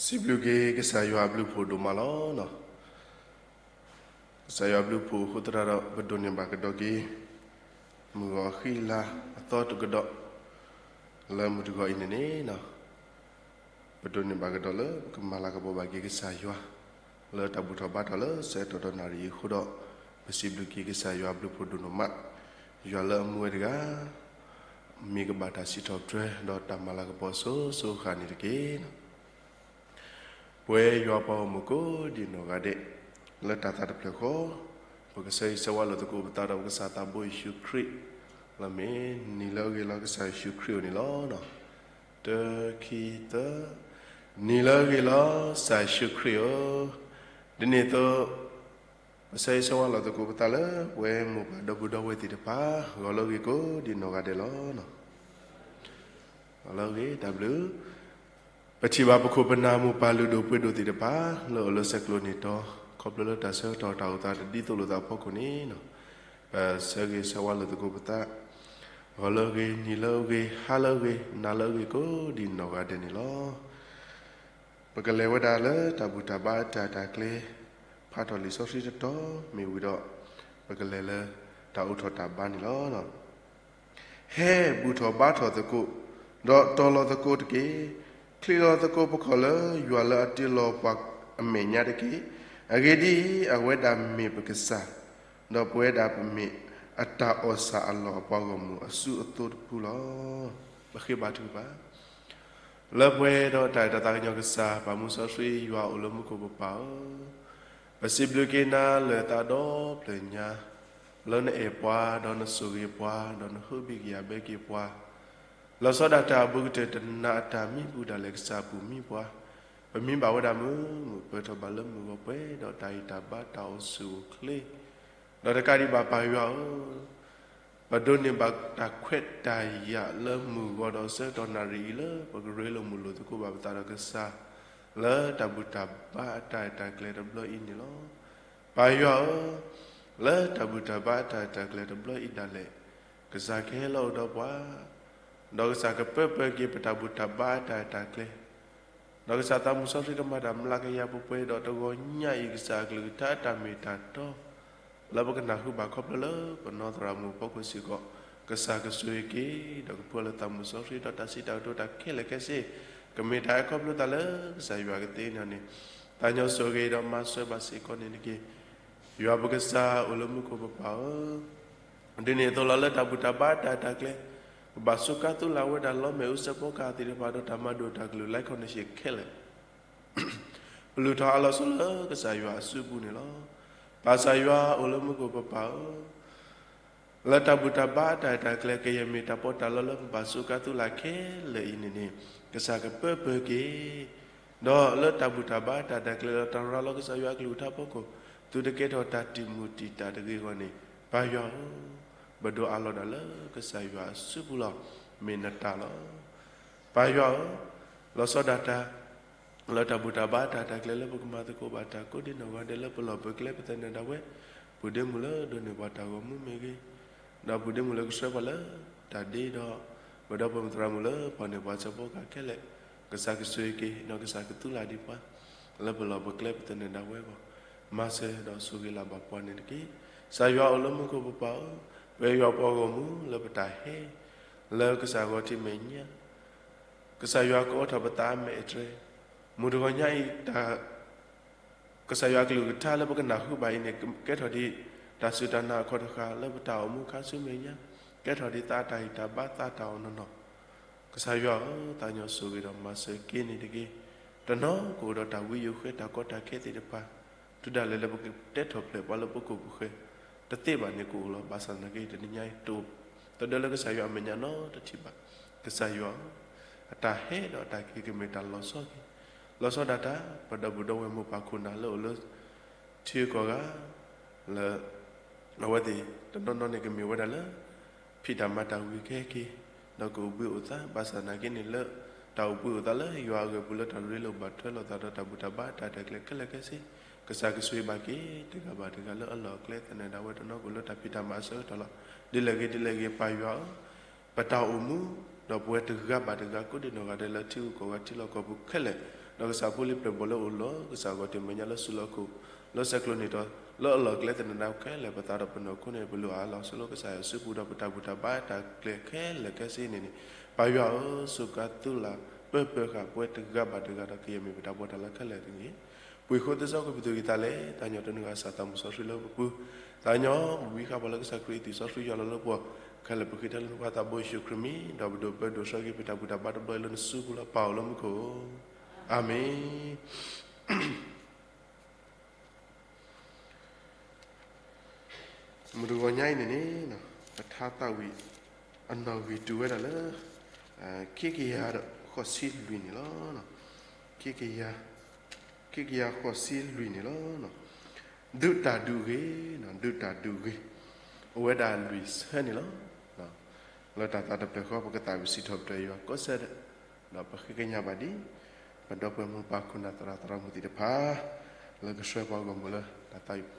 စံးဘျုးက့ၤကစၢ်ယွၤအဘျုးဖှိၣ်ဒိၣ်မးလီၤ. ကစၢ်ယွၤအဘျုးဖှိၣ်အဃိသတးဒီး ပဒိးန့ၢ်ဘၣ်ကဒီးက့ၤ မုၢ်ဂီၤအဃံအလၤအသီတကဒီး လၢမုၢ်တဂီၤအံၤန့ၣ်န့ၣ် ပဒိးန့ၢ်ဘၣ်ကဒီးလၢပကမၤလၤကပီၤဘၣ်က့ၤကစၢ်ယွၤ လၢတၢ်ဘူၣ်ထီၣ်ဘါထီၣ်လၢဆၢကတီၢ်တနၣ်ရံၣ်အံၤအဃိဒီး ပစံးဘျုးက့ၤကစၢ်ယွၤအဘျုးဖှိၣ်ဒိၣ်နီၢ်မး, ယွၤလၢအမူဝဲတဂၤ မ့ၢ်ကဘၣ်တၢ်စံးထီၣ်ပတြၢၤ ဒီးတၢ်မၤလၤကပီၤစိၤစိၤဃၣ်န့ၣ်တက့ၢ်. ပဝဲယွၤပှၤဂီၢ်မုၢ်ကိးဒံးနီၢ်ဂၤဒဲး လၢတၢ်သးတဖျၢၣ်ဃီ ပကဆၢဂ့ၤဆၢဝါလိာ်သကိးပသးဒီးပကစၢ်သးဘိယ့ၣ်ၡူးခရံာ် လၢမ့ၢ်နံၤလၢအဂ့ၤလီၤ ကစၢ်ယ့ၣ်ၡူးခရံာ်အအိၣ်န့ၣ်လီၤ. တၢ ခံ သၢ, နံၤလၢအဂ့ၤလီၤ ကစၢ်ယ့ၣ်ၡူးခရံာ်ဧၢ, ဒ်န့ၣ်အသိး ပဆၢဂ့ၤဆၢဝါလိာ်သကိးပသးလၢ ပဝဲမိၢ်ပၢ်ဒီပုၢ်ဒီဝဲၢ်သ့ၣ်တဖၣ် ဂီၤလၢအဂ့ၤကိးဒံးနီၢ်ဂၤဒဲးလီၤ. ဂီၤလၢအဂ့ၤ တၢ်ဘျုး ပထံၣ်ဘၣ်ပခိၣ်ပနၢ်မိၢ်ပၢ်လုၢ်ဒိၣ်ပှ့ၤဒိၣ်သ့ၣ်တဖၣ် လၢအိၣ်လၢဆဲးကျိးန့ၣ်တီၤ ခီဖျိလၢတၢ်ဆၢကတီၢ်တၢ်အိၣ်သးတဒ်သိးလိာ်သးအဖီခိၣ်န့ၣ် ပဆၢဂ့ၤဆၢဝါလိာ်သကိးပသး ဂီၤလၢအဂ့ၤ နံၤလၢအဂ့ၤ ဟါလၢအဂ့ၤ နၤလၢအဂ့ၤကိးဒံးနီၢ်ဂၤဒဲးန့ၣ်လီၤ. ပကလဲၤဝဲဒၣ်လၢတၢ်ဘူၣ်တၢ်ဘါအတၢ်ရဲၣ်တၢ်ကျဲၤ ဖးထီၣ်လံာ်စီဆှံတတီၤမ့ၢ်ဝံၤဒီး ပကလဲၤလၢတၢ်အိးထီၣ်တၢ်ဘါန့ၣ်လီၤ. ဟဲဘူၣ်ထီၣ်ဘါထီၣ်သကိး, ဒီးတီၤလီၤသကိးတက့ၢ်. ချံးလီၤသကိးပခီၣ်လၢယွၤလၢအတ့လီၤပှၤအမဲာ်ညါတက့ၢ်. အဂ့ၢ်ဒ်အံၤ, အဝဲဒၣ်မ့ၢ်ပကစၢ်, ဒီးပဝဲဒၣ်ပမ့ၢ်အတၢ်အီၣ်ဆၣ်အလီၢ်အပှၤဂီၢ်မုၢ်အစုအသိးတဖုလီၤ. ပဃ့ဘါထုကဖၣ် လၢပှဲၤဒီးတၢ်အဲၣ်တၢ်သးကညီၤကစၢ် ပၢ်မူစီဆှံယွၤအိၣ်လၢမူခိၣ်ပပၢ်ဧၢ, ပစံးဘျုးက့ၤနၤလၢာ်သးဒီဖျၢၣ်ညါ, လၢနအဲၣ်ပှၤ, ဒီးနဆိၣ်ဂ့ၤပှၤ, ဒီးနဟုဘံၣ်ကယာ်ဘဲက့ၤပှၤ, လီၤဆီဒၣ်တၢ်အဘူးကတၢၢ်တနၤအတၢ်မံပူၤဒၣ်လဲာ်ကစၢ်ပူၤမံပှၤ, ပမံဘၣ်ဝဲဒၣ်မုာ်မုာ် ပၢၢ်ထီၣ်ဘၣ်လၢမုၢ်ဂီၤပှဲၤဒီးတၢ်ဂံၢ်တၢ်ဘါတၢ်အိၣ်ဆူၣ်အိၣ်ချ့, ဒီးတကးဒံးဘၣ်ပၢ်ယွၤဧၢ ပဒိးန့ၢ်ဘၣ်တၢ်ခွဲးတၢ်ယာ်လၢမုၢ်ဂီၤဒီးဆၢကတီၢ်နၣ်ရံၣ်အံၤလၢ ပကရ့လိာ်မုာ်လိာ်သကိးဘၣ်ပသးဒီးကစၢ်, လၢတၢ်ဘူၣ်တၢ်ဘါအတၢ်ရဲၣ်တၢ်ကျဲၤတဘျီအံၤန့ၣ်လီၤ. ပၢ်ယွၤဧၢ, လၢတၢ်ဘူၣ်တၢ်ဘါအတၢ်ရဲၣ်တၢ်ကျဲၤတဘျီအံၤဒၣ်လဲာ်, ကစၢ်ကဟဲလီၤအိၣ်ဒီးပှၤ, ဒီးကစၢ်ကပၢပၢက့ၤပတၢ်ဘူၣ်တၢ်ဘါအတၢ်ရဲၣ်တၢ်ကျဲၤ ဒီးကစၢ်သးမုၢ်စီဆှံကမၤတၢ်မျးကယၤပှဲၤပှဲၤဒီးတဂီၤညါအံၤ ကစၢ်အကလုၢ်ကထါအတၢ်မ့ၢ်တၢ်တီ လၢပကနၢ်ဟူဘၣ်ခီဖျိလၢပနီၢ်သရၣ်မုၣ်အဖီခိၣ်စ့ၢ်ကီး, ကစၢ်ကဆိၣ်ဂ့ၤက့ၤ ဒီးကဖှူလၢသးမုၢ်စီဆှံဒီးတၢ်စံးတၢ်ကတိၤတၢ်ခဲလၢာ်ခဲဆ့, ကမ့ၢ်တၢ်အဲၣ်ခီဖျိသးလၢကစၢ်ယွၤကသ့န့ၣ်န့ၣ်, သးညီဆိၣ်ဂ့ၤဒီးမၤစၢၤဘၣ်စ့ၢ်ကီးန့ၣ်တက့ၢ်. ယွၤပကစၢ်အိၣ်လၢမူခိၣ်ပပၢ်ဧၢ ဒ်န့ၣ်အသိးလီၤ လၢတၢ်ဘူၣ်တၢ်ဘါတၢ်ရဲၣ်တၢ်ကျဲၤ, ပဘၣ်စူးကါသုးလၢ်ဝဲဒၣ်လီမ့ၣ်အူစဲးဖီကဟၣ်သ့ၣ်တဖၣ်ဒီးတၢ်မၤဒိၣ်တၢ်ကလုၢ် လၢခီၣ်နၢ်ၡ့ၣ်ခဲလၢာ်, ပလုၢ်ထီၣ်အးလီၤဆီလၢကစၢ်ယွၤအစုပူၤန့ၣ်လီၤ. ပၢ်ကစၢ်ယွၤအိၣ်လၢမူခိၣ်ပပၢ်ဧၢ လၢတၢ်ဘူၣ်တၢ်ဘါတၢ်ရဲၣ်တၢ်ကျဲၤ ကယဲၢ်မ့ၢ်တၢ်ပီးတၢ်လီလၢပဘၣ်စူးကါသုးလၢ်ခဲလၢာ်အံၤန့ၣ်န့ၣ်, ကစၢ်ကပၢပၢက့ၤ ဒီးလၢတၢ်ဘူၣ်တၢ်ဘါတၢ်ရဲၣ်တၢ်ကျဲၤဒီးတၢ်ရၤလီၤကစၢ်ယွၤအကလုၢ်ကထါဖီခိၣ်, သုတကဲထီၣ်တၢ်တံာ်မုၢ်တံာ်တာ်တဂ့ၤအဂီၢ်န့ၣ်, ပၢ်ယွၤဧၢ, ပဒိးအးလီၤဒၣ်လၢကစၢ်ယွၤအစုပူၤလီၤ. မ့ၢ်နတၢ်လီၤ. ပၢ်ယွၤဧၢ, လီၤဆီဒၣ်တၢ် လၢတၢ်ဘူၣ်တၢ်ဘါတၢ်ရဲၣ်တၢ်ကျဲၤလၢပကမၤသကိးဘၣ်တၢ်ကိးဒံးနီၢ်ဂၤဒဲးလၢပလီၢ်ပကျဲပသနၢၣ်ဒၣ်ဝဲ, ပုၢ်ဒ့မုၣ်လၢဒိးန့ၢ်ပှၤတၢ်ဂီၤမူမ့ၢ်ဂ့ၤ, ဒီးပုၢ်ဒ့မုၣ်လၢကဆှၢပှၤလၢတၢ်ဒ့ဒီး, ပဒီပုၢ်ဝဲၢ်သရၣ်မုၣ်လၢပှၤန့ၢ်ပှၤစဲးဖီကဟၣ်ခဲလၢာ်, ကစၢ်ကဆိၣ်ဂ့ၤက့ၤ ဒီးကစၢ်ကသုးလၢ်ဒံးပှၤ လၢပလီၢ်ပကျဲပသနၢၣ်ဒၣ်ဝဲအဂီၢ်, မၤစၢၤဒီးဆိၣ်ဂ့ၤလၢ်ဘၣ်ပှၤန့ၣ်တက့ၢ်. ကစၢ်ယွၤအိၣ်လၢမူခိၣ်ပပၢ်ဧၢ, ပဝဲယွၤပှၤဂီၢ်မုၢ်လၢပတၢ်ဟဲ လၢကစၢ်ဂီၤထံးမဲာ်ညါ ကစၢ်ယွၤကအိးထီၣ်ပသးအမဲာ်အတြဲၤ, မုၢ်တဂီၤညါအံၤ ကစၢ်ယွၤအကလုၢ်ကထါလၢပကနၢ်ဟူဘၣ်အံၤန့ၣ် ကဲထီၣ်ဒ်တၢ်စူၢ်တၢ်နာ်အခီၣ်တဃာ်လၢပတၢ်အိၣ်မူခါဆူမဲာ်ညါ, ကဲထီၣ်ဒ်သးအတၢ်ဂံၢ်တၢ်ဘါသးတၢ်အီၣ်နီၢ်နီၢ်, ကစၢ်ယွၤဧၢ, သးညီဆိၣ်ဂ့ၤဒီးမၤစၢၤက့ၤန့ၣ်တက့ၢ်. တနီၤကအိၣ်ဒီးတၢ်ဝံယိၤဃဲတၢ်ကီတၢ်ခဲသ့ၣ်တဖၣ်, တုၤဒၣ်လဲာ်လၢပကတဲထီၣ်ဖျဲးပှၤလၢပခိၣ်ပဃၢၤ တသ့ဘၣ်န့ၣ်ကအိၣ်လီၤ. ဘၣ်ဆၣ်သနာ်က့ တနံၤညါအံၤ တအိၣ်သဒၢလၢကစၢ်ယွၤအမဲာ်ညါနီတထံၣ်ဘၣ်. ကစၢ်ယွၤဧၢ, အတၢ်ဟဲဒီးအတၢ်က့ၤကမ့ၢ်တၢ်လီၤဆီက့ၤ, လီၤဆီဒၣ်တၢ် ပဒီပုၢ်ဒီဝဲၢ်မိၢ်ပၢ်ခိၣ်နၢ်လၢအိၣ်လၢ ထံဂုၤကီၢ်ဂၤ လၢ အဝဲသ့ၣ်တနီၤနီၤန့ၣ် ကမ့ၢ်ဝဲဒၣ်လၢ ဖံးတၢ်မၤတၢ်ဝံၤကဟဲက့ၤ, ဒီးကအိၣ်ဘှံးအိၣ်သါ ဘၣ်ဆၣ်သနာ်က့န့ၣ်လၢ တၢ်အိၣ်ဘှံးအိၣ်သါလၢယွၤအဂီၢ်ပူၤလၢတၢ်ရ့လိာ်ဘၣ်ထွဲလိာ်သးဒီးတၢ်ဘူၣ်တၢ်ဘါတၢ်ရဲၣ်တၢ်ကျဲၤခဲလၢာ်ခဲဆ့, ကစၢ်ကဆိၣ်ဂ့ၤဘၣ်က့ၤ တဂၤဘၣ်တဂၤလၢအလီၢ်အကျဲသနၢၣ်ဒၣ်ဝဲတနီၤကအိၣ်လၢတၢ်ဖံးတၢ်မၤအဆၢကတီၢ်လီၤ. ဒ်လဲၣ်ဂ့ၤဒ်လဲၣ်ဂ့ၤ ပၢ်ယွၤဧၢ, ပတၢ်အိၣ်မူ ဒီးပဝဲတဂၤဘၣ်တဂၤကိးဒံးနီၢ်ဂၤဒဲးလၢထံဂုၤကီၢ်ဂၤထံလီၢ်ကီၢ်ပူၤခဲလၢာ်, ဒီးကစၢ်ဖိလံၤပျဲၢ်ဘီၣ်လၢအိၣ်လီၤ, ကစၢ်ဂီၤတ့ၢ်မဲာ်ညါလၢစုလီၢ်ခိၣ်, လၢဆဲးကျိးန့ၢ်တီၤ, လၢအလီၢ်ကျဲသနၢၣ်ဒၣ်ခဲလၢာ် ပသးဒီးပနီၢ်ခိန့ၣ် ပလိၣ်အလီၢ်ဆၢလၢကစၢ်ယွၤစုပူၤဒီး ပတၢ်ဘူၣ်တၢ်ဘါတၢ်ကျဲခဲလၢာ်ခဲဆ့န့ၣ်န့ၣ်, ပၢ်ယွၤဧၢ, စူးကါသုလၢ်ပၢပၢဃာ်ပဝဲတဂၤဘၣ်တဂၤဒီး ကယဲၢ်မ့ၢ်ပတၢ်ဘီၣ်တၢ်လၤခဲလၢာ်တဂ့ၤ. ပှ့ၤဃိသစီကွံာ်ပသူၣ်ကံၢ်သးလဲ, တၢ်ညီတနုၤအသးသမူစီဆှံလၢပပူၤ, တၢ်ညီဘိးဘံဃာ်ပှၤလၢကစၢ်ခရံာ်အသွံၣ်စီဆှံယွၤလီၤလၢပှၤ, ခဲလၢာ်ပဃ့ထဲလၢနဖိသးဘိယ့ၣ်ၡူးခရံာ်မံၤ, ဒီးပဒိးပၢဒိးဆှၢက့ၤပတၢ်ဘူၣ်တၢ်ဘါတဘျီအံၤလၢနစုပူၤလၢပၢ်အိၣ်လၢမူခိၣ်, အၤမ့ၣ်. မုၢ်တဂီၤညါအံၤန့ၣ်န့ၣ်, ပထါသးဝံၣ် အနီၣ်ဂံၢ်တုၤဝဲဒၣ်လၢ ခံကယၤဒီးဃိးဆံလွံၢ်န့ၣ်လီၤ. ခံကယၤ, ခံကယၤဃိးဆံလွံၢ်န့ၣ်လီၤ. ဒုးတၢ်ဒုးဂ့ၤ, ဒုးတၢ်ဒုးဂ့ၤ, အိၣ်ဝဲဒၣ်လွံၢ်ဆၢန့ၣ်လီၤ. လၢတၢ်သးတဖျၢၣ်ဃီ ပကသးဝံၣ်စံးထီၣ်ပတြၢၤယွၤကိးဆၢဒၣ်, ဒီးပဃ့ကညးဘၣ်ဒ် ပဒီပုၢ်ဝဲၢ်မိၢ်ပၢ်ခိၣ်နၢ်သရၣ်သရၣ်မုၣ်သ့ၣ်တဖၣ် လၢကဆှၢပှၤဂီၢ်မုၢ်လၢတၢ်သးဝံၣ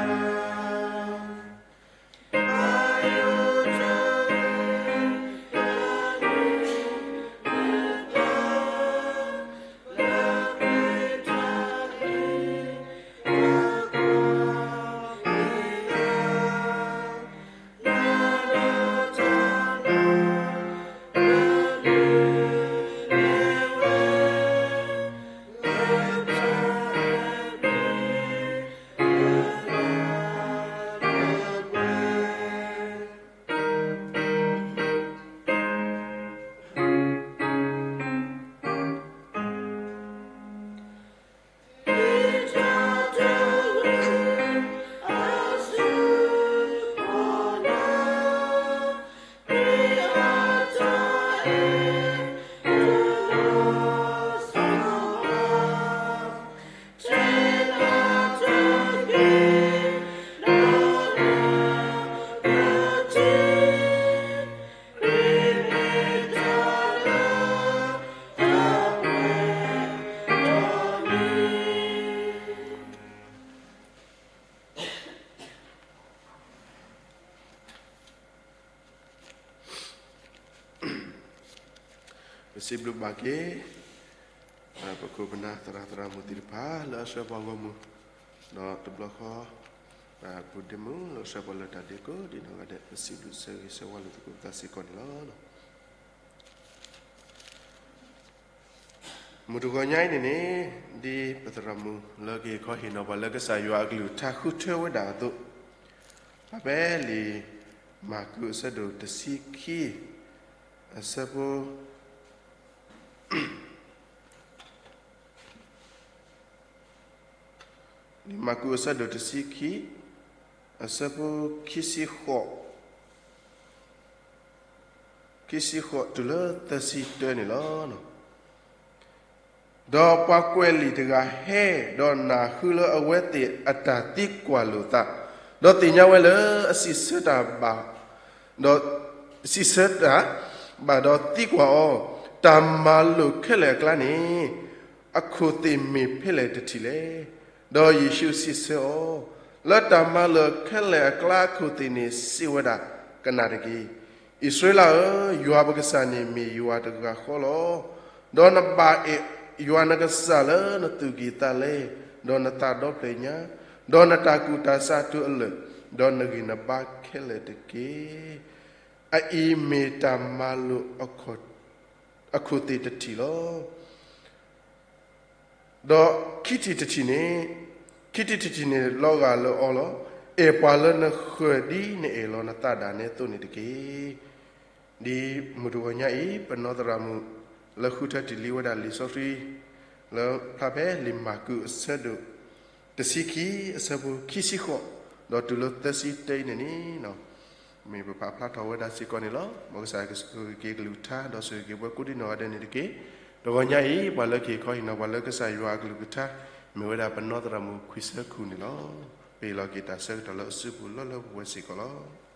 ်ဖိအံၤစ့ၢ်ကီးန့ၣ်လီၤ. ပစံးဘျုးဘၣ်က့ၤ ပခိၣ်ပနၢ် သရၣ်သရၣ်မုၣ်သ့ၣ်တဖၣ် လၢအဆှၢပှၤဂီၢ်မုၢ်, ဒီးတဘျီဃီ ပဒ့မုၣ် လၢအဆှၢပှၤလၢတၢ်ဒ့ကိးဒံးနီၢ်ဂၤဒဲး ပစံးဘျုးဆၢဂ့ၤဆၢဝါလိာ်သကိးပသးစ့ၢ်ကီးန့ၣ်လီၤ. မုၢ်တဂီၤညါအံၤန့ၣ်န့ၣ်, ဒ်ပသရၣ်မုၣ်လၢကဟ့ၣ်ခီဟ့ၣ်နီၤပှၤလၢကစၢ်ယွၤအကလုၢ်ကထါဃုထၢဝဲဒၣ်အသိး, ဖဲလံာ်မၢ်ကူးအဆၢဒိၣ်တဆံခံ အဆၢဖိ လံာ်မၢ်ကူးအဆၢဒိၣ်တဆံခံ အဆၢဖိ ခံဆံဃိး, ခံဆံဃိးတုၤလၢသၢဆံတၢန့ၣ်လီၤ. ဒီးပှၤကွဲးလံာ်တဂၤဟဲ, ဒီးနၢ်ဟူလၢအဝဲသ့ၣ်အတၢ်သံကွၢ်လိာ်သး, ဒီးသ့ၣ်ညါဝဲလၢအစံးဆၢတၢ်ဘၣ်, ဒီးစံးဆၢတၢ်ဘၣ်ဒီးသံကွၢ်အီၤ, တၢ်မၤလိာ်ခဲလၢာ်အကျါန့ၣ် အခိၣ်သ့ၣ်မ့ၢ်ဖဲလဲၣ်တထံၣ်လဲၣ်. ဒီးယ့ၣ်ၡူးစံးဆၢအီၤ, လၢတၢ်မၤလိာ်ခဲလၢာ်အကျါအခိၣ်သ့ၣ်န့ၣ် စံးဝဲဒၣ်, ကနၣ်တက့ၢ်. အံၣ်စရ့လးဧၢ, ယွၤပကစၢ်န့ၣ်မ့ၢ်ယွၤတဂၤဃီလီၤ. ဒီးနဘၣ်အဲၣ်ယွၤနကစၢ်လၢနသူၣ်ကံၢ်သးလဲ, ဒီးနသးဒီဖျၢၣ်ညါ, ဒီးနတၢ်ကူၣ်တၢ်ဆးတုၤအလၢာ်, ဒီးနဂံၢ်နဘါခဲလၢာ်တက့ၢ်. အအံၤမ့ၢ်တၢ်မၤလိာ်အခိၣ်သ့ၣ်တထံၣ်လီၤ. ဒီးခံထံၣ်တထံၣ်န့ၣ်, ခံထံၣ်တထံၣ်န့ၣ်လီၤဂာ်လၢအီၤလီၤ. အဲၣ်ပှၤလၢနဃၢၤဒ်နအဲၣ်လီၤနသးဒၣ်နဲအသိးန့ၣ်တက့ၢ်. ဒ်မုၢ်တဂီၤညါအံၤ ပနီၢ်သရၣ်မုၣ် လၢဃုထၢတ့ၢ်လံဝဲဒၣ်လံာ်စီဆှံ လၢဖျါဖဲလံာ်မၢ်ကူးအဆၢဒိၣ်တဆံခံ အဆၢဖိခံဆံဃိး ဒီးတုၤလၢသၢဆံတၢအံၤန့ၣ်န့ၣ် မ့ၢ်ပဖးဖျါထီၣ်ဝဲဒၣ်စ့ၢ်ကီးန့ၣ်လီၤ. မ်ကစၢ်ဆိၣ်ဂ့ၤက့ၤကလုၢ်ကထါ ဒီးဆိၣ်ဂ့ၤက့ၤပှၤကိးဒံနီၢ်ဂၤဒဲးန့ၣ်တက့ၢ်. တဂီၤညါအံၤ ပှၤလၢကဟ့ၣ်ခီဟ့ၣ်နီၤ ပှၤလၢကစၢ်ယွၤအကလုၢ်ကထါ မ့ၢ်ဝဲဒၣ်ပနီၢ်သရၣ်မုၣ်ခွံဆၢခူၣ်န့ၣ်လီၤ. ပဟ့ၣ်လီၤက့ၤတၢ်ဆၢကတီၢ်လၢအစုပူၤလီၢ်လၢပဝဲစ့ၢ်ကီးလီၤ.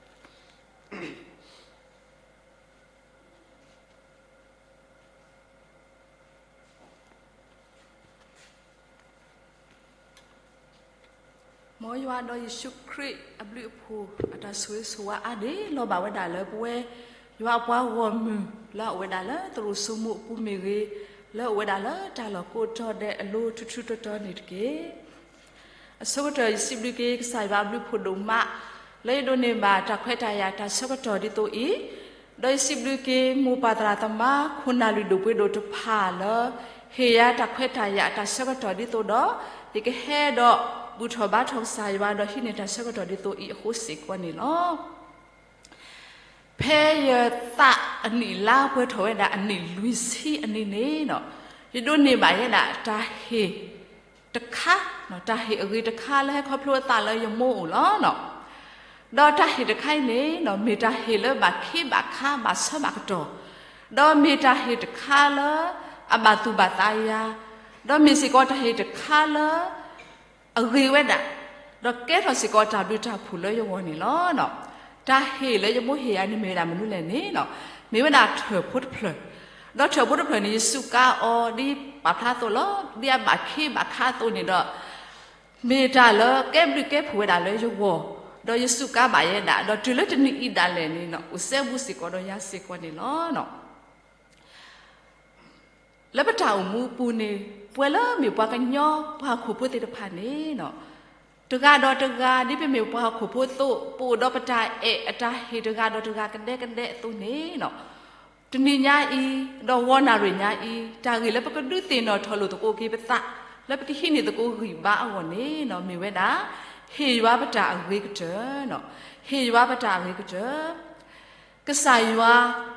မ်ယွၤဒီးယ့ၣ်ၡူးခရံာ်အဘျုးအဖှိၣ် အတၢ်ဆိၣ်ဂ့ၤဆိၣ်ဝါအါဒံးလီၤဘၣ်ဝဲဒၣ်လၢပဝဲ ယွၤအပှၤဂီၢ်မုၢ် လၢအအိၣ်ဝဲဒၣ်လၢသရိာ်စိမိၤအပူၤမ့ၢ်ဂ့ၤ, လၢအအိၣ်ဝဲဒၣ်လၢတၢ်လီၢ်ကိးတီၤဒဲးအလိၤထူထူတီတီန့ၣ်တက့ၢ်. အဆိကတၢၢ် ယစံးဘျုးက့ၤကစၢ်ယွၤအဘျုးဖှိၣ်ဒိၣ်မး လၢယဒိးန့ၢ်ဘၣ်တၢ်ခွဲးတၢ်ယာ်တၢ်ဆၢကတီၢ်ဒ်သိးအံၤ, ဒီးယစံးဘျုးက့ၤမိၢ်ပၢ်သရၣ်သမါခိၣ်နၢ်လုၢ်ဒိၣ်ပှ့ၤဒိၣ်တဖၣ်လၢ ဟ့ၣ်ယၤတၢ်ခွဲးတၢ်ယာ်အတၢ်ဆၢကတီၢ်ဒ်သိးဒီး ယကဟဲဒီးဘူၣ်ထီၣ်ဘါထီၣ်ကစၢ်ယွၤဒီးဟံးန့ၢ်တၢ်ဆၢကတီၢ်ဒ်သိးအံၤအဃိစ့ၢ်ကီးန့ၣ်လီၤ. ဖဲယသးအနံၣ်လါပှဲၤထီၣ်ဝဲဒၣ်အနံၣ်လွံၢ်ဆံအနံၤန့ၣ်, ယဒိးန့ၢ်ဘၣ်ယဲဒၣ်တၢ်ဟ့ၣ်တခါ, တၢ်ဟ့ၣ်အဂ့ၤတခါလၢဟဲခီဖျိအသးလၢယမိၢ်အိၣ်လီၤ. ဒီးတၢ်ဟ့ၣ်တခါအံၤန့ၣ် မ့ၢ်တၢ်ဟ့ၣ်လၢဘၣ်ခ့ဘၣ်ခါဘၣ်ဆၢဘၣ်ကတီၢ်, ဒီးမ့ၢ်တၢ်ဟ့ၣ်တခါလၢအဘၣ်သူၣ်ဘၣ်သးယၤ, ဒီးမ့ၢ်စ့ၢ်ကီးတၢ်ဟ့ၣ်တခါလၢ အဂ့ၤဝဲဒၣ်, ဒီးကဲထီၣ်စ့ၢ်ကီးတၢ်ဘျုးတၢ်ဖှိၣ်လၢယဂီၢ်န့ၣ်လီၤ. တၢ်ဟ့ၣ်လၢယမိၢ်ဟ့ၣ်ယၤန့ၣ်မ့ၢ်ဝဲဒၣ်မနုၤလဲၣ်န့ၣ်, မ့ၢ်ဝဲဒၣ်ထၢၣ်ဖိတဖျၢၣ်, ဒီးထၢၣ်ဖိတဖျၢၣ်န့ၣ် ယစူးကါအီၤဒ်ပာ်ဖျါအသိးလီၤ. ဒ်အဘၣ်ခ့ဘၣ်ခါအသိးန့ၣ်ဒီး မ့ၢ်တၢ်လၢကဲဘျုးကဲဖှိၣ်ဝဲဒၣ်လၢယဂီၢ်, ဒီးယစူးကါဘၣ်ယဲဒၣ်, ဒီးတုၤလၢတနံၤအံၤဒၣ်လဲာ်န့ၣ် အိၣ်စဲဘူးစ့ၢ်ကီးဒီးယၤစ့ၢ်ကီးန့ၣ်လီၤ. လၢပတၢ်အိၣ်မူအပူၤန့ၣ် ပဝဲလၢမ့ၢ်ပှၤကညီပှၤဟီၣ်ခိၣ်ဖိသ့ၣ်တဖၣ်န့ၣ်, တဂၤဒီးတဂၤ ဒ်ပမ့ၢ်ပှၤဟီၣ်ခိၣ်ဖိအသိး ပအိၣ်ဒီးပတၢ်အဲၣ်အတၢ်ဟ့ၣ်တဂၤဒီးတဂၤကဒဲကဒဲအသိးန့ၣ်, တနံၤညါအံၤ ဒီးဂီၤနၣ်ရံၣ်ညါအံၤ တၢ်ဂ့ၢ်လၢပကဒုးသ့ၣ်နီၣ်ထီၣ်လိာ်သကိးက့ၤပသး လၢပကဟံးန့ၢ်သကိးဂံၢ်ဘါအဂီၢ်န့ၣ် မ့ၢ်ဝဲဒၣ် ဟ့ၣ်ယွၤပတၢ်အဂ့ၤကတၢၢ်, ဟ့ၣ်ယွၤပတၢ်အဂ့ၤကတၢၢ်. ကစၢ်ယွၤ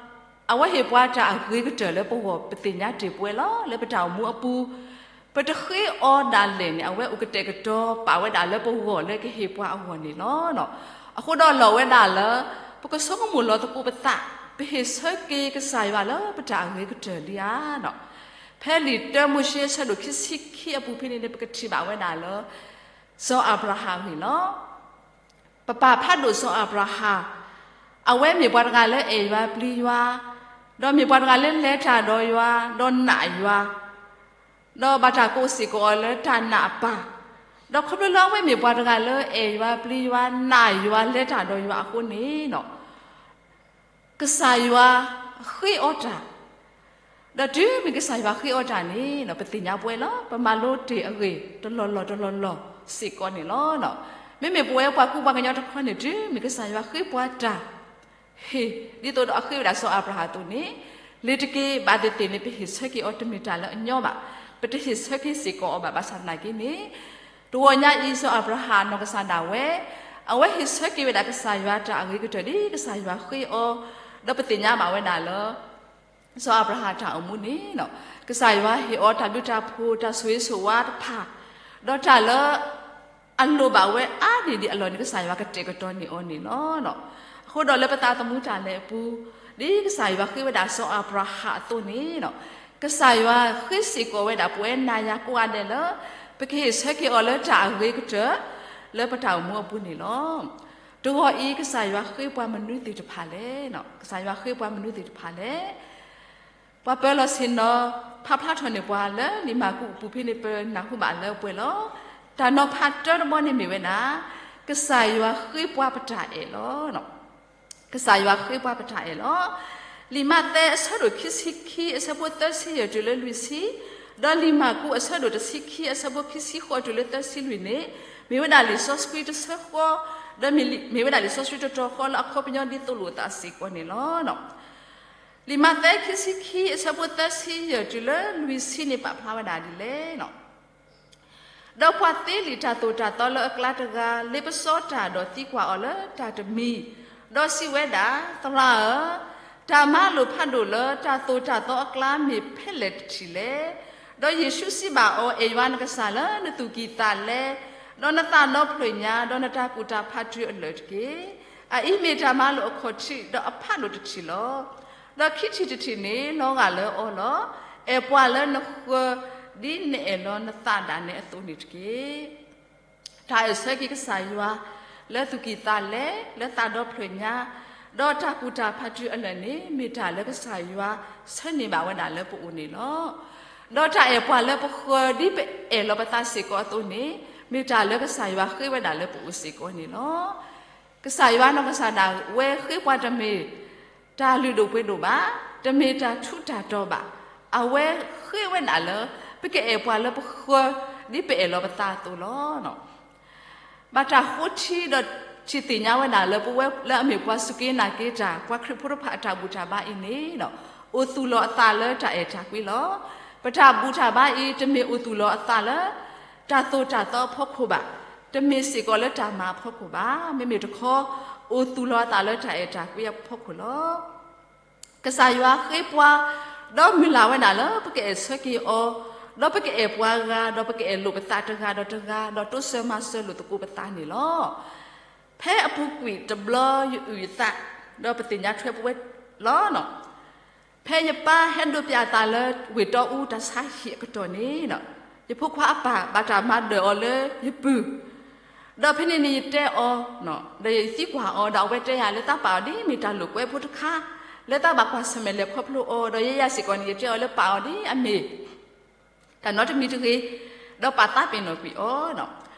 အဝဲဟ့ၣ်ပှၤတၢ်အဂ့ၤကတၢၢ်လၢပဂီၢ် ပသ့ၣ်ညါတ့ၢ်ပဝဲလီၤ. လၢပတၢ်အိၣ်မူအပူၤ ပတဃ့အီၤဒၣ်လဲာ်န့ၣ် အဝဲအိၣ်ကတဲာ်ကတီၤပာ်ဝဲဒၣ်လၢပဂီၢ်လၢကဟ့ၣ်ပှၤအဂီၢ်န့ၣ်လီၤ. အဃိဒီးလီၢ်ဝဲဒၣ်လၢ ပကဆိကမိၣ်လီၤသကိးပသး ပဟ့ၣ်ဆၢက့ၤကစၢ်ယွၤလၢပတၢ်အဂ့ၤကတၢၢ်ဒံးဧါ. ဖဲလံာ်တၢမိၤၡ့အဆၢဒိၣ်ခံဆံခံအပူၤဖဲန့ၣ်န့ၣ် ပကထံၣ်ဘၣ်ဝဲဒၣ်လၢ စီၤအၤဘြၤဟၣ်အဂ့ၢ်လီၤ. ပပၢ်ဖးဒိၣ်စီၤအၤဘြၤဟၣ် အဝဲမ့ၢ်ပှၤတဂၤလၢအဲၣ်ယွၤပျံၤယွၤ, ဒီးမ့ၢ်ပှၤတဂၤလၢလဲၤတၢ်ဒီးယွၤ, ဒီးနာ်ယွၤ, ဒီးဘၣ်တၢ်ကိးစ့ၢ်ကီးအီၤလၢတၢ်နာ်အပၢ်, ဒီးခီဖျိလၢအဝဲမ့ၢ်ပှၤတဂၤလၢအဲၣ်ယွၤပျံၤယွၤ နာ်ယွၤလဲၤတၢ်ဒီးယွၤအဃိန့ၣ် ကစၢ်ယွၤဃ့အီၤတၢ်, ဒီးတုၤမ့ၢ်ကစၢ်ယွၤဃ့အီၤတၢ်န့ၣ် ပသ့ၣ်ညါပဝဲလီၤ. ပမၤလိတ့ၢ်အဂ့ၢ်တလီၢ်လီၢ်တလီၢ်လီၢ်စ့ၢ်ကီးန့ၣ်လီၤ. မ့မ့ၢ်ပဝဲပှၤကူပှၤကညီတခီန့ၣ် တုၤမ့ၢ်ကစၢ်ယွၤဃ့ပှၤတၢ် ဟ့ၣ် ဒ်သိးဒီးအဃ့ဝဲဒၣ်စီၤအၤဘြၤဟၣ်အသိးန့ၣ် လ့ၤတက့ၤဘၣ်သ့ၣ်သ့ၣ်န့ၣ် ပဟ့ၣ်ဆၢက့ၤအီၤတမ့ၢ်တၢ်လၢအညီဘၣ်. ပတဟ့ၣ်ဆၢက့ၤစ့ၢ်ကီးအီၤဘၣ်. ဘၣ်ဆၣ်သနာ်က့န့ၣ် တဂီၤညါအံၤစီၤအၤဘြၤဟၣ်အနီၢ်ကစၢ်ဒၣ်ဝဲ အဝဲဟ့ၣ်ဆၢက့ၤဝဲဒၣ်ကစၢ်ယွၤတၢ်အဂ့ၤကတၢၢ်ဒ်ကစၢ်ယွၤဃ့အီၤ, ဒီးပသ့ၣ်ညါဘၣ်ဝဲဒၣ်လၢ စီၤအၤဘြၤဟၣ်တၢ်အိၣ်မူန့ၣ် ကစၢ်ယွၤဟ့ၣ်အီၤတၢ်ဘျုးတၢ်ဖှိၣ်တၢ်ဆိၣ်ဂ့ၤဆိၣ်ဝါတဖၣ်, ဒီးတၢ်လၢ အလိၣ်ဘၣ်ဝဲအါန့ၢ်ဒံးအလီၢ်န့ၣ် ကစၢ်ယွၤကတဲာ်ကတီၤန့ၢ်အီၤန့ၣ်လီၤ. အဃိဒီးလၢပသးသမူတၢ်လဲၤအပူၤ ဒ်ကစၢ်ယွၤဃ့ဝဲဒၣ်စီၤအၤဘြၤဟၣ်အသိးန့ၣ် ကစၢ်ယွၤဃ့စ့ၢ်ကီးဝဲဒၣ်ပဝဲနၤယၤကိးဂၤဒဲးလၢ ပကဟ့ၣ်ဆၢက့ၤအီၤလၢတၢ်အဂ့ၤကတၢၢ်, လၢပတၢ်အိၣ်မူအပူၤန့ၣ်လီၤ. တဂီၤအံၤ ကစၢ်ယွၤဃ့ပှၤမနုၤသ့ၣ်တဖၣ်လဲၣ်. ကစၢ်ယွၤဃ့ပှၤမနုၤသ့ၣ်တဖၣ်လဲၣ်. ပှၤပၢၤလီၢ်ဆ့ၣ်နီၤ ဖးဖျါထီၣ်န့ၢ်ပှၤလၢလံာ်မၢ်ကူးအပူၤဖဲန့ၣ် ပနၢ်ဟူဘၣ်လၢပှဲၤလီၤ. တၢ်နီၤဖးတၢတဘီန့ၣ်မ့ၢ်ဝဲဒၣ် ကစၢ်ယွၤဃ့ပှၤပတၢ်အဲၣ်လီၤ. ကစၢ်ယွၤဃ့ပှၤပတၢ်အဲၣ်လီၤ. လံာ်မးသဲအဆၢဒိၣ်ခံဆံခံအဆၢဖိသၢဆံယဲၢ်တုၤလၢလွံၢ်ဆံ, ဒီးလံာ်မၢ်ကူးအဆၢဒိၣ်တဆံခံအဆၢဖိခံဆံဃိးတုၤလၢသၢဆံလွံၢ်န့ၣ် မ့ၢ်ဝဲဒၣ်လံာ်စီဆှံတဆၢဃီ, ဒီးမ့ၢ်ဝဲဒၣ်လံာ်စီဆှံတတီၤဃီလၢအခီပညီဒ်သိးလိာ်အသးစ့ၢ်ကီးန့ၣ်လီၤ. လံာ်မးသဲခံဆံခံအဆၢဖိသၢဆံယဲၢ်တုၤလၢလွံၢ်ဆံန့ၣ် ပာ်ဖျါဝဲဒၣ်ဒ်လဲၣ်. ဒီးပှၤသ့လံာ်တၢ်သိၣ်တၢ်သီလၢအကျါတဂၤ လ့ပစီတၢ်ဒီးသံကွၢ်အီၤလၢတၢ်တမံၤ, ဒီးစံးဝဲဒၣ်, သရၣ်ဧၢ, တၢ်မၤလိာ်ဖးဒိၣ်လၢတၢ်သိၣ်တၢ်သီအကျါမ့ၢ်ဖဲလဲၣ်တထံၣ်လဲၣ်. ဒီးယ့ၣ်ၡူးစံးဘၣ်အီၤ, အဲၣ်ယွၤနကစၢ်လၢနသူၣ်ကံၢ်သးလဲ, ဒီးနသးဒီဖျၢၣ်ညါ, ဒီးနတၢ်ကူၣ်တၢ်ဖးတုၤအလၢာ်တက့ၢ်. အအံၤမ့ၢ်တၢ်မၤလိာ်အခီၣ်ထံး ဒီးအဖးဒိၣ်တထံၣ်လီၤ. ဒီးခံထံၣ်တထံၣ်န့ၣ် လီၤဂာ်လၢအီၤလီၤ. အဲၣ်ပှၤလၢနဃၢၤ ဒ်နအဲၣ်လီၤနသးဒၣ်နဲအသိးန့ၣ်တက့ၢ်. တၢ်အဲၣ်ဆၢက့ၤကစၢ်ယွၤ လၢသူၣ်ကံၢ်သးလဲ, လၢသးဒီဖျၢၣ်ညါ, ဒီးတၢ်ကူၣ်တၢ်ဖးတုၤအလၢာ်န့ၣ် မ့ၢ်တၢ်လၢကစၢ်ယွၤဆၢန့ၢ်ဘၣ်ဝဲဒၣ်လၢပအိၣ်န့ၣ်လီၤ. ဒီးတၢ်အဲၣ်ပှၤလၢပဃၢၤဒ်ပအဲၣ်လီၤပသးစ့ၢ်ကီးအသိးန့ၣ် မ့ၢ်တၢ်လၢကစၢ်ယွၤဃ့ဝဲဒၣ်လၢပအိၣ်စ့ၢ်ကီးန့ၣ်လီၤ. ကစၢ်ယွၤနီၢ်ကစၢ်ဒၣ်ဝဲဃ့ပှၤတမ့ၢ် တၢ်လုၢ်ဒိၣ်ပှ့ၤဒိၣ်ဘၣ်, တမ့ၢ်တၢ်ထူးတၢ်တီၤဘၣ်, အဝဲဃ့ဝဲဒၣ်လၢ ပကအဲၣ်ပှၤလၢပဃၢၤ ဒ်ပအဲၣ်လီၤပသးအသိးလီၤ. ဘၣ်တၢ်ဃိထံဒီးထံၣ်သ့ၣ်ညါဝဲဒၣ်လၢပဝဲလၢအမ့ၢ်ပှၤစူၢ်က့ၤနာ်က့ၤတၢ် ပှၤခရံာ်ဖိတဖၣ်အတၢ်ဘူၣ်တၢ်ဘါအံၤန့ၣ် အိၣ်သူၣ်လီၤအသးလၢတၢ်အဲၣ်တၢ်ကွံလီၤ. ပတၢ်ဘူၣ်တၢ်ဘါအံၤ တမ့ၢ်အိၣ်သူၣ်လီၤအသးလၢ တၢ်သိၣ်တၢ်သီအဖီခိၣ်ဘၣ်, တမ့ၢ်စ့ၢ်ကီးလၢတၢ်မၤအဖီခိၣ်ဘၣ်, မ့မ့ၢ်တခီ အိၣ်သူၣ်လီၤအသးလၢတၢ်အဲၣ်တၢ်ကွံအဖီခိၣ်လီၤ. ကစၢ်ယွၤဃ့ပှၤ ဒီးမုၢ်လၢ်ဝဲဒၣ်လၢ ပကအဲၣ်ဆၢက့ၤအီၤ, ဒီးပကအဲၣ်ပှၤဂၤ, ဒီးပကအဲၣ်လိာ်ပသးတဂၤဒီးတဂၤ, ဒီးတိစၢၤမၤစၢၤလိာ်သကိးပသးန့ၣ်လီၤ. ဖဲအပူၤကွံာ်တဘျီယအုၣ်ယသး, ဒီးပသ့ၣ်ညါထွဲပဝဲလီၤ. ဖဲယပၢ်ဟဲဒိးပၠးအသးလၢဝ့ၢ်တီအူတၢ်ဆါဟံၣ်အကတီၢ်န့ၣ်, ယဖိခွါအပၢ်ဘၣ်တၢ်မၤဒၢၣ်အီၤလၢယပုၢ်, ဒီးဖဲန့ၣ်န့ၣ်ယတဲအီၤ, ဒီးယသံကွၢ်အီၤ, ဒီးအဝဲတဲယၤလၢသးပာ်အီၤဒ်မ့ၢ်တၢ်လိာ်ကွဲဖိတခါ, လၢသးဘၣ်ကွၢ်ဆၢၣ်မဲာ်လဲၤခီဖျိအီၤ, ဒီးယဲယၤစ့ၢ်ကီးန့ၣ် ယတဲအီၤလၢပာ်အီၤဒ်အမ့ၢ် တၢ်နီတမံၤတဂ့ၤ, ဒီးပာ်သးပ့ၤနီၣ်ကွံာ်အီၤ.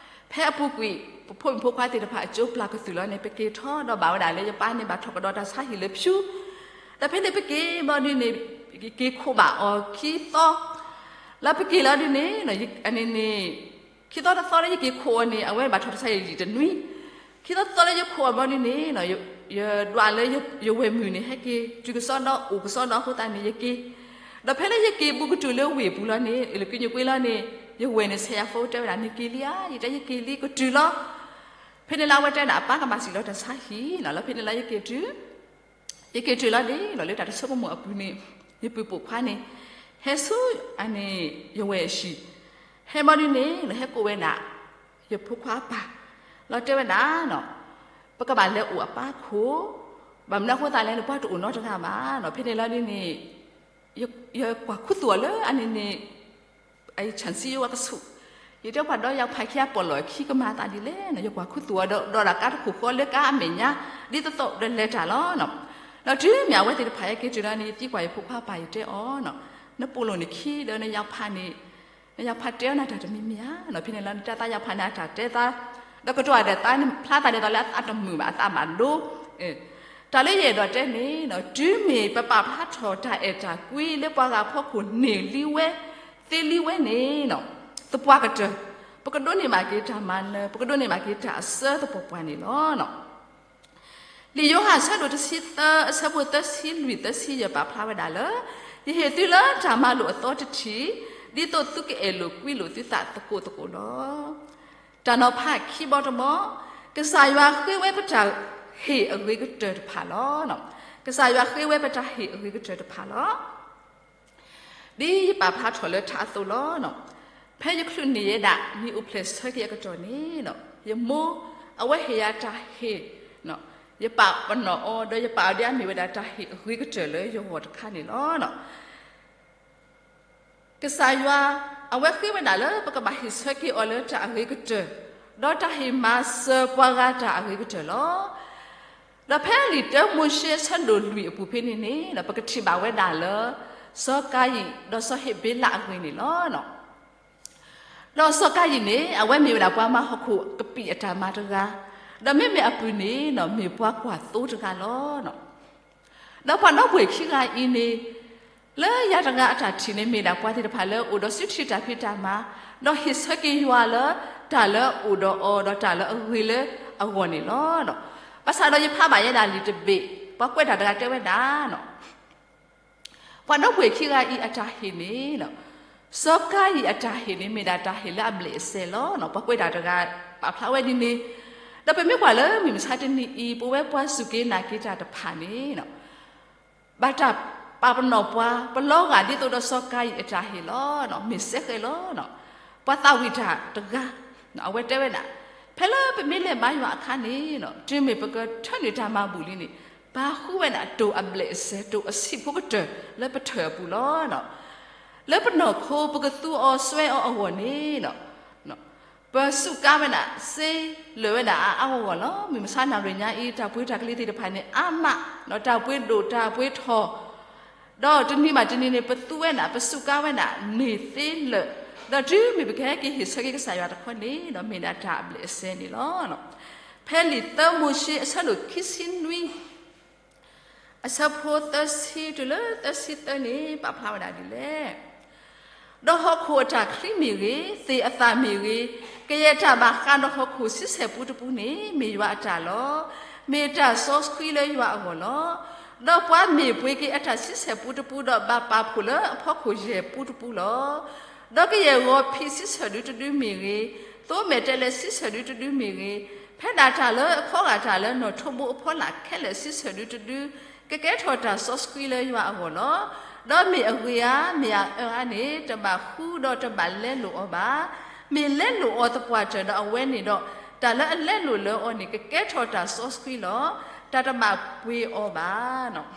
ဖဲအပူၤကွံာ် ပဖိမုၣ်ဖိခွါသ့ၣ်တဖၣ်အကၠိပျၢ်ကသုၣ်လီၤန့ၣ် ပက့ၤထီၣ်ဒီးဘၣ်ဝဲဒၣ်လၢယပၢ်န့ၣ် ဘၣ်ထီၣ်ကဒီးတၢ်ဆါဟံၣ်လၢဖၠူ, ဒီးဖဲန့ၣ်ပက့ၤဘၣ်ဒုန့ၣ် က့ၤခိးဘၣ်အီၤခံသီ, လၢပက့ၤလီၤဒုန့ၣ် အန့ၣ်န့ၣ် ခံသီတသီလၢယက့ၤခိးအီၤန့ၣ် အဝဲဘၣ်ထီၣ်တၢ်ဆါဟံၣ်တနွံ, ခံသီတသီလၢယခိးအီၤဘၣ်ဒုန့ၣ် ယဒွးလၢယဝဲၢ်မုၣ်န့ၣ် ဟဲက့ၤတုၤကစီဒီ အိၣ်ကစီဒီအဃိသတးန့ၣ် ယက့ၤ, ဒီးဖဲလၢယက့ၤဘူးကတုၤလၢဝ့ၢ်ပူၤလီၤန့ၣ် လၢကညိၣ်ကွ့လီၤန့ၣ် ယဝဲၢ်န့ၣ်ဆဲးယၤဖိတဲဝဲဒၣ် နက့ၤလံဧါ, ယတဲယက့ၤလံကတုၤလီၤ. ဖဲန့ၣ်လၢအဝဲတဲဒၣ်အပၢ်ကဘၣ်စံၣ်လီၤတၢ်ဆါဟံၣ်လီၤ. ဖဲန့ၣ်လၢယက့ၤတုၤ ယက့ၤတုၤလီၤန့ၣ် လီၤလၢတၢ်တဆိကမိၣ်အပူၤန့ၣ် ယပုၢ်ပိာ်ခွါန့ၣ် ဟဲဆူ အန့ၣ် ယဝဲၢ်အဟံၣ်, ဟဲဘၣ်ဒုန့ၣ် ဟဲကိးဝဲဒၣ် ယဖိခွါအပၢ်, လီၤတဲဝဲဒၣ် ပကဘၣ်လဲၤအိၣ်အပၢ်ခိၣ်, ဘၣ်မနုၤအဃိသတးလဲၣ်န့ၣ် ပှၤတအိၣ်နီတဂၤဘၣ်. ဖဲန့ၣ်လီၤဒုန့ၣ် ယကွၢ်ခူသူၣ်အီၤလၢအန့ၣ်န့ၣ် အဆၣ်စံယိဝဲကဆူၣ်, ယတဲပှၤဒီးယဖးခံအပီၢ်လီၢ်ခံကမၤအသးဒ်လဲၣ်န့ၣ် ယကွၢ်ခူသူၣ်အီၤဒီး ဒီးဒၣ်ကါတခိၣ်ဃီလၢကါအမဲာ်ညါ ဒ်သိးသိးဒီးလဲၤတၢ်လီၤ. ဒီးတုၤမ့ၢ်အဝဲသ့ၣ်တဖၣ်ဟဲက့ၤတုၤလီၤန့ၣ် ယသံကွၢ်ယဖိခွါအပၢ် ယတဲအီၤ, နပိာ်လိာ်န့ၣ်ခံဒီးနယၤဖးန့ၣ် နယၤဖးတဲအီၤနၤတၢ်တမံၤမံၤဧါ. ဖဲန့ၣ်လီၤန့ၣ် တၢ်သးယၤဖးန့ၣ်အတၢ်တဲသး, ဒီးကတိၤအဒဲးသးန့ၣ် ဖျါသးဒ်သိးလၢအသးတမုာ်ဘၣ် အသးဘၣ်ဒိ တၢ်လၢယအဲၣ်ဒိးတဲန့ၣ် တုၤမ့ၢ်ပပာ်ဖျါထီၣ်တၢ်အဲၣ်တၢ်ကွံလၢပှၤဂၤဖီခိၣ်န့ၢ်လံဝဲ သ့လံဝဲန့ၣ် သပှၢ်ကတၢၢ် ပကဒိးန့ၢ်ဘၣ်က့ၤတၢ်မၤနၢၤ ပကဒိးန့ၢ်ဘၣ်က့ၤတၢ်အစၢသပှၢ်ပှၢ်န့ၣ်လီၤ. လံာ်ယိၤဟၣ်အဆၢဒိၣ်တဆံသၢ အဆၢဖိသၢဆံလွံၢ်သၢဆံယဲၢ်ပာ်ဖျါဝဲဒၣ်လၢ ယဟ့ၣ်သုလၢတၢ်မၤလိာ်အသီတထံၣ် ဒ်သိးသုကအဲၣ်လိာ်ကွံလိာ်သုသးသကိးသကိးလီၤ. တၢ်နီၤဖးခံဘီတဘီ, ကစၢ်ယွၤဃ့ဝဲပတၢ်ဟ့ၣ်အဂ့ၤကတၢၢ်တဖၣ်လီၤ. ကစၢ်ယွၤဃ့ဝဲပတၢ်ဟ့ၣ်အဂ့ၤကတၢၢ်တဖၣ်လီၤ. ဒ်ယပာ်ဖျါထီၣ်လၢထးအသိးလီၤ. ဖဲယချုးန့ၢ်ယဲဒၣ် မ့ၢ်အိၣ်ဖျဲၣ်ဆၢက့ၤအကတီၢ်န့ၣ် ယမိၢ် အဝဲဟ့ၣ်ယၤတၢ်ဟ့ၣ်, ယပာ်ပနီၣ်အီၤ ဒီးယပာ်အီၤဒ်အမ့ၢ်ဝဲဒၣ်တၢ်ဟ့ၣ်အဂ့ၤကတၢၢ်လၢယဂီၢ်တခါန့ၣ်လီၤ. ကစၢ်ယွၤ အဝဲဃ့ဝဲဒၣ်လၢပကဘၣ်ဟ့ၣ်ဆၢက့ၤအီၤလၢတၢ်အဂ့ၤကတၢၢ် ဒီးတၢ်ဟ့ၣ်မၤစၢၤပှၤဂၤတၢ်အဂ့ၤကတၢၢ်လီၤ. ဒီးဖဲလံာ်တၢမိၤၡ့အဆၢဒိၣ်လွံၢ်အပူၤဖဲန့ၣ်န့ၣ် ပကထံၣ်ဘၣ်ဝဲဒၣ်လၢ စီၤကၤယံၣ် ဒီးစီၤဟ့းဘ့လးအဂ့ၢ်န့ၣ်လီၤ. ဒီးစီၤကၤယံၣ်န့ၣ် အဝဲမ့ၢ်ဝဲဒၣ်ပှၤမၤဟီၣ်ခိၣ်ကပံာ်အတၢ်မၤတဂၤ, ဒီးမ့မ့ၢ်အပုၢ်န့ၣ် မ့ၢ်ပှၤကွၢ်သိတဂၤလီၤ. ဒီးပှၤဒီပုၢ်ဝဲၢ်ခံဂၤအံၤန့ၣ် လၢယၤတဂၤအတၢ်ထံၣ်န့ၣ် မ့ၢ်ဒၣ်ပှၤသ့ၣ်တဖၣ်လၢအိၣ်ဒီးစုထံတၢ်ဖံးတၢ်မၤ, ဒီးဟ့ၣ်ဆၢက့ၤယွၤလၢ တၢ်လၢအအိၣ်ဒီးအီၤ ဒီးတၢ်လၢအဂ့ၤလၢအဂီၢ်န့ၣ်လီၤ. ဘၣ်ဆၣ်ဒီးယဖးဘၣ်ယဲဒၣ်လံာ်တဘ့ၣ်, ပှၤကွဲးတၢ်တဂၤတဲဝဲဒၣ် ပှၤဒီပုၢ်ဝဲၢ်ခံဂၤအံၤအတၢ်ဟ့ၣ်န့ၣ် စီၤကၤယံၣ်အတၢ်ဟ့ၣ်န့ၣ် မ့ၢ်ဒၣ်တၢ်ဟ့ၣ်လၢအဘျဲၣ်အစဲၤလီၤ. ပှၤကွဲးတၢ်တဂၤ ပာ်ဖျါဝဲဒ်န့ၣ်, ဒီးပမ့ၢ်ကွၢ်လၢမုၢ်မဆါတနံၤအံၤ ပဝဲပှၤစူၢ်က့ၤနာ်က့ၤတၢ်တဖၣ်န့ၣ် ဘၣ်တၢ်ပာ်ပနီၣ်ပှၤ ပလီၤဂာ်ဒ်သိးဒီးစီၤကၤယံၣ်အတၢ်ဟ့ၣ်လီၤ. မ့ၢ်စဲဃဲးလီၤ. ပှၤသးဝံၣ်တၢ်တဂၤ အဝဲတဲဝဲဒၣ်, ဖဲလၢပမ့ၢ်လဲၤဘါယွၤအခါန့ၣ် တုၤမ့ၢ်ပကထၢနုာ်တၢ်မၤဘူၣ်လံန့ၣ် ပာ်ဃုဝဲဒၣ်တိၢ်အဘျဲၣ်အစဲၤ တိၢ်အဆံးဖိကတၢၢ်လၢပထၢၣ်အပူၤလီၤ. လၢပနီၢ်ခိပကသူအီၤစွဲအီၤအဂီၢ်န့ၣ် ပစူးကါဝဲဒၣ်စ့လၢာ်ဝဲဒၣ်အါအါဂီၢ်ဂီၢ်လီၤ. မုၢ်မဆါနၣ်ရံၣ်ညါအံၤ တၢ်ပှ့ၤတၢ်ကလံၤသ့ၣ်တဖၣ်န့ၣ် အါမး, ဒီးတၢ်ပှ့ၤဒိၣ်တၢ်ပှ့ၤထီၣ်, ဒီးတနံၤဘၣ်တနံၤန့ၣ် ပသူဝဲဒၣ် ပစူးကါဝဲဒၣ်န့ၢ်သ့လၢာ်, ဒီးတုၤမ့ၢ်ပကဟဲက့ၤဟ့ၣ်ဆၢက့ၤကစၢ်ယွၤတခီန့ၣ် ဒီးမ့ၢ်ဒၣ်တၢ်အဘျဲၣ်အစဲၤန့ၣ်လီၤ. ဖဲလံာ်သၢမိၤၡ့အဆၢဒိၣ်ခံဆံနွံ အဆၢဖိသၢဆံတုၤလၢသၢဆံသၢန့ၣ် ပာ်ဖျါဝဲဒၣ်ဒ်လဲၣ်. ဒီးဟီၣ်ခိၣ်အတၢ်ချံမ့ၢ်ဂ့ၤ, သ့ၣ်အသၣ်မ့ၢ်ဂ့ၤ, ကယဲၢ်တၢ်ဘၣ်ဃးဒီးဟီၣ်ခိၣ်ဆံဆဲၣ်ပူတပူန့ၣ် မ့ၢ်ယွၤအတၢ်လီၤ. မ့ၢ်တၢ်စီဆှံလၢယွၤအဂီၢ်လီၤ. ဒီးပှၤမ့ၢ်ပှ့ၤက့ၤအတၢ်ဆံဆဲၣ်ပူတပူဒီး ဘၣ်ပာ်ဖှိၣ်လၢအဖီခိၣ်ယဲၢ်ပူတပူလီၤ. ဒီးကယဲၢ်ဂီၤဖံးဆံဆဲၣ်ဒုတဒုမ့ၢ်ဂ့ၤ, သိမဲာ်တဲးလဲးဆံဆဲၣ်ဒုတဒုမ့ၢ်ဂ့ၤ, ဖဲဒၣ်တၢ်လၢအခီဂာ်တၢ်လၢနီၣ်ထိးဘိအဖီလာ်ခဲလၢာ်ဆံဆဲၣ်ဒုတဒု, ကကဲထီၣ်တၢ်စီဆှံလၢယွၤအဂီၢ်လီၤ. ဒီးမ့ၢ်အဂ့ၤဧါ, မ့ၢ်အအၢဧါန့ၣ် တဘၣ်ဃုဒီးတဘၣ်လဲလိာ်အီၤဘၣ်. မ့ၢ်လဲလိာ်အီၤသပှၢ်တၢၢ်ဒီးအဝဲန့ၣ်ဒီး တၢ်လၢအလဲလိာ်လၢအီၤန့ၣ် ကကဲထီၣ်တၢ်စီဆှံလီၤ. တၢ်တဘၣ်ပှ့ၤအီၤဘၣ်. လံာ်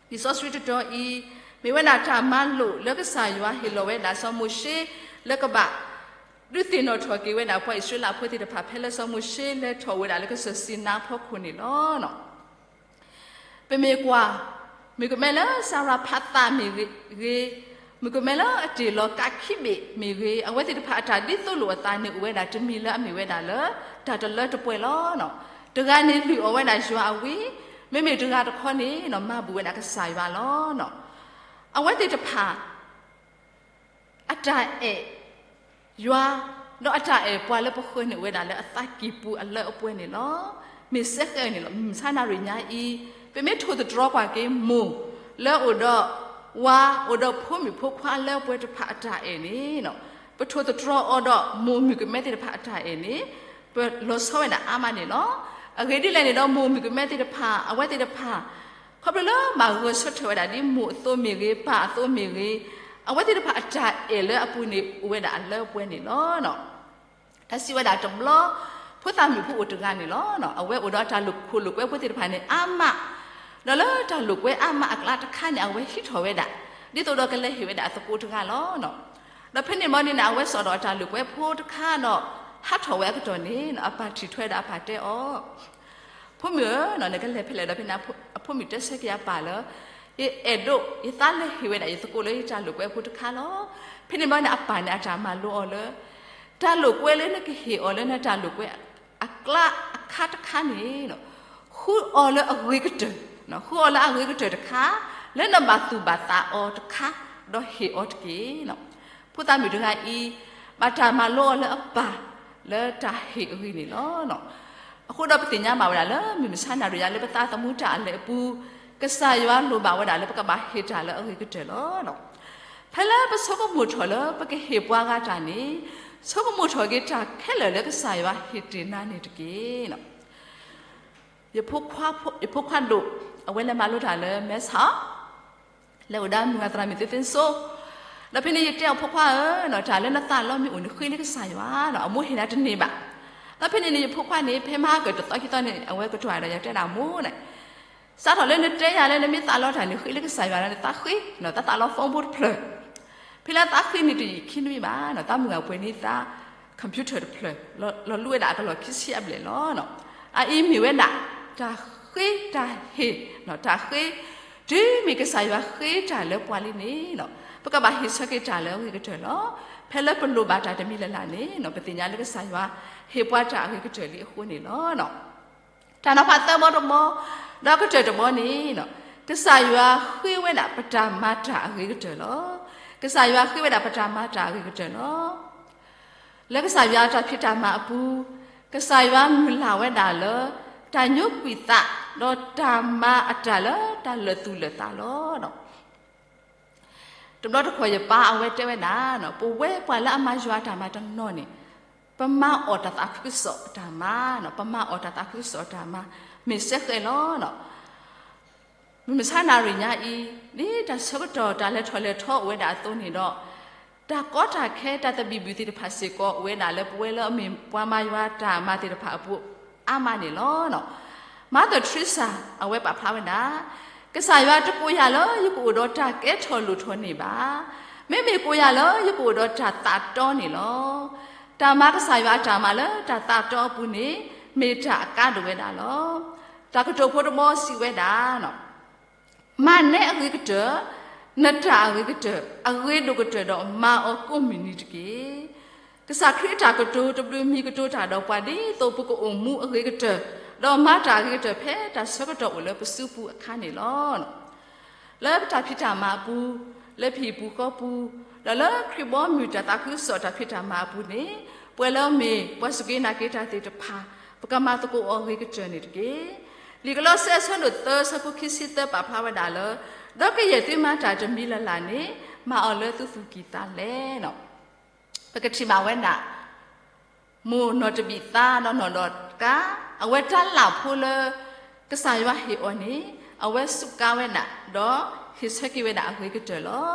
စီဆှံတတီၤအံၤ မ့ၢ်ဝဲဒၣ်တၢ်မၤလိာ်လၢကစၢ်ယွၤဟ့ၣ်လီၤဝဲဒၣ်စီၤမိၤၡ့ လၢကဘၣ် ဒုးသ့ၣ်နီၣ်ထီၣ်က့ၤဝဲဒၣ်ပှၤအံၣ်စရ့လးဖိသ့ၣ်တဖၣ် ဖဲလၢစီၤမိၤၡ့လဲၤထီၣ်ဝဲဒၣ်လၢကစၢၢ်စံနါအဖီခိၣ်န့ၣ်လီၤ. ပမ့ၢ်ကွၢ် မုၣ်ကမဲလၢစၤရၤဖးသးမ့ၢ်ဂ့ၤ, မုၣ်ကမဲလၢအတ့ၢ်လီၤကးခံဘ့ၣ်မ့ၢ်ဂ့ၤ, အဝဲသ့ၣ်တဖၣ်အတၢ်ဒ်သိးလိာ်အသးန့ၣ် အိၣ်ဝဲဒၣ်တမံၤလၢအမ့ၢ်ဝဲဒၣ်လၢ တၢ်တလၢတပှဲၤလီၤ. တဂၤန့ၣ်လုၢ်အီၣ်ဝဲဒၣ်ယွၤအဝံ, မ့မ့ၢ်တဂၤတခီန့ၣ် မၤဘူၣ်ဝဲဒၣ်ကစၢ်ယွၤလီၤ. အဝဲသ့ၣ်တဖၣ် အတၢ်အဲၣ်ယွၤ ဒီးအတၢ်အဲၣ်ပှၤလၢပဃၢၤန့ၣ် အိၣ်ဝဲဒၣ်လၢအသးကံၢ်ပူၤအလၢအပှဲၤန့ၣ်လီၤ. မ့ၢ်စဲဃဲးန့ၣ်လီၤ. မုၢ်မဆါနၣ်ရံၣ်ညါအံၤ ပမ့ၢ်ထိၣ်သတြီၤကွၢ်က့ၤမိၢ်လၢအိၣ်ဒီးဝၤ အိၣ်ဒီးဖိမုၣ်ဖိခွါလၢအပှဲၤတဖၣ်အတၢ်အဲၣ်န့ၣ် ပထိၣ်သတြီၤအီၤဒီးမိၢ်မုၣ်ကမဲသ့ၣ်တဖၣ်အတၢ်အဲၣ်န့ၣ် ပလီၤဆီဝဲဒၣ်အါမးန့ၣ်လီၤ. အဂ့ၢ်ဒ်လဲၣ်န့ၣ်ဒီး မိၢ်မုၣ်ကမဲသ့ၣ်တဖၣ် အဝဲသ့ၣ်တဖၣ် ခီဖျိလၢဘၣ်ဂဲၤဆၢထၢၣ်ဝဲဒၣ်ဒ်မိၢ်အသိးမ့ၢ်ဂ့ၤ, ပၢ်အသိးမ့ၢ်ဂ့ၤ, အဝဲသ့ၣ်တဖၣ်အတၢ်အဲၣ်လၢအပူၤန့ၣ် အိၣ်ဝဲဒၣ်အလၢအပှဲၤန့ၣ်လီၤ. တၢ်စံးဝဲဒၣ်တဘျီ ဖိသၣ်မုၣ်ဖိအိၣ်တဂၤန့ၣ်လီၤ. အဝဲအိၣ်ဒီးတၢ်လိာ်ခိၣ်လိာ်ကွဲဖိသ့ၣ်တဖၣ်န့ၣ် အါမး, ဒီးလၢတၢ်လိာ်ကွဲအါမးအကျါတခါန့ၣ် အဝဲဟံးထီၣ်ဝဲဒၣ် ဒ်သိးဒီးကလဲၤဟ့ၣ်ဝဲဒၣ်အသကိးတဂၤလီၤ. ဒီးဖဲန့ၣ်မီန့ၣ် အဝဲစိာ်ဒီးအတၢ်လိာ်ကွဲဖိတခါဒီး ဟးထီၣ်ဝဲအကတီၢ်န့ၣ် အပၢ်ထံၣ်ထွဲဒီးအပၢ်တဲအီၤ ဖိမုၣ်ဧၢ, နကလဲၤဖဲလဲၣ်ဒီး ဖဲန့ၣ်အဖိမုၣ်တဲဆၢက့ၤအပၢ်လၢ ယအဲၣ်ဒိး ယသးလဲၤဟ့ၣ်ဝဲဒၣ်ယသကိးလၢယတၢ်လိာ်ကွဲဖိတခါလီၤ. ဖဲန့ၣ်ဘျီန့ၣ် အပၢ်န့ၣ်အတၢ်မၤလိအီၤလၢ တၢ်လိာ်ကွဲလၢနကဟ့ၣ်အီၤလၢနတၢ်လိာ်ကွဲအကျါအခါတခါန့ၣ် ဃုအီၤလၢအဂ့ၤကတၢၢ်, ဃုအီၤလၢအဂ့ၤကတၢၢ်တခါ လၢနဘၣ်သူၣ်ဘၣ်သးအီၤတခါ ဒီးဟ့ၣ်အီၤတက့ၢ်. ဖိသၣ်မုၣ်တဂၤအံၤ ဘၣ်တၢ်မၤလိအီၤလၢအပၢ်လၢတၢ်ဟ့ၣ်အဂ့ၢ်န့ၣ်လီၤ. အဃိဒီးပသ့ၣ်ညါဘၣ်ဝဲဒၣ်လၢ မုၢ်မဆါနၣ်ရံၣ်ညါလၢပသးသမူတၢ်အလဲၤအပူၤ ကစၢ်ယွၤလိၣ်ဘၣ်ဝဲဒၣ်လၢပကဘၣ်ဟ့ၣ်တၢ်လၢအဂ့ၤကတၢၢ်လီၤ. ဖဲလၢပဆိကမိၣ်ထီၣ်လၢပကဟ့ၣ်ပှၤဂၤတၢ်န့ၣ် ဆိကမိၣ်ထီၣ်က့ၤတၢ်ခဲလၢာ်လၢကစၢ်ယွၤဟ့ၣ်တ့ၢ်နၤန့ၣ်တက့ၢ်. ယဖိခွါဒိၣ် အဝဲလဲၤမၤလိတၢ်လၢမဲဆီး လဲၤအိၣ်ဒီးမုၢ်ဂၤသရၣ်မုၣ်သ့သ့စိ ဒီးဖဲန့ၣ်ယတဲအီၤ ဖိခွါဧၢ, တၢ်လၢနသးလီမ့ၢ်အိၣ်န့ၣ် ဃ့လၢကစၢ်ယွၤ, အမိၢ်ဟ့ၣ်နၤတန့ၢ်ဘၣ်. ဒီးဖဲန့ၣ်န့ၣ် ယဖိခွါန့ၣ် ဖဲမဟါကတသီခံသီန့ၣ် အဝဲကတိၤဒီးယၤတဲဒၣ်မိၢ်န့ၣ်, စးထီၣ်လၢနတဲယၤလၢနမ့ၢ်သးလီတၢ်န့ၣ် ဃ့လၢကစၢ်ယွၤလၢနသးဃ့, တၢ်သးလီ phone ဖိတဖျၢၣ်, ဖဲလၢသးဃ့န့ၣ်တယံာ်ခံနွံဘၣ်, တၢ်မုၢ်ဂၤပှဲၤန့ၢ်သး computer တဖျၢၣ် လီၤလူၤဝဲဒၣ်အကလီၢ်ခံဆံအဘျဲၣ်လီၤ. အအံၤမ့ၢ်ဝဲဒၣ် တၢ်ဃ့တၢ်ဟ့ၣ် တၢ်ဃ့ တုၤမ့ၢ်ကစၢ်ယွၤဃ့တၢ်လၢပှၤလံန့ၣ် ပကဘၣ်ဟ့ၣ်ဆၢက့ၤတၢ်လၢအဂ့ၤကတၢၢ်လီၤ. ဖဲလၢပလိၣ်ဘၣ်တၢ်တမံၤလၢ်လၢ်န့ၣ် ပသ့ၣ်ညါလၢကစၢ်ယွၤဟ့ၣ်ပှၤတၢ်အဂ့ၤကတၢၢ်လံအဃိန့ၣ်လီၤ. တၢ်နီၤဖးသၢဘီတဘီ ဒီးကတၢၢ်တဘီန့ၣ် ကစၢ်ယွၤဃ့ဝဲဒၣ်ပတၢ်မၤတၢ်အဂ့ၤကတၢၢ်လီၤ. ကစၢ်ယွၤဃ့ဝဲဒၣ်ပတၢ်မၤတၢ်အဂ့ၤကတၢၢ်လီၤ. လၢကစၢ်ယွၤအတၢ်ဖံးတၢ်မၤအပူၤ, ကစၢ်ယွၤမုၢ်လၢ်ဝဲဒၣ်လၢ တၢ်ညိကွံာ်သး ဒီးတၢ်မၤအတၢ်လၢတၢ်လၢာ်သူၣ်လၢာ်သးလီၤ. တဘျီတခီၣ်ယပၢ်အဝဲတဲဝဲဒၣ်, ပဝဲပှၤလၢအမၤယွၤအတၢ်မၤတနီၤန့ၣ်, ပမၤအီၣ်တၢ်သးခုကစီၣ်အတၢ်မၤ, ပမၤအီၣ်တၢ်သးခုကစီၣ်အတၢ်မၤ, မ့ၢ်စဲဃဲးလီၤ. မုၢ်မဆါနၣ်ရံၣ်ညါအံၤ, ဒ်တၢ်ဆၢကတီၢ်တၢ်လဲၤထီၣ်လဲၤထီအိၣ်ဝဲဒၣ်အသိးန့ၣ်ဒီး, တၢ်ကီတၢ်ခဲတၢ်သဘံၣ်ဘုၣ်သ့ၣ်တဖၣ်စ့ၢ်ကီးအိၣ်ဝဲဒၣ်လၢပဝဲလၢအမ့ၢ်ပှၤမၤယွၤတၢ်မၤသ့ၣ်တဖၣ်အပူၤ အါမးန့ၣ်လီၤ. Mother Teresa အဝဲပာ်ဖျါဝဲဒၣ်, ကစၢ်ယွၤတကိးယၤလၢယကအိၣ်ဒီးတၢ်ကဲထီၣ်လိၣ်ထီၣ်န့ၣ်ဘၣ်. မ့မ့ၢ်ကိးယၤလၢယကအိၣ်ဒီးတၢ်သးတီန့ၣ်လီၤ. တၢ်မၤကစၢ်ယွၤအတၢ်မၤလၢတၢ်သးတီအပူၤန့ၣ် မ့ၢ်တၢ်အကါဒိၣ်ဝဲဒၣ်လီၤ. တၢ်ကတိၤဖိတဘီစံးဝဲဒၣ်, မၤနၤအဂ့ၤကတၢၢ်, နတၢ်အဂ့ၤကတၢၢ် အဂ့ၤဒိၣ်ကတၢၢ်ဒီးမၤအီၤကိးမုၢ်နံၤတက့ၢ်. ကစၢ်ခရံာ်အတၢ်ကတိၤတဘျုးမံၤကတိၤတၢ်ဒီးပှၤဒ်သိးပကအိၣ်မူအဂ့ၤကတၢၢ်, ဒီးမၤတၢ်အဂ့ၤကတၢၢ်ဖဲတၢ်ဆၢကတီၢ်အိၣ်လၢပစုပူၤအခါန့ၣ်လီၤ. လၢပတၢ်ဖံးတၢ်မၤအပူၤ, လၢပဟံၣ်ပူၤဃီပူၤ, ဒီးလၢခရံာ်ဘီမုၢ်တၢ်သးခုကစီၣ်တၢ်ဖံးတၢ်မၤအပူၤန့ၣ်, ပဝဲလၢအမ့ၢ်ပှၤစူၢ်က့ၤနာ်က့ၤတၢ်သ့ၣ်တဖၣ်, ပကမၤသကိးအီၤအဂ့ၤကတၢၢ်န့ၣ်တက့ၢ်. လံာ်ကလီးစဲအဆၢဒိၣ်သၢဆၢဖိခံဆံသၢပာ်ဖျါဝဲဒၣ်လၢ, ဒီးကယဲၢ်သုမၤတၢ်တမံၤလၢ်လၢ်န့ၣ်, မၤအီၤလၢသုသူၣ်ကံၢ်သးလဲ. ပကထံၣ်ဘၣ်ဝဲဒၣ် မိၢ်နီၢ်တဘံၣ်သါဒီးနီၢ်ဒီးကါ, အဝဲတၢ်လၢ်ဖိလၢ ကစၢ်ယွၤဟ့ၣ်အီၤန့ၣ်, အဝဲစူးကါဝဲဒၣ်, ဒီးဟ့ၣ်ဆၢက့ၤဝဲဒၣ်အဂ့ၤကတၢၢ်လီၤ.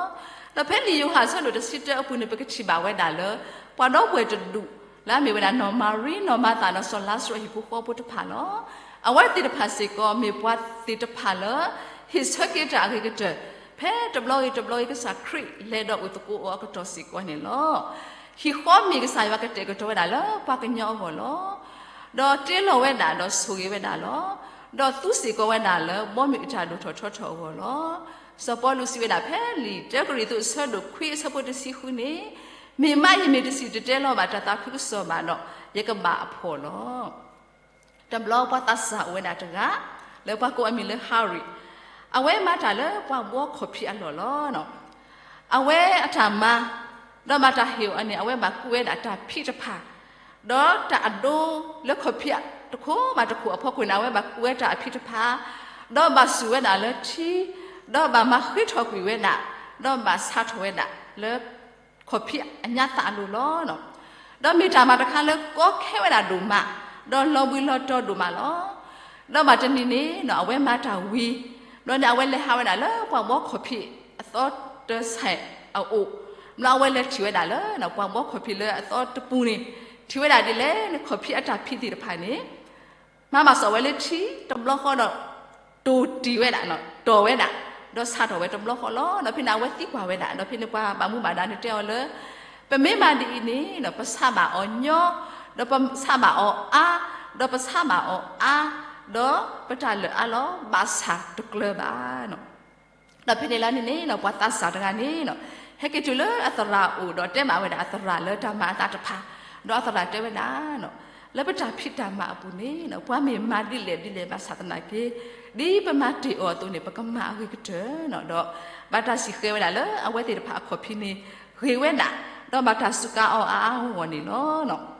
ဒီးဖဲလံာ်ယိၤဟၣ်အဆၢဒိၣ်တဆံတၢအပူၤန့ၣ် ပကထံၣ်ဘၣ်ဝဲဒၣ်လၢ ပှၤဒီပုၢ်ဝဲၢ်တဒူၣ် လၢအမ့ၢ်ဝဲဒၣ်နီၢ်မၤရံ, နီၢ်မၤသၤ, ဒီးစီၤလါစရူးအဟံၣ်ဖိဃီဖိတဖၣ်လီၤ. အဝဲသ့ၣ်တဖၣ်စ့ၢ်ကီးမ့ၢ်ပှၤသ့ၣ်တဖၣ်လၢ ဟ့ၣ်ဆၢက့ၤတၢ်အဂ့ၤကတၢၢ်, ဖဲတဘျီဂ့ၤတဘျီဂ့ၤ ကစၢ်ခရံာ်လဲၤဒီးအိၣ်သကိးအီၤအကတီၢ်စ့ၢ်ကီးန့ၣ်လီၤ. ဟံၣ်ဃီမ့ၢ်ကစၢ်ယွၤကတဲာ်ကတီၤဝဲဒၣ်လၢပှၤကညီအဂီၢ်လီၤ. ဒီးတ့လီၤဝဲဒၣ်ဒီးဆိၣ်ဂ့ၤဝဲဒၣ်လီၤ. ဒီးသူစ့ၢ်ကီးဝဲဒၣ်လၢဘီမုၢ်အတၢ်ဒိၣ်ထီၣ်ထီထီၣ်အဂီၢ်လီၤ. စီၤပီလူးစံးဝဲဒၣ်ဖဲလံာ်တၢကရံၣ်သူးအဆၢဒိၣ်ခွံအဆၢဖိတဆံဃုန့ၣ်, မ့ၢ်မးယမ့ၢ်တစံၣ်တဲၤတဲလီၤဘၣ်တၢ်သးခုကစီၣ်ဘၣ်ဒီး ယကဘၣ်အဖှီၣ်လီၤ. တဘျီပှၤသးစၢ်အိၣ်ဝဲဒၣ်တဂၤ, လၢပှၤကိးအမံၤလၢ Harry, အဝဲမၤတၢ်လၢပှၤဘှီခီၣ်ဖံးအလီၢ်လီၤ. အဝဲအတၢ်မၤ, ဒီးဘၣ်တၢ်ဟ့ၣ်အီၤန့ၣ် အဝဲဘၣ်ကူးဝဲဒၣ်တၢ်ဖံးတဖၣ်, ဒီးတၢ်အဒိလၢခီၣ်ဖံးတခိၣ်မးတခိၣ်အဖီခိၣ်န့ၣ် အဝဲဘၣ်ကူးဝဲတၢ်အဖံးတဖၣ်, ဒီးဘၣ်စူၢ်ဝဲဒၣ်လၢထံ, ဒီးဘၣ်မၤဃ့ထီၣ်ကွံာ်ဝဲဒၣ်, ဒီးဘၣ်ဆါထီၣ်ဝဲဒၣ်လၢ ခီၣ်ဖံးအညါသၣ်အလိၤလီၤ. ဒီးမ့ၢ်တၢ်မၤတခါလၢကီခဲဝဲဒၣ်ဒိၣ်မး, ဒီးလီၤဘှံးလီၤတီၤဒိၣ်မးလီၤ. ဒီးဘၣ်တနံၤန့ၣ် အဝဲမၤတၢ်ဝံၤ, ဒီးန့ၣ်အဝဲလဲၤဟးဝဲဒၣ်လၢပှၤဘှီခီၣ်ဖံးအသီတဆဲးအအိၣ်, ဘျီအဝဲလဲၤထံၣ်ဝဲဒၣ်လၢပှၤဘှီခီၣ်ဖံးလၢအသီတပူၤန့ၣ်, ထံၣ်ဝဲဒၣ်ဒ်လဲၣ်န့ၣ် ခီၣ်ဖံးအတၢ်ဖံးသ့ၣ်တဖၣ်န့ၣ် မၤဘၣ်စီၣ်ဝဲလၢထံတဘျီဃီဒီး တိၢ်တံၢ်ဝဲဒၣ်, တီၢ်ဝဲဒၣ်, ဒီးဆါထီၣ်ဝဲတဘျီဃီလီၤ. ဒီးဖဲန့ၣ်အဝဲသံကွၢ်ဝဲဒၣ်, ဒီးဖဲန့ၣ်ပှၤဘၣ်မူဘၣ်ဒါန့ၣ်တဲအီၤလၢ ပမ့ၢ်မၤဒ်အံၤန့ၣ် ပဆါဘၣ်အီၤညီ, ဒီးပဆါဘၣ်အီၤအါ, ဒီးပဆါဘၣ်အီၤအါ, ဒီးပတၢ်လၢာ်အါလီၤ, ဘၣ်ဆၣ်တကျၢၤဘၣ်. ဒီးဖဲန့ၣ်လီၤန့ၣ်န့ၣ် ပှၤသးစၢ်တဂၤန့ၣ် ဟဲက့ၤတုၤလၢအသရၣ်အအိၣ်ဒီးတဲဘၣ်ဝဲဒၣ်အသရၣ်လၢတၢ်မၤအသးတဖၣ်, ဒီးအသရၣ်တဲဝဲဒၣ်, လၢပတၢ်ဖံးတၢ်မၤအပူၤန့ၣ် ပှၤမ့ၢ်မၤဒ်လဲၣ်ဒ်လဲၣ်ဘၣ်ဆၣ်သနာ်က့ ဒ်ပမၤတ့ၢ်အီၤအသိးန့ၣ် ပကမၤအဂ့ၤကတၢၢ်, ဒီးဘၣ်တၢ်စံၣ်ဃဲၤဝဲဒၣ်လၢအဝဲသ့ၣ်တဖၣ်အခီၣ်ဖံးန့ၣ် ဂ့ၤဝဲဒၣ်, ဒီးဘၣ်တၢ်စူးကါအီၤအါအါဂီၢ်ဂီၢ်န့ၣ်လီၤ.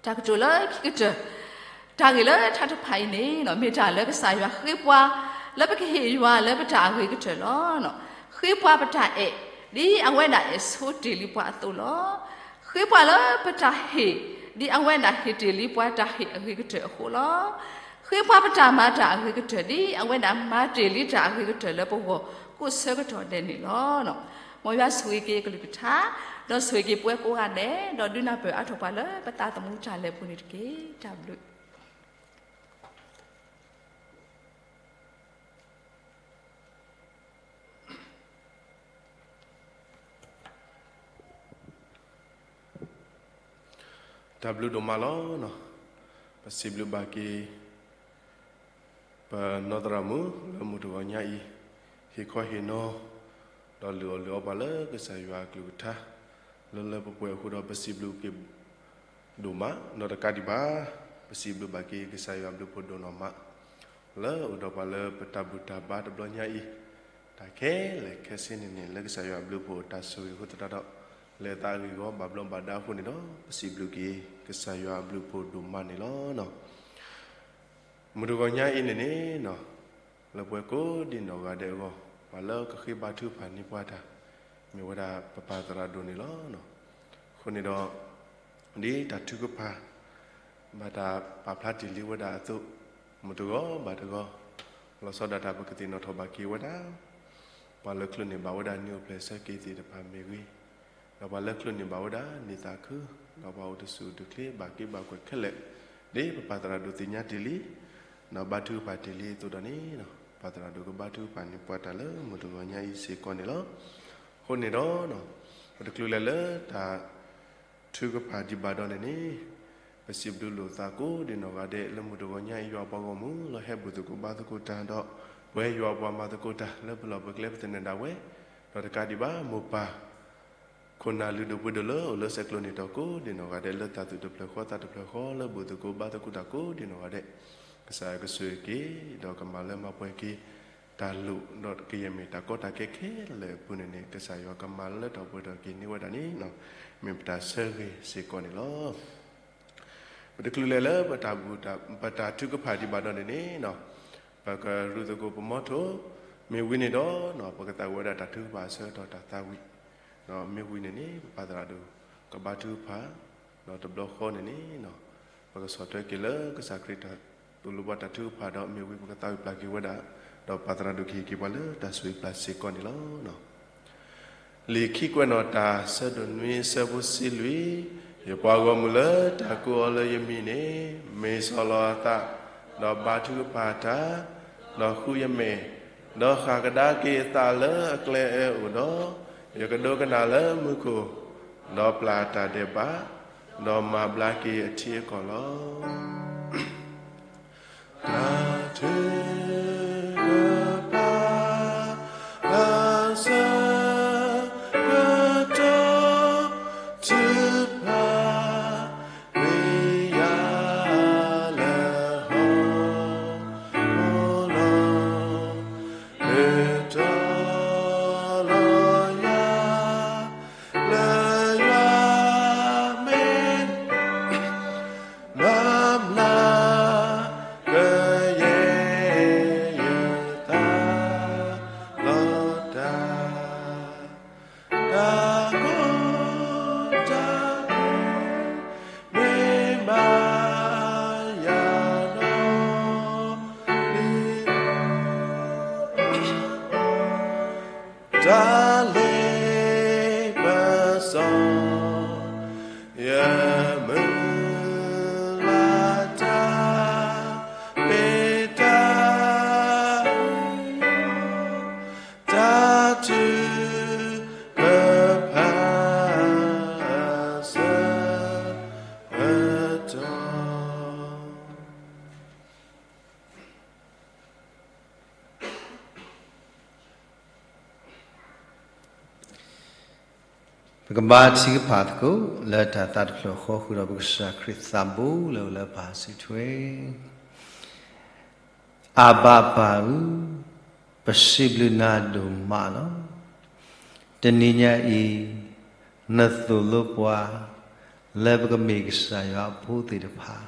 တၢ်ကတိၤလၢခံကတၢၢ်, တၢ်ဂ့ၢ်လၢထါတဖၣ်အံၤန့ၣ် မ့ၢ်တၢ်လၢကစၢ်ယွၤဃ့ပှၤ လၢပကဟ့ၣ်ယွၤလၢပတၢ်အဂ့ၤကတၢၢ်လီၤ. ဃ့ပှၤပတၢ်အဲၣ် ဒ်အဝဲဒၣ်အဲၣ်ဆိတ့ၢ်လံပှၤအသိးလီၤ. ဃ့ပှၤလၢပတၢ်ဟ့ၣ် ဒ်အဝဲဒၣ်ဟ့ၣ်တ့ၢ်လံပှၤတၢ်ဟ့ၣ်အဂ့ၤကတၢၢ်အဃိလီၤ. ဃ့ပှၤပတၢ်မၤတၢ်အဂ့ၤကတၢၢ် ဒ်အဝဲဒၣ်မၤတ့ၢ်လံတၢ်အဂ့ၤကတၢၢ်လၢပဂီၢ်ကိးဆၢကတီၢ်ဒဲးန့ၣ်လီၤ. မ်ယွၤဆိၣ်ဂ့ၤက့ၤအကလုၢ်ကထါ, ဒီးဆိၣ်ဂ့ၤက့ၤပဝဲကိးဂၤဒဲး, ဒီးဒုးနၢ်ပၢၢ်အါထီၣ်ပှၤလၢပသးသမူတၢ်လဲၤပူၤန့ၣ်တက့ၢ်. တၢ်ဘျုး တၢ်ဘျုးဒိၣ်မးလီၤ. ပစံးဘျုးဘၣ်က့ၤ ပနီၢ်သရၣ်မုၣ်လၢမုၢ်တဂီၤညါအံၤ ဟ့ၣ်ခီဟ့ၣ်နီၤ ဒီးလုၢ်အီၣ်လုၢ်အီပှၤလၢကစၢ်ယွၤအကလုၢ်ကထါ လၢလၢပှဲၤပှဲၤအဃိဒီး ပစံးဘျုးက့ၤ ဒိၣ်မး ဒီးတကးဒံးဘၣ် ပစံးဘျုးဘၣ်က့ၤကစၢ်ယွၤအဘျုးဖှိၣ်ဒိၣ်နီၢ်မး လၢအအိၣ်ဒီးပှၤလၢပတၢ်ဘူၣ်တၢ်ဘါတဘျီညါအံၤ တၢ်ခဲလၢာ်ခဲဆ့န့ၣ်န့ၣ် လၢကစၢ်ယွၤအဘျုးဖှိၣ်တၢ်ဆိၣ်ဂ့ၤအဃိသတးဒီး လဲၤသးအဂ့ၢ်အဂီၢ်ဘၣ်ဘျီးဘၣ်ဒါအဃိန့ၣ်ဒီး ပစံးဘျုးက့ၤကစၢ်ယွၤအဘျုးဖှိၣ်ဒိၣ်မးန့ၣ်လီၤ. မုၢ်တဂီၤညါအံၤန့ၣ်န့ၣ် လၢပှၤကိးဒံနီၢ်ဂၤဒဲးအဂီၢ် ပှၤလၢကဃ့ဘါထုကဖၣ်န့ၢ်ပှၤတၢ် မ့ၢ်ဝဲဒၣ်ပပၢ်သရၣ်ဒိၣ်န့ၣ်လီၤ. အဃိန့ၣ်ဒီး ဒ်တၢ်ထုကဖၣ် ဘၣ်တၢ်ပာ်ဖျါတ့ၢ်လံဝဲဒၣ်အသိး မုၢ်တဂီၤဘၣ်တဂီၤ လီၤဆီဒၣ်တၢ်ပကသ့ၣ်နီၣ်ထီၣ်ဘၣ်က့ၤဝဲဒၣ် ပှၤလၢချုးန့ၢ်ဘၣ်ဝဲဒၣ်နံၣ်အိၣ်ဖျဲၣ်ဆၢက့ၤသ့ၣ်တဖၣ်မ့ၢ်ဂ့ၤ, ဒီးပှၤလၢချုးန့ၢ်ဘၣ်ဝဲဒၣ်နံၣ်သးခု, ဒီးပှၤအိၣ်တဆူၣ်အိၣ်တချ့ဘၣ်က့ဘၣ်ကွဲးခဲလၢာ်, ဒ်ပပၢ်သရၣ်ဒိၣ်သ့ၣ်ညါတ့ၢ်လံ ဒီးဘါထုကဖၣ်တ့ၢ်လံအသိးဒီးန့ၣ် ပၢ်သရၣ်ဒိၣ်ကဘါထုကဖၣ်န့ၢ်ပှၤတၢ်လၢမုၢ်တဂီၤညါအံၤစ့ၢ်ကီးန့ၣ်လီၤ. အဃိန့ၣ်ဒီး ပတချုးလဲၤလၢတၢ် ထုကဖၣ်ဒံးဘၣ်ဒီးန့ၣ်န့ၣ် ပစံးဘျုးလိာ်သးကိးဒံနီၢ်ဂၤဒဲး လၢမုၢ်တဂီၤညါအံၤ ယွၤပှၤဂီၢ်မုၢ်လၢဟဲဘူၣ်သကိးဘါသကိးတၢ်ဒီး ပဝဲယွၤပှၤမၤသကိးတၢ်လၢပလီၢ်ပကျဲပသနၢၣ်ဒၣ်ဝဲ, ဒီးတကးဒံးဘၣ် မိၢ်ပၢ် ခိၣ်နၢ်လုၢ်ဒိၣ်ပှ့ၤဒိၣ်လၢအိၣ်လၢဆဲးကျိးန့ၣ်တီၢ်ကိးဒံနီၢ်ဂၤဒဲး လၢတၢ်သူၣ်တဖျၢၣ်ဃီသးတဖျၢၣ်ဃီ လၢဘူၣ်သကိးဘါသကိးတၢ်ကိးဒံနီၢ်ဂၤဒဲး, ကစၢ်ယွၤကဆိၣ်ဂ့ၤက့ၤ ဒီးကမၤလၢမၤပှဲၤက့ၤ တၢ်လိၣ်ဒီးကယဲၢ်မ့ၢ်တၢ်ကီတၢ်ခဲခဲလၢာ်အပူၤန့ၣ်န့ၣ် ကစၢ်ယွၤကမၤလၢထီၣ်ပှဲၤထီၣ်က့ၤန့ၢ်ဝဲဒၣ်န့ၣ် မ့ၢ်ပတၢ်ဆၢဂ့ၤစ့ၢ်ကီးန့ၣ်လီၤ. ပတချုးလဲၤလၢ ပတၢ်ထုကဖၣ်ဒံးဘၣ်ဒီးန့ၣ်န့ၣ် ပကရူၢ်သကိးပမီထိၣ်, မ့ၢ်ဝံၤန့ၣ်ဒီး ပကသးဝံၣ်ဝဲဒၣ်တၢ်ထုကဖၣ်အဆၢကတီၢ်တၢ်သးဝံၣ်, ဒီးမ့ၢ်ဝံၤန့ၣ်န့ၣ် ပပၢ်သရၣ်ဒိၣ် ကဘါထုကဖၣ်, ဒီးတဘျီဃီန့ၣ်န့ၣ် ပကဆီၣ်ထွဲက့ၤလၢကစၢ်ခရံာ်တၢ်သိၣ်လိပှၤတၢ်ထုကဖၣ်ဒီး မ့ၢ်ဝံၤပကသးဝံၣ်ပျၢ်က့ၤဝဲဒၣ်, ဒီးပၢ်သရၣ်ဒိၣ်ကဟ့ၣ်က့ၤပှၤလၢတၢ်ဆိၣ်ဂ့ၤပျၢ်စ့ၢ်ကီးန့ၣ်လီၤ. လံာ်ခံကွဲးနီၣ်တၢ် ဆၢဒိၣ်နွံ ဆၢဖိတဆံလွံၢ်, ယပှၤဂီၢ်မုၢ်လၢတၢ်ကိးအီၤလၢယမံၤန့ၣ် မ့ၢ်ဆီၣ်လီၤအသး, ဒီးဘါထုကဖၣ်တၢ်, ဒီးဃုယမဲာ်, ဒီးဃၣ်ကဒါက့ၤအသးလၢအကျဲအၢအိၣ်ဒီး, ယကဒိကနၣ်လၢမူခိၣ်, ဒီးပျၢ်တၢ်ဒဲးဘး, ဒီးမၤဘျါက့ၤအထံအကီၢ်လီၤ. တၢ်ထုကဖၣ် အဆၢကတီၢ်ထုကဖၣ် ဝံယၤလၢဟီၣ်ခိၣ်လီၤ, မ့ၢ်တီလီၤယၤ လၢယွၤမ့ၢ် မၤမျၢ် ကယဲၢ်ယသးလီၤတၢ်, တၢ်ကီတၢ်ခဲ မ့ၢ်မၤယၤနီၢ် တၢ်လ့ပစီ ယမုၢ်လၢ်တၢ် မ့ၢ်တၢ် တၢ်ထုကဖၣ် အဆၢကတီၢ် ပကဘါထုကဖၣ်သကိး လၢတၢ်သးတဖျၢၣ်ဃီဃုာ်ဒီး ပကစၢ်ခရံာ်သးဘိလၢအအိၣ်လၢပဟးဆံးထွဲ အၤဘၣ်ပၢ်ဧၢ, ပစံးဘျုးနၤဒိၣ်မးလီၤ. တနံၤညါအံၤ နသိၣ်လိပှၤ လၢပကမ့ၢ်ကစၢ်ယွၤအဖိသ့ၣ်တဖၣ်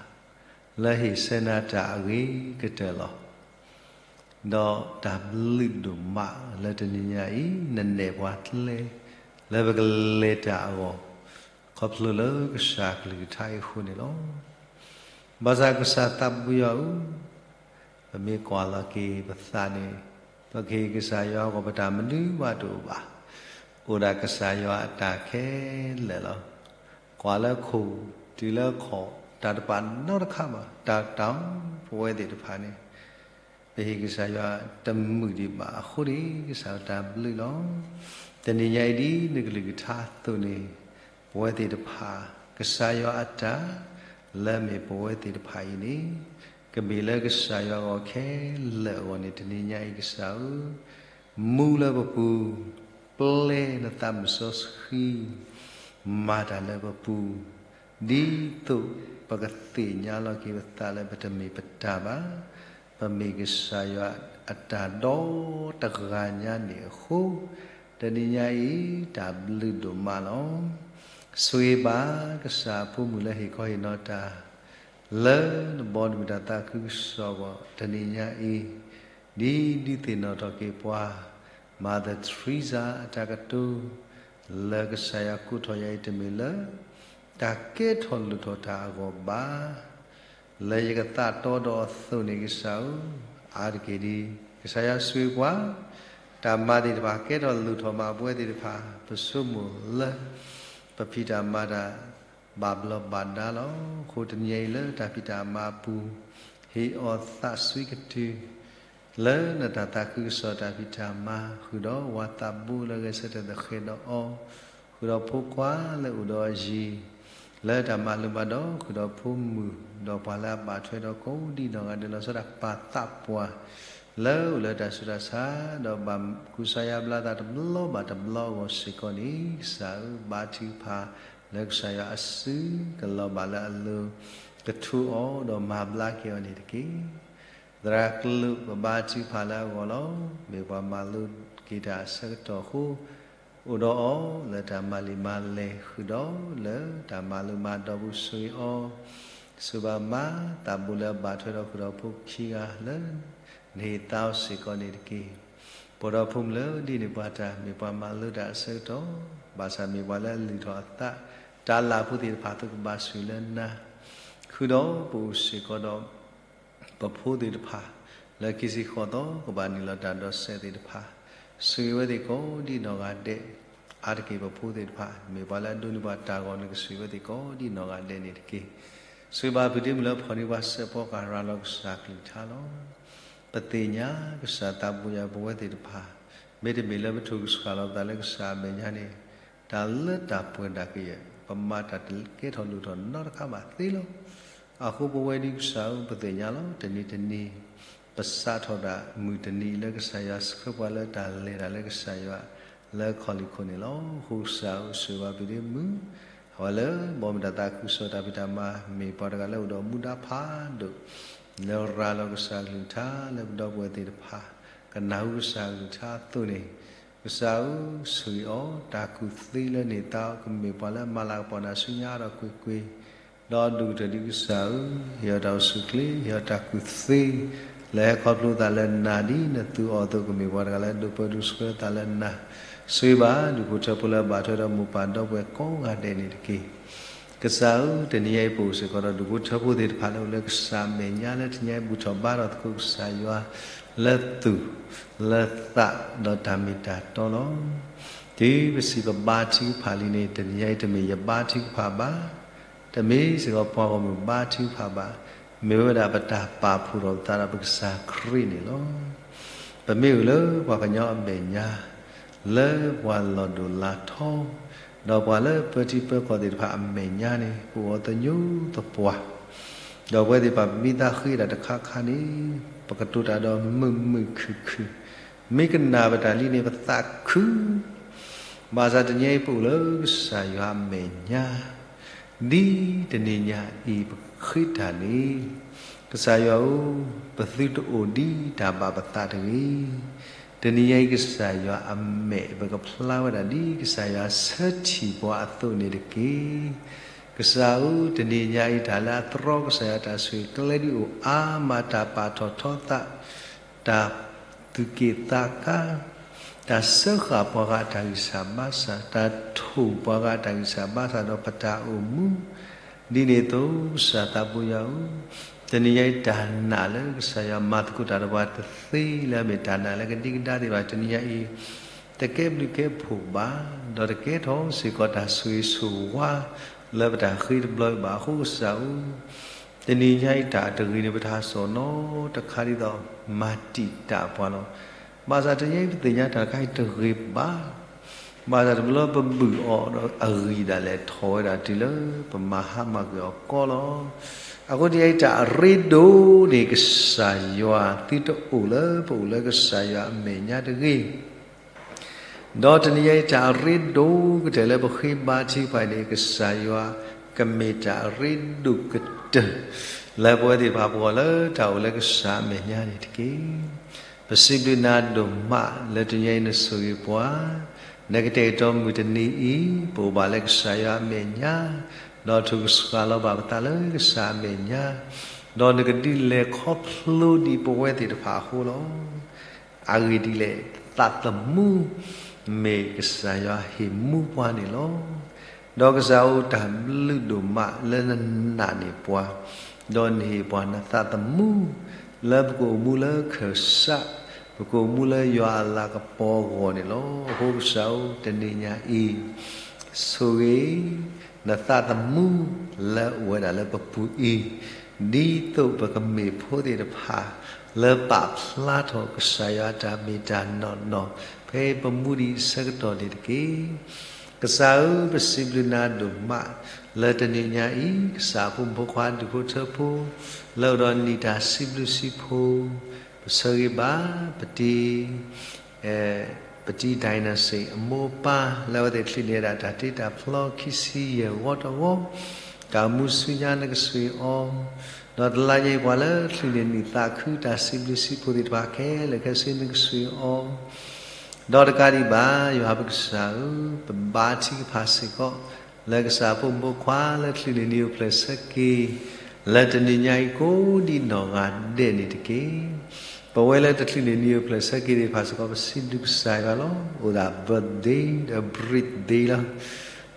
လၢဟ့ၣ်ဆၢနၤတၢ်အဂ့ၤကတၢၢ်လီၤ. ဒီးတၢ်ဘျုးဒိၣ်မးလၢတနံၤညါအံၤ နနဲၣ်ပှၤကျဲ လၢပကလဲၤတၢ်အဂီၢ် ခီဖျိလၢကစၢ်ကလုၢ်ကထါအံၤအဃိန့ၣ်လီၤ. ဘၣ်ဆၣ်ကစၢ်သးဘိယွၤဧၢ, ပမ့ၢ်ကွၢ်လီၤက့ၤပသးန့ၣ် ပကဟ့ၣ်ကစၢ်ယွၤအဂီၢ် ပတၢ်မနုၤဘၣ်တအိၣ်ဘၣ်. အိၣ်ဒၣ်ကစၢ်ယွၤအတၢ်ခဲလၢာ်လီၤ. ကွၢ်လၢခိၣ် တုၤလၢခီၣ် တၢ်တပာ်နီတခါဘၣ်. တၢ်တၢ် ပဝဲသ့ၣ်တဖၣ်န့ၣ် ပဟ့ၣ်ကစၢ်ယွၤတမုာ်ဒံးဘၣ်အဃိန့ၣ် ကစၢ်ယွၤတၢ်ဘျုးလီၤ. တနံၤညါအံၤဒ်နကလုၢ်ကထါအသိးန့ၣ် ပဝဲသ့ၣ်တဖၣ် ကစၢ်ယွၤအတၢ် လၢအမ့ၢ်ပဝဲသ့ၣ်တဖၣ်အံၤန့ၣ် ကမ့ၢ်လၢကစၢ်ယွၤအဂီၢ်ခဲလၢာ်အဂီၢ်န့ၣ် တနံၤညါအံၤကစၢ်ဧၢ, မူလၢပပူၤ, ပျဲနသးမုၢ်စီဆှံ မၤတၢ်လၢပပူၤ, ဒ်သိးပကသ့ၣ်ညါလီၤက့ၤပသးလၢပတမ့ၢ်ပတၢ်ဘၣ်, ပမ့ၢ်ကစၢ်ယွၤအတၢ်ဒီတဂၤညါန့ၣ်အဃိ, တနံၤညါအံၤတၢ်ဘျုးဒိၣ်မးလီၤ. ဆိၣ်ဂ့ၤဘၣ်ကစၢ်အဖိမုၣ်လၢဟ့ၣ်ခီဟ့ၣ်နီၤတၢ် လၢနဘီနမုၢ်တၢ်သးခုကစီၣ်အဂီၢ် တနံၤညါအံၤ, ဒ်ဒုးသ့ၣ်နီၣ်ထီၣ်က့ၤပှၤ Mother Teresa အတၢ်ကတိၤ လၢကစၢ်ယွၤကိးထီၣ်ယၤအံၤတမ့ၢ်လၢ တၢ်ကဲထီၣ်လိၣ်ထီၣ်တၢ်အဂီၢ်ဘၣ်. လၢယကသးတီဒီးအသိးန့ၣ်ကစၢ်ဧၢ, အါတက့ၢ်ဒ် ကစၢ်ယွၤဆိၣ်ဂ့ၤပှၤ, တၢ်မၤသ့ၣ်တဖၣ်ကဲထီၣ်လိၣ်ထီၣ်မးပဝဲသ့ၣ်တဖၣ်, ပဆိကမိၣ်လၢ ပဖံးတၢ်မၤတၢ် ဘၣ်ဘျီးဘၣ်ဒါလီၤ. အဃိတနံၤအံၤလၢတၢ်ဖံးတၢ်မၤအပူၤ, ဟ့ၣ်အီၤသးစွံကတုၢ် လၢနတၢ်သးခုကစီၣ်တၢ်ဖံးတၢ်မၤ ဃုာ်ဒီးဝၤသးဘိလၢအဂဲၤဆၢထၢၣ်သဃဲးဒီးအီၤ, ဃုာ်ဒီးဖိခွါလၢအိၣ်ဒီးအယံၤ လၢတၢ်မၤလိမၤဒိး ဃုာ်ဒီးဖိမုၣ် ဒီးပှၤလၢအဘၣ်ထွဲဒီးကိးဒံးနီၢ်ဂၤဒဲးလီၤဆီဒၣ်ပာ်သးပှၢ် လၢအိၣ်လၢတၢ်ဆူးတၢ်ဆါ ဒီးဘၣ်ကူစါယါဘျါသးတဘျီဘၣ်တဘျီအဂီၢ်စ့ၢ်ကီးန့ၣ် ကစၢ်ဧၢ ဘါထုကဖၣ်လၢကစၢ်ယွၤအစုကလီၤဘၣ်လၢအလိၤ ကထိးအီၤဒီးမၤဘျါက့ၤအီၤန့ၣ်တက့ၢ်. သရၣ်ကလုာ် ပဘါထုကဖၣ်လၢအဂီၢ်လီၤ. မ့ၢ်ပှၤမၤလိက့ၤတၢ်အဆၢကတီၢ်အဃိ အိၣ်ဒီးအီၤလၢတၢ်မၤလံာ်မၤလဲၢ် ဃုာ်ဒီးလၢတၢ်မၤလိမၤဒိးပူၤဆိၣ်ဂ့ၤအီၤ, ဆိၣ်ဘၣ်မၤသးဘိလၢအဘၣ်ထွဲဒီးဃုာ်ဒီးဖိခံဂၤလၢ နဟ့ၣ်သါအီၤစ့ၢ်ကီးန့ၣ်တက့ၢ်. ပှၤဒီဖိမုၣ်လၢဒ်န့ၣ်ပှၤတၢ် မ့ၢ်ပှၤမၤလိတၢ်အဆၢကတီၢ်, ဘၣ်ဆၣ်မ့ၢ်ပှၤလၢအလုၢ်ထီၣ်အသး တၢ်လၢ်ဖိသ့ၣ်တဖၣ် သုကဘၣ်ဆိၣ်ဂ့ၤလၢနၤ, ဃုာ်ဒီးပအိၣ်စ့ၢ်ကီးဒီး ပဖိသ့ၣ်တဖၣ် လၢခံဆံဃိးသီ ကဘၣ်နုာ်လီၤတၢ်ဒီးစဲးသ့ၣ်တဖၣ်, ဆိၣ်ဂ့ၤဝဲသ့ၣ်ကိးဒံးနီၢ်ဂၤဒဲး, အါတက့ၢ်ပဖိသ့ၣ်တဖၣ် မ့ၢ်ပှၤလၢအဒိးန့ၢ်ပှၤတၢ်ဂီၤ နကဆိၣ်ဂ့ၤဝဲသ့ၣ်ကိးဒံးနီၢ်ဂၤဒဲးန့ၣ်တက့ၢ်. ဆိၣ်ဂ့ၤဘၣ်ဖုဒ့မုၣ်လၢဖီၣ်န့ၢ်ပှၤစဲးဖီကဟၣ်ရၤလီၤကစၢ်ကလုၢ်ကထါလီၤ. ပသ့ၣ်ညါကစၢ်သးဘိယၤပဝဲသ့ၣ်တဖၣ်, မ့တမ့ၢ်လၢပထိၣ်ကဆှၣ်လီၤပသးလၢကစၢ်အမဲာ်ညါန့ၣ်, တၢ်လၢတၢ်ပှဲၤဒၣ်ကယဲၢ် ပမၤတၢ်တကဲထီၣ်လိၣ်ထီၣ်နီတခါဘၣ်သ့လီၤ. အဃိပဝဲဒ်ကစၢ်ဧၢ ပသ့ၣ်ညါလီၤ တနံၤတနံၤ ပစးထီၣ်ဒၣ်မုၢ်တနံၤလၢကစၢ်ယွၤဆှၢပှၤလၢတၢ်လဲၤတၢ်လၢကစၢ်ယွၤ လၢခီၣ်လံၢ်ခိၣ်န့ၣ်လီၤ. အဃိကစၢ်ဧၢ ဆိၣ်ဂ့ၤဘၣ်ဖုဒ့မုၣ်, အဝဲလၢဘီမုၢ်တၢ်သးခုကစီၣ်တၢ်ဖံးတၢ်မၤ မ့ၢ်ပှၤတဂၤလၢအိၣ်ဒီးမူဒါဖးဒိၣ် လၢရၤလီၤကစၢ်ကလုၢ်ကထါ လၢပဒီပုၢ်ဝဲၢ်သ့ၣ်တဖၣ် ကနၢ်ဟူကစၢ်ကလုၢ်ကထါအသိးန့ၣ်, ကစၢ်ဧၢ ဆိၣ်ဂ့ၤအီၤ တၢ်ကူၣ်သ့လၢန့ၢ်သါအီၤ ကမ့ၢ်ပှၤလၢအမၤလၤကပီၤနၤဆူညါဒီးကွ့ၢ်ကွ့ၢ်, ဒီးဒူၣ်ကတၢၢ်ဒ်ကစၢ်ဧၢ, ဟ့ၣ်အီၤတၢ်အိၣ်ဆူၣ်အိၣ်ချ့, ဟ့ၣ်အီၤတၢ်ကူၣ်သ့ လၢဟဲခီဖျိသးလၢနၤ ဒ်နသူအီၤအသိး ကမ့ၢ်ပှၤတဂၤလၢဒိးပၢဒိးဆှၢသးလၢနၤ, ဆိၣ်ဂ့ၤဘၣ်ဒူၣ်ဖိထၢဖိလၢအဘၣ်ထွဲဒီးမိၢ်ပၢ်ဒီပုၢ်ဝဲၢ်ကိးဂၤဒဲးန့ၣ်တက့ၢ်. ကစၢ်ဧၢ, တနံၤညါအံၤပအိၣ်စ့ၢ်ကီးဒီးဒူၣ်ဖိထၢဖိသ့ၣ်တဖၣ်လၢအိၣ်လၢကစၢ်အမဲာ်ညါ လၢတနံၤညါအံၤဘူၣ်ထီၣ်ဘါထီၣ်သကိးကစၢ်ယွၤ လၢသူၣ် လၢသး ဒီးတၢ်မ့ၢ်တၢ်တီလီၤ. တုၤပစံးပဘါထုကဖၣ်လံန့ၣ် တနံၤညါအံၤတမ့ၢ်ယဘါထုကဖၣ်ဘၣ်, တမ့ၢ်စ့ၢ်ကီးပှၤဂီၢ်မုၢ်ဘါထုကဖၣ်ဘၣ်, မ့ၢ်ဝဲဒၣ်ပတၢ်ပာ်ဖှိၣ်ထီၣ်ပသးဒီးပကစၢ်ခရံာ်န့ၣ်လီၤ. ပမ့ၢ်အိၣ်လၢပှၤကညီအမဲာ်ညါ လၢပှၤလီၢ်ဒိၣ်လၢ်ထီ, ဒီးပှၤလၢပၢထံပၢကီၢ်သ့ၣ်တဖၣ်အမဲာ်ညါန့ၣ် ပအိၣ်သညိသပှၢ်, ဒီးပဝဲသ့ၣ်တဖၣ်ပမ့ၢ်သးဃ့တၢ်တခါခါန့ၣ် ပကတိၤတၢ်ဒီးမုာ်မုာ်ခုၣ်ခုၣ်, မ့ၢ်ကနၣ်ပတၢ်လံန့ၣ် ပသးခု ဘၣ်ဆၣ်တနံၤအံၤပအိၣ်လၢကစၢ်ယွၤအမဲာ်ညါ ဒ်တနံၤညါအံၤပဃ့တၢ်န့ၣ်, ကစၢ်ယွၤဧၢ, ပသုတအိၣ်ဒ်တၢ်ဘၣ်ပသးတဂ့ၤ. တနံၤညါအံၤကစၢ်ယွၤအမဲာ် ပကဖျါဝဲဒၣ်ဒ်ကစၢ်ယွၤဆၢထံၣ်ပှၤအသိးန့ၣ်တက့ၢ်. ကစၢ်ဧၢ, တနံၤညါအံၤတၢ်လၢအသြီကစၢ်ယွၤတၢ်ဆိၣ်ဂ့ၤကျဲဒုးအိၣ်အါမး တၢ်ပာ်ထီၣ်ထီသး တၢ်သူၣ်က့ၣ်သးကါ, တၢ်စၢဃာ်ပှၤဂၤအတၢ်ဂံၢ်စၢ်ဘါစၢ်, တၢ်ထိၣ်ပှၤဂၤအတၢ်ဂံၢ်စၢ်ဘါစၢ်ဒီးပတၢ်အိၣ်မူ, ဒ်န့ၣ်အသိး ကစၢ်သးဘိယွၤဧၢ, တနံၤညါအံၤတၢ်နာ်လၢကစၢ်ယွၤမၤသကိးတၢ်ဒီးပှၤတသ့လၢအမ့ၢ်တၢ်နာ်လၢကဒံကဒါသ့ၣ်တဖၣ် တနံၤညါအံၤ တကဲဘျုးကဲဖှိၣ်ဘၣ်, ဒီးတကဲထီၣ်စ့ၢ်ကီးတၢ်ဆိၣ်ဂ့ၤဆိၣ်ဝါ လၢပတၢ်ဃ့တဘျီအံၤဘၣ်အဃိကစၢ်ဧၢ, တနံၤညါအံၤတၢ်တဂ့ၤန့ၣ် ပတဟးစိာ်နီတခါဒ်သိး မၤတံာ်တာ်ပှၤလီၤ. ဘၣ်ဆၣ်တနံၤညါအံၤပသ့ၣ်ညါတၢ်တခါအံၤတဂ့ၤဘၣ် ဘၣ်ဆၣ်တဘျီပဘုၣ်အီၤဒီးအဂံၢ်ဒၣ်လဲာ်ထီၣ်ဝဲဒၣ်တုၤလၢပမၤဟါမၢ်ကွံာ်အီၤကီလီၤ. အဃိတနံၤညါအံၤတၢ်အရ့ဒိၣ်န့ၣ် ကစၢ်ယွၤသုတအိၣ်လၢပအိၣ်လၢကစၢ်ယွၤအမဲာ်ညါတဂ့ၤ ဒီးတနံၤညါအံၤတၢ်အရ့ဒိၣ်ကတၢၢ်လၢပဃ့ဘါထုကဖၣ်န့ၣ် ကစၢ်ယွၤကမ့ၢ်တၢ်အရ့ဒိၣ်ကတၢၢ် လၢပဝဲသ့ၣ်တဖၣ်ပဂီၢ်လၢတၢ်အိၣ်လၢကစၢ်အမဲာ်ညါန့ၣ်တက့ၢ်. ပစံးဘျုးနၤဒိၣ်မးလၢတနံၤညါအံၤနဆိၣ်ဂ့ၤပှၤ, နကတဲာ်ကတီၤမုၢ်တနံၤအံၤ ပအိၣ်ဘၣ်လၢကစၢ်ယွၤအမဲာ်ညါ, ဒီးထုးကဆှၣ်လီၤဘၣ်ပသးလၢကစၢ်အမဲာ်ညါ, ဒီးနကဒုးလဲၤခီဖျိဒံးပဝဲသ့ၣ်တဖၣ်အဃိလီၤ. အဂ့ၢ်ဒ်လဲၣ်, သးသမူ မ့ၢ်ကစၢ်ယွၤဟ့ၣ်မူပှၤန့ၣ်လီၤ. ဒီးကစၢ်ဧၢတၢ်ဘျုးဒိၣ်မးလၢနနာ်န့ၢ်ပှၤ, ဒီးနဟ့ၣ်ပှၤနသးသမူ လၢပကအိၣ်မူလၢခၢၣ်စး, ပကအိၣ်မူလၢယွၤအလၤကပီၤအဂီၢ်န့ၣ်လီၤ. အဃိကစၢ်ဧၢတနံၤညါအံၤ ဆိၣ်ဂ့ၤ နသးသမူလၢအိၣ်ဝဲဒၣ်လၢပပူၤအံၤ, ဒ်သိးပကမ့ၢ်ဖိသ့ၣ်တဖၣ် လၢပာ်ဖျါထီၣ်ကစၢ်ယွၤအတၢ်မ့ၢ်တၢ်နီၢ်နီၢ် ဖဲပမူဒံးအဆၢကတီၢ်န့ၣ်တက့ၢ်. ကစၢ်ဧၢ ပစံးဘျုးနၤဒိၣ်မး လၢတနံၤညါအံၤ ကစၢ်အဖိမုၣ်ဖိခွါဒူၣ်ဖိထၢဖိ လၢအိၣ်ဒီးနံၣ်တၢ်စံးဘျုးစံးဖှိၣ်, ပဆၢဂ့ၤဘၣ် ပတံၤ ပတံၤ Dynasty အမိၢ်အပၢ် လၢအဝဲသ့ၣ်ချုးန့ၢ်ဝဲဒၣ်တၢ်တ့တၢ်ဖျီခံဆံယဲၢ်ဝီတဝီ, တၢ်အိၣ်မူဆူညါနကဆိၣ်ဂ့ၤအီၤ, ဒီးတလါညါအံၤပှၤလၢချုးန့ၢ်နံၣ်သးခု တၢ်စံးဘျုးစံးဖှိၣ်သ့ၣ်တဖၣ်ခဲလၢာ်ခဲဆ့နကဆိၣ်ဂ့ၤအီၤ, ဒီးတကးဒံးဘၣ် ယွၤပကစၢ်ဧၢ, ပဘါထုကဖၣ်စ့ၢ်ကီး လၢကစၢ်ဖိမုၣ်ဖိခွါလၢချုးန့ၢ်နံၣ်အိၣ်ဖျဲၣ်ဆၢက့ၤ လၢတနံၤညါအံၤကိးဒံးနီၢ်ဂၤဒဲးန့ၣ်တက့ၢ်. ပဝဲလၢတချုးန့ၢ်နံၣ်အိၣ်ဖျဲၣ်ဆၢက့ၤသ့ၣ်တဖၣ်စ့ၢ်ကီး ပစံးဘျုးကစၢ်ယွၤလီၤ. အိၣ်ဒၣ် birthday ဒီး breathday လီၤ.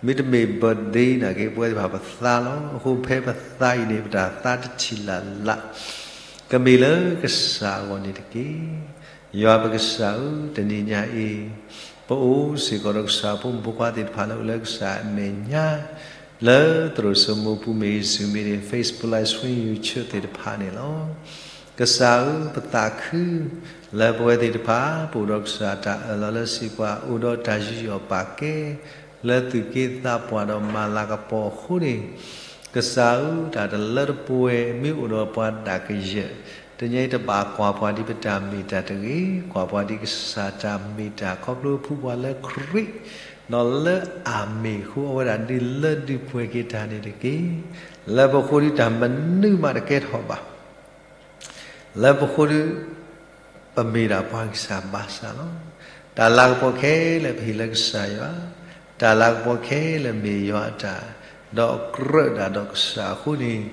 မ့တမ့ၢ် birthday နာ်က့ ပဝဲသ့ၣ်တဖၣ်ပသါလီၤ. အဃိဖဲပသါအံၤန့ၣ် ပတၢ်သါတထံၣ်လၢ်လၢ် ကမ့ၢ်လၢကစၢ်အဂီၢ်န့ၣ်တက့ၢ်. ယွၤပကစၢ်ဧၢ, တနံၤညါအံၤ ပအိၣ်စ့ၢ်ကီးဒီးကစၢ်ဖိမုၣ်ဖိခွါသ့ၣ်တဖၣ်လၢအိၣ်လၢကစၢ်အမဲာ်ညါ လၢသရိာ်စိမိၢ်ပူၤမ့ၢ်ဂ့ၤ Zoom မ့ၢ်ဂ့ၤ Facebook Live Stream YouTube သ့ၣ်တဖၣ်န့ၣ်လီၤ. ကစၢ်ဧၢ, ပသးခု လၢပဝဲသ့ၣ်တဖၣ် ပအိၣ်ဒီးကစၢ်တၢ်အၢၣ်လီၤလၢစံးပှၤ အိၣ်ဒီးတၢ်ယူးယီၣ်ပာ်ကဲ လၢသူၣ်က့သးပှၢ်ဒီးမၤလၤကပီၤအဃိန့ၣ်, ကစၢ်ဧၢ, တၢ်တလၢတပှဲၤ မ့ၢ်အိၣ်ဒီးပှၤဒၣ်ကယၢၢ်, တနံၤညါအံၤတဘၣ်ကွၢ်ပှၤဒ်ပတၢ်မ့ၢ်တၢ်တဂ့ၤ, ကွၢ်ပှၤဒ်ကစၢ်တၢ်မ့ၢ်တၢ် ခီဖျိဖှူပှၤလၢခရံာ် ဒီးလၢအမ့ၢ်အဃိ အဝဲဒၣ်ဒုးလၢဒုးပှဲၤက့ၤတၢ်န့ၣ်တက့ၢ်. လၢပဃိဒုးတၢ်မနုၤမးတကဲထီၣ်ဘၣ် လၢပဃိဒုး ပမ့ၢ်ဒၣ်ပှၤဂံၢ်စၢ်ဘါစၢ်လီၤ. တၢ်လၤကပီၤခဲလၢာ်ပဟ့ၣ်လၢကစၢ်ယွၤ, တၢ်လၤကပီၤခဲလၢာ်မ့ၢ်ယွၤအတၢ်, ဒီးကြၢးဒၣ်ဒီးကစၢ်အဃိန့ၣ်,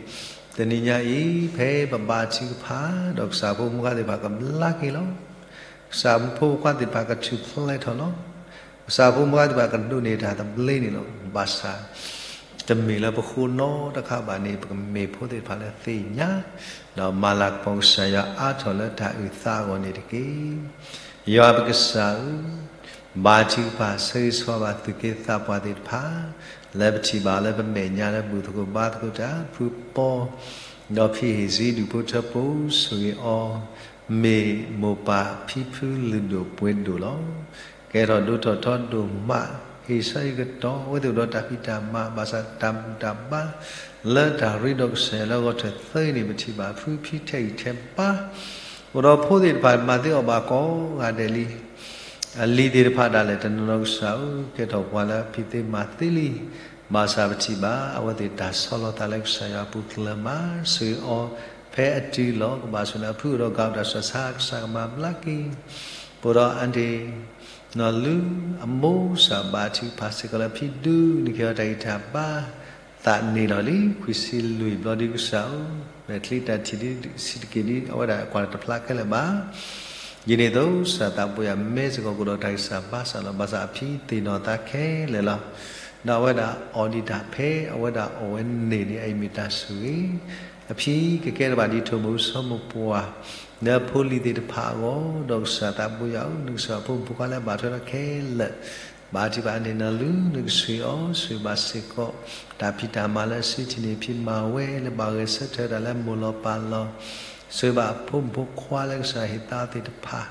တနံၤညါအံၤ ဖဲပဘါထုကဖၣ် ဒီးကစၢ်ဖိမုၣ်ဖိခွါသ့ၣ်တဖၣ်ကဘျါက့ၤလီၤ. ကစၢ်ဖိမုၣ်ဖိခွါသ့ၣ်တဖၣ်ကထူၣ်ဖျဲးထီၣ်လီၤ. ကစၢ်ဖိမုၣ်ဖိခွါသ့ၣ်တဖၣ်ကဒိးန့ၢ်တၢ်သဘျ့န့ၣ်လီၤ. ဘၣ်ဆၣ် တမ့ၢ်လၢပဃိနီတခါဘၣ်န့ၣ် ပကမ့ၢ်ဖိသ့ၣ်တဖၣ်လၢသ့ၣ်ညါ, ဒီးမၤလၤကပီၤကစၢ်ယွၤအါထီၣ်လၢတၢ်အုၣ်သးအဂီၢ်န့ၣ်တက့ၢ်. ယွၤပကစၢ်ဧၢ, ဘါထုကဖၣ်ဆၢဂ့ၤဆၢဝါဘၣ်သူၣ်က့သးပှၢ်သ့ၣ်တဖၣ်, လၢပထံၣ်ဘၣ်လၢပမဲာ်ညါလၢဘူၣ်သကိးဘါသကိးတၢ်ဖုပီ, ဒီးဖံးဟ့ၣ်ဆံးဒူၣ်ဖိထၢဖိဆိၣ်ဂ့ၤအီၤ, မ့ၢ်မိၢ်ပၢ်ဖံဖုလုၢ်ဒိၣ်ပှ့ၤဒိၣ်လီၤ. ကဲထီၣ်ဒိၣ်ထီၣ်ထီဒိၣ်မး, ဟ့ၣ်ဆၢဟ့ၣ်ကတီၤအဝဲသ့ၣ်ဒီးတၢ်ဖံးတၢ်မၤ ဘၣ်ဆၣ်တၢ်ဘူၣ်တၢ်ဘါ လၢတၢ်ရ့ဒီးကစၢ်ယွၤလၢဂီၤထၢၣ်သၢအံၤန့ၣ် ပထံၣ်ဘၣ်ဖုဖံထဲးဂံၢ်ထဲးဘါ, အိၣ်ဒီးဖိသ့ၣ်တဖၣ်မၤသ့အီၣ်ဘၣ်ကိးဂၤဒဲးလံ. အလံၤသ့ၣ်တဖၣ်ဒၣ်လဲာ်တနီၤနီၤကစၢ်ဧၢ, ကဲထီၣ်ပှၤလၢအဖံးသ့မၤသ့လံ. ဘၣ်ဆၣ်ပထံၣ်ဘၣ်အဝဲသ့ၣ်တၢ်ဆီလီၤသးလၢကစၢ်ယွၤအပူၤကျၢၤမး, ဆိၣ်ဂ့ၤအီၤဖဲအတုၤလီၤ. ကဘၣ်ဆိၣ်လၢအဖုအိၣ်ဒီးကးဒၣ်ဆၢဆါ ကစၢ်ကမၤဘျါက့ၤ ပအိၣ်ဒီးအါဒ့ၣ် နီၢ်လူၤအမိၢ်စၢ်ဘါထုကဖၣ်စ့ၢ်ကီးလၢဖံဒုး နကဟ့ၣ်အီၤတၢ်ဂံၢ်တၢ်ဘါ, သးန့ၢ်လီၤလံ ခွံဆံလွံၢ်ဘျီဒုးကစၢ်ဧၢ, မဲာ်ချံတၢ်ထံၣ်ဒုးဆံးတက့ၢ်ဒုး အဝဲဒၣ်ကွၢ်တဖျါခဲလၢာ်ဘၣ်. ဒ်န့ၣ်အသိး ကစၢ်သးဘိယွၤမ့ၢ်စ့ၢ်ကီးကအိၣ်ဒီးတၢ်ဂံၢ်စၢ်ဘါစၢ်လီၤ. ဘၣ်ဆၣ်အဖံသ့ၣ်နီၣ်သးခဲလၢာ်လီၤ. ဒီးအဝဲဒၣ်အီၣ်ဒံးတၢ်ဖဲအဝဲဒၣ်အီၣ်ဝဲန့ၣ်န့ၣ် အအံၤမ့ၢ်တၢ်ဆိၣ်ဂ့ၤ, အဖံကကဲထီၣ်ဘၣ်ဒ်ထိၣ်မိၢ်စီၤမိၢ်ပှၢ် လၢဖိလံၤသ့ၣ်တဖၣ်အဂီၢ်, ဒီးကစၢ်သးဘိယွၤဧၢ, နကစၢ်ဖိမုၣ်ဖိခွါလၢအဘၣ်ထွဲဒီးခဲလၢာ် ဘၣ်ထံၣ်ဘၣ်န့ၢ်နီၢ်လူၤ နကဆိၣ်ဂ့ၤအီၤ, ဆိၣ်ဂ့ၤဘၣ်စ့ၢ်ကီး တၢ်ဖံးတၢ်မၤလၢအစုထံၣ်န့ၢ်ဖံးမၤဝဲလၢဘၣ်ဂဲၤဆၢထၢၣ်တၢ်လၢမိၢ်လီၤပၢ်လီၤ, ဆိၣ်ဂ့ၤဘၣ်အဖိမုၣ်ဖိခွါလၢကစၢ်ဟ့ၣ်သါသ့ၣ်တဖၣ်,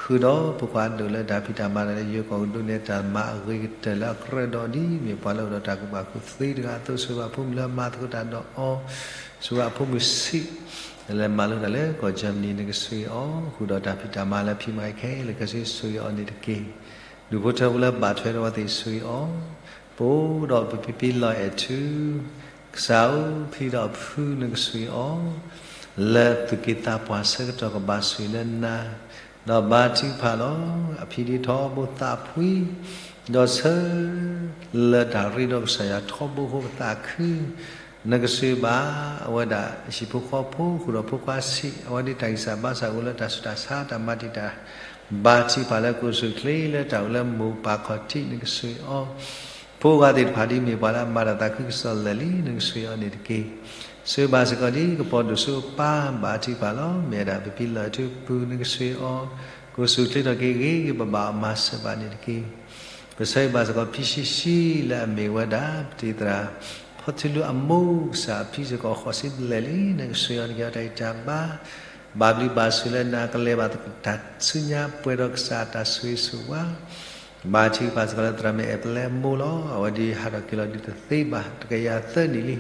ဃု ဃုာ်ဒီးဖိခွါအဒိၣ်လၢတၢ်ဖံးတၢ်မၤတၢ်လၢယိၤကီၢ်ကဒိးန့ၢ်တၢ်မၤအဂ့ၤကတၢၢ်လၢအကြၢးဒီးဒ်မ့ၢ်ပှၤလၢအိၣ်ဒီးတၢ်ကူၣ်ဘၣ်ကူၣ်သ့တဂၤအသိး ဆိၣ်ဂ့ၤဘၣ်ဖိမုၣ်လၢအမၤသကိးတၢ်ဒီးအီၤ, ဆိၣ်ဂ့ၤဘၣ်ဖိမုၣ်ဆံး လၢမၤလိတၢ်လၢကီၢ် Germany နကဆိၣ်ဂ့ၤအီၤ, ဃုာ်ဒီးတၢ်ဖံးတၢ်မၤလၢဖံးမၤခဲလၢာ်ခဲဆ့ ဆိၣ်ဂ့ၤအီၤန့ၣ်တက့ၢ်. ဒူၣ်ဖိထၢဖိလၢဘၣ်ထွဲဒီးအဝဲသ့ၣ်ဆိၣ်ဂ့ၤအီၤ, ပအိၣ်ဒီးပဖံဖံလီၤအဲၣ်ထူ ကစၢ်ဧၢ, ဖံဒီးအဖုနကဆိၣ်ဂ့ၤအီၤ, လၢသူၣ်က့သးပှၢ်ဆၢကတီၢ်ကဘၣ်ဆိၣ်ဂ့ၤလၢနၤ, ဒီးဘါထုကဖၣ်လီၤ. အဖံဒ်ထီဘိသးဖှံ, ဒီးဆၢလၢတၢ်ရ့ဒီးကစၢ်ယွၤထီဘိအဃိပသးခု, နကဆိၣ်ဂ့ၤဘၣ်အဝဲဒၣ်ဟံၣ်ဖိဃီဖိ ဃုာ်ဒီးဖိခွါဆံး အဝဲဒ်တၢ်ဂံၢ်စၢ်ဘါစၢ်အိၣ်လၢတၢ်ဆူးတၢ်ဆါတၢ်မၤတံာ်တာ် ဘါထုကဖၣ်လၢကအိၣ်ဆူၣ်အိၣ်ချ့လၢတၢ်အိၣ်လၢမိၢ်ပၢ်ခီၣ်ထံး နကဆိၣ်ဂ့ၤအီၤ, ဖိဂၤသ့ၣ်တဖၣ်ဒ်မ့ၢ်ပှၤလၢအမၤတၢ်သးခုကစီၣ်လၢာ်လံ နကဆိၣ်ဂ့ၤအီၤန့ၣ်တက့ၢ်. ဆိၣ်ဂ့ၤဘၣ်စ့ၢ်ကီးဒ်ကပီၤဒိၣ်စိအပၢ် ဘါထုကဖၣ်လီၤ. မ့ၢ်ဝဲဒၣ်ပဖံလီၤအဲၣ်ထူအပူၤ နကဆိၣ်ဂ့ၤအီၤ, ကအိၣ်ဆူၣ်အိၣ်ချ့ထီၣ်က့ၤဂ့ၤဂ့ၤဘၣ်ဘၣ်အီၤမၤစၢၤဘၣ်န့ၣ်တက့ၢ်. ပဆၢဂ့ၤဘၣ်စ့ၢ်ကီးဖံဆံးဆံးလၢအမ့ၢ်ဝဲဒၣ် ပတံၤသရၣ် ဖီထူလူအမိၢ် ကစၢ်အဖံစ့ၢ်ကီးဃိးဆံဘျဲၣ်လံ နကဆိၣ်ဂ့ၤအီၤ နကဟဲအီၤတၢ်ဂံၢ်တၢ်ဘါ, ဘၣ်ဘျုးဘၣ်ဆိၣ်လၢနၤ ကလဲၤဘၣ်တၢ်ဆူညါပှဲၤဒီးကစၢ်အတၢ်ဆိၣ်ဂ့ၤဆိၣ်ဝါ ဘါထုကဖၣ်စ့ၢ်ကီးလၢသရၣ်မုၣ်အဲၣ်ပလဲအမိၢ်လီၤ. အဝဲဒ်ဟးထီၣ်က့ၤလီၤဒ်တသ့ဘၣ် တကယၤသၢနံၣ်လံ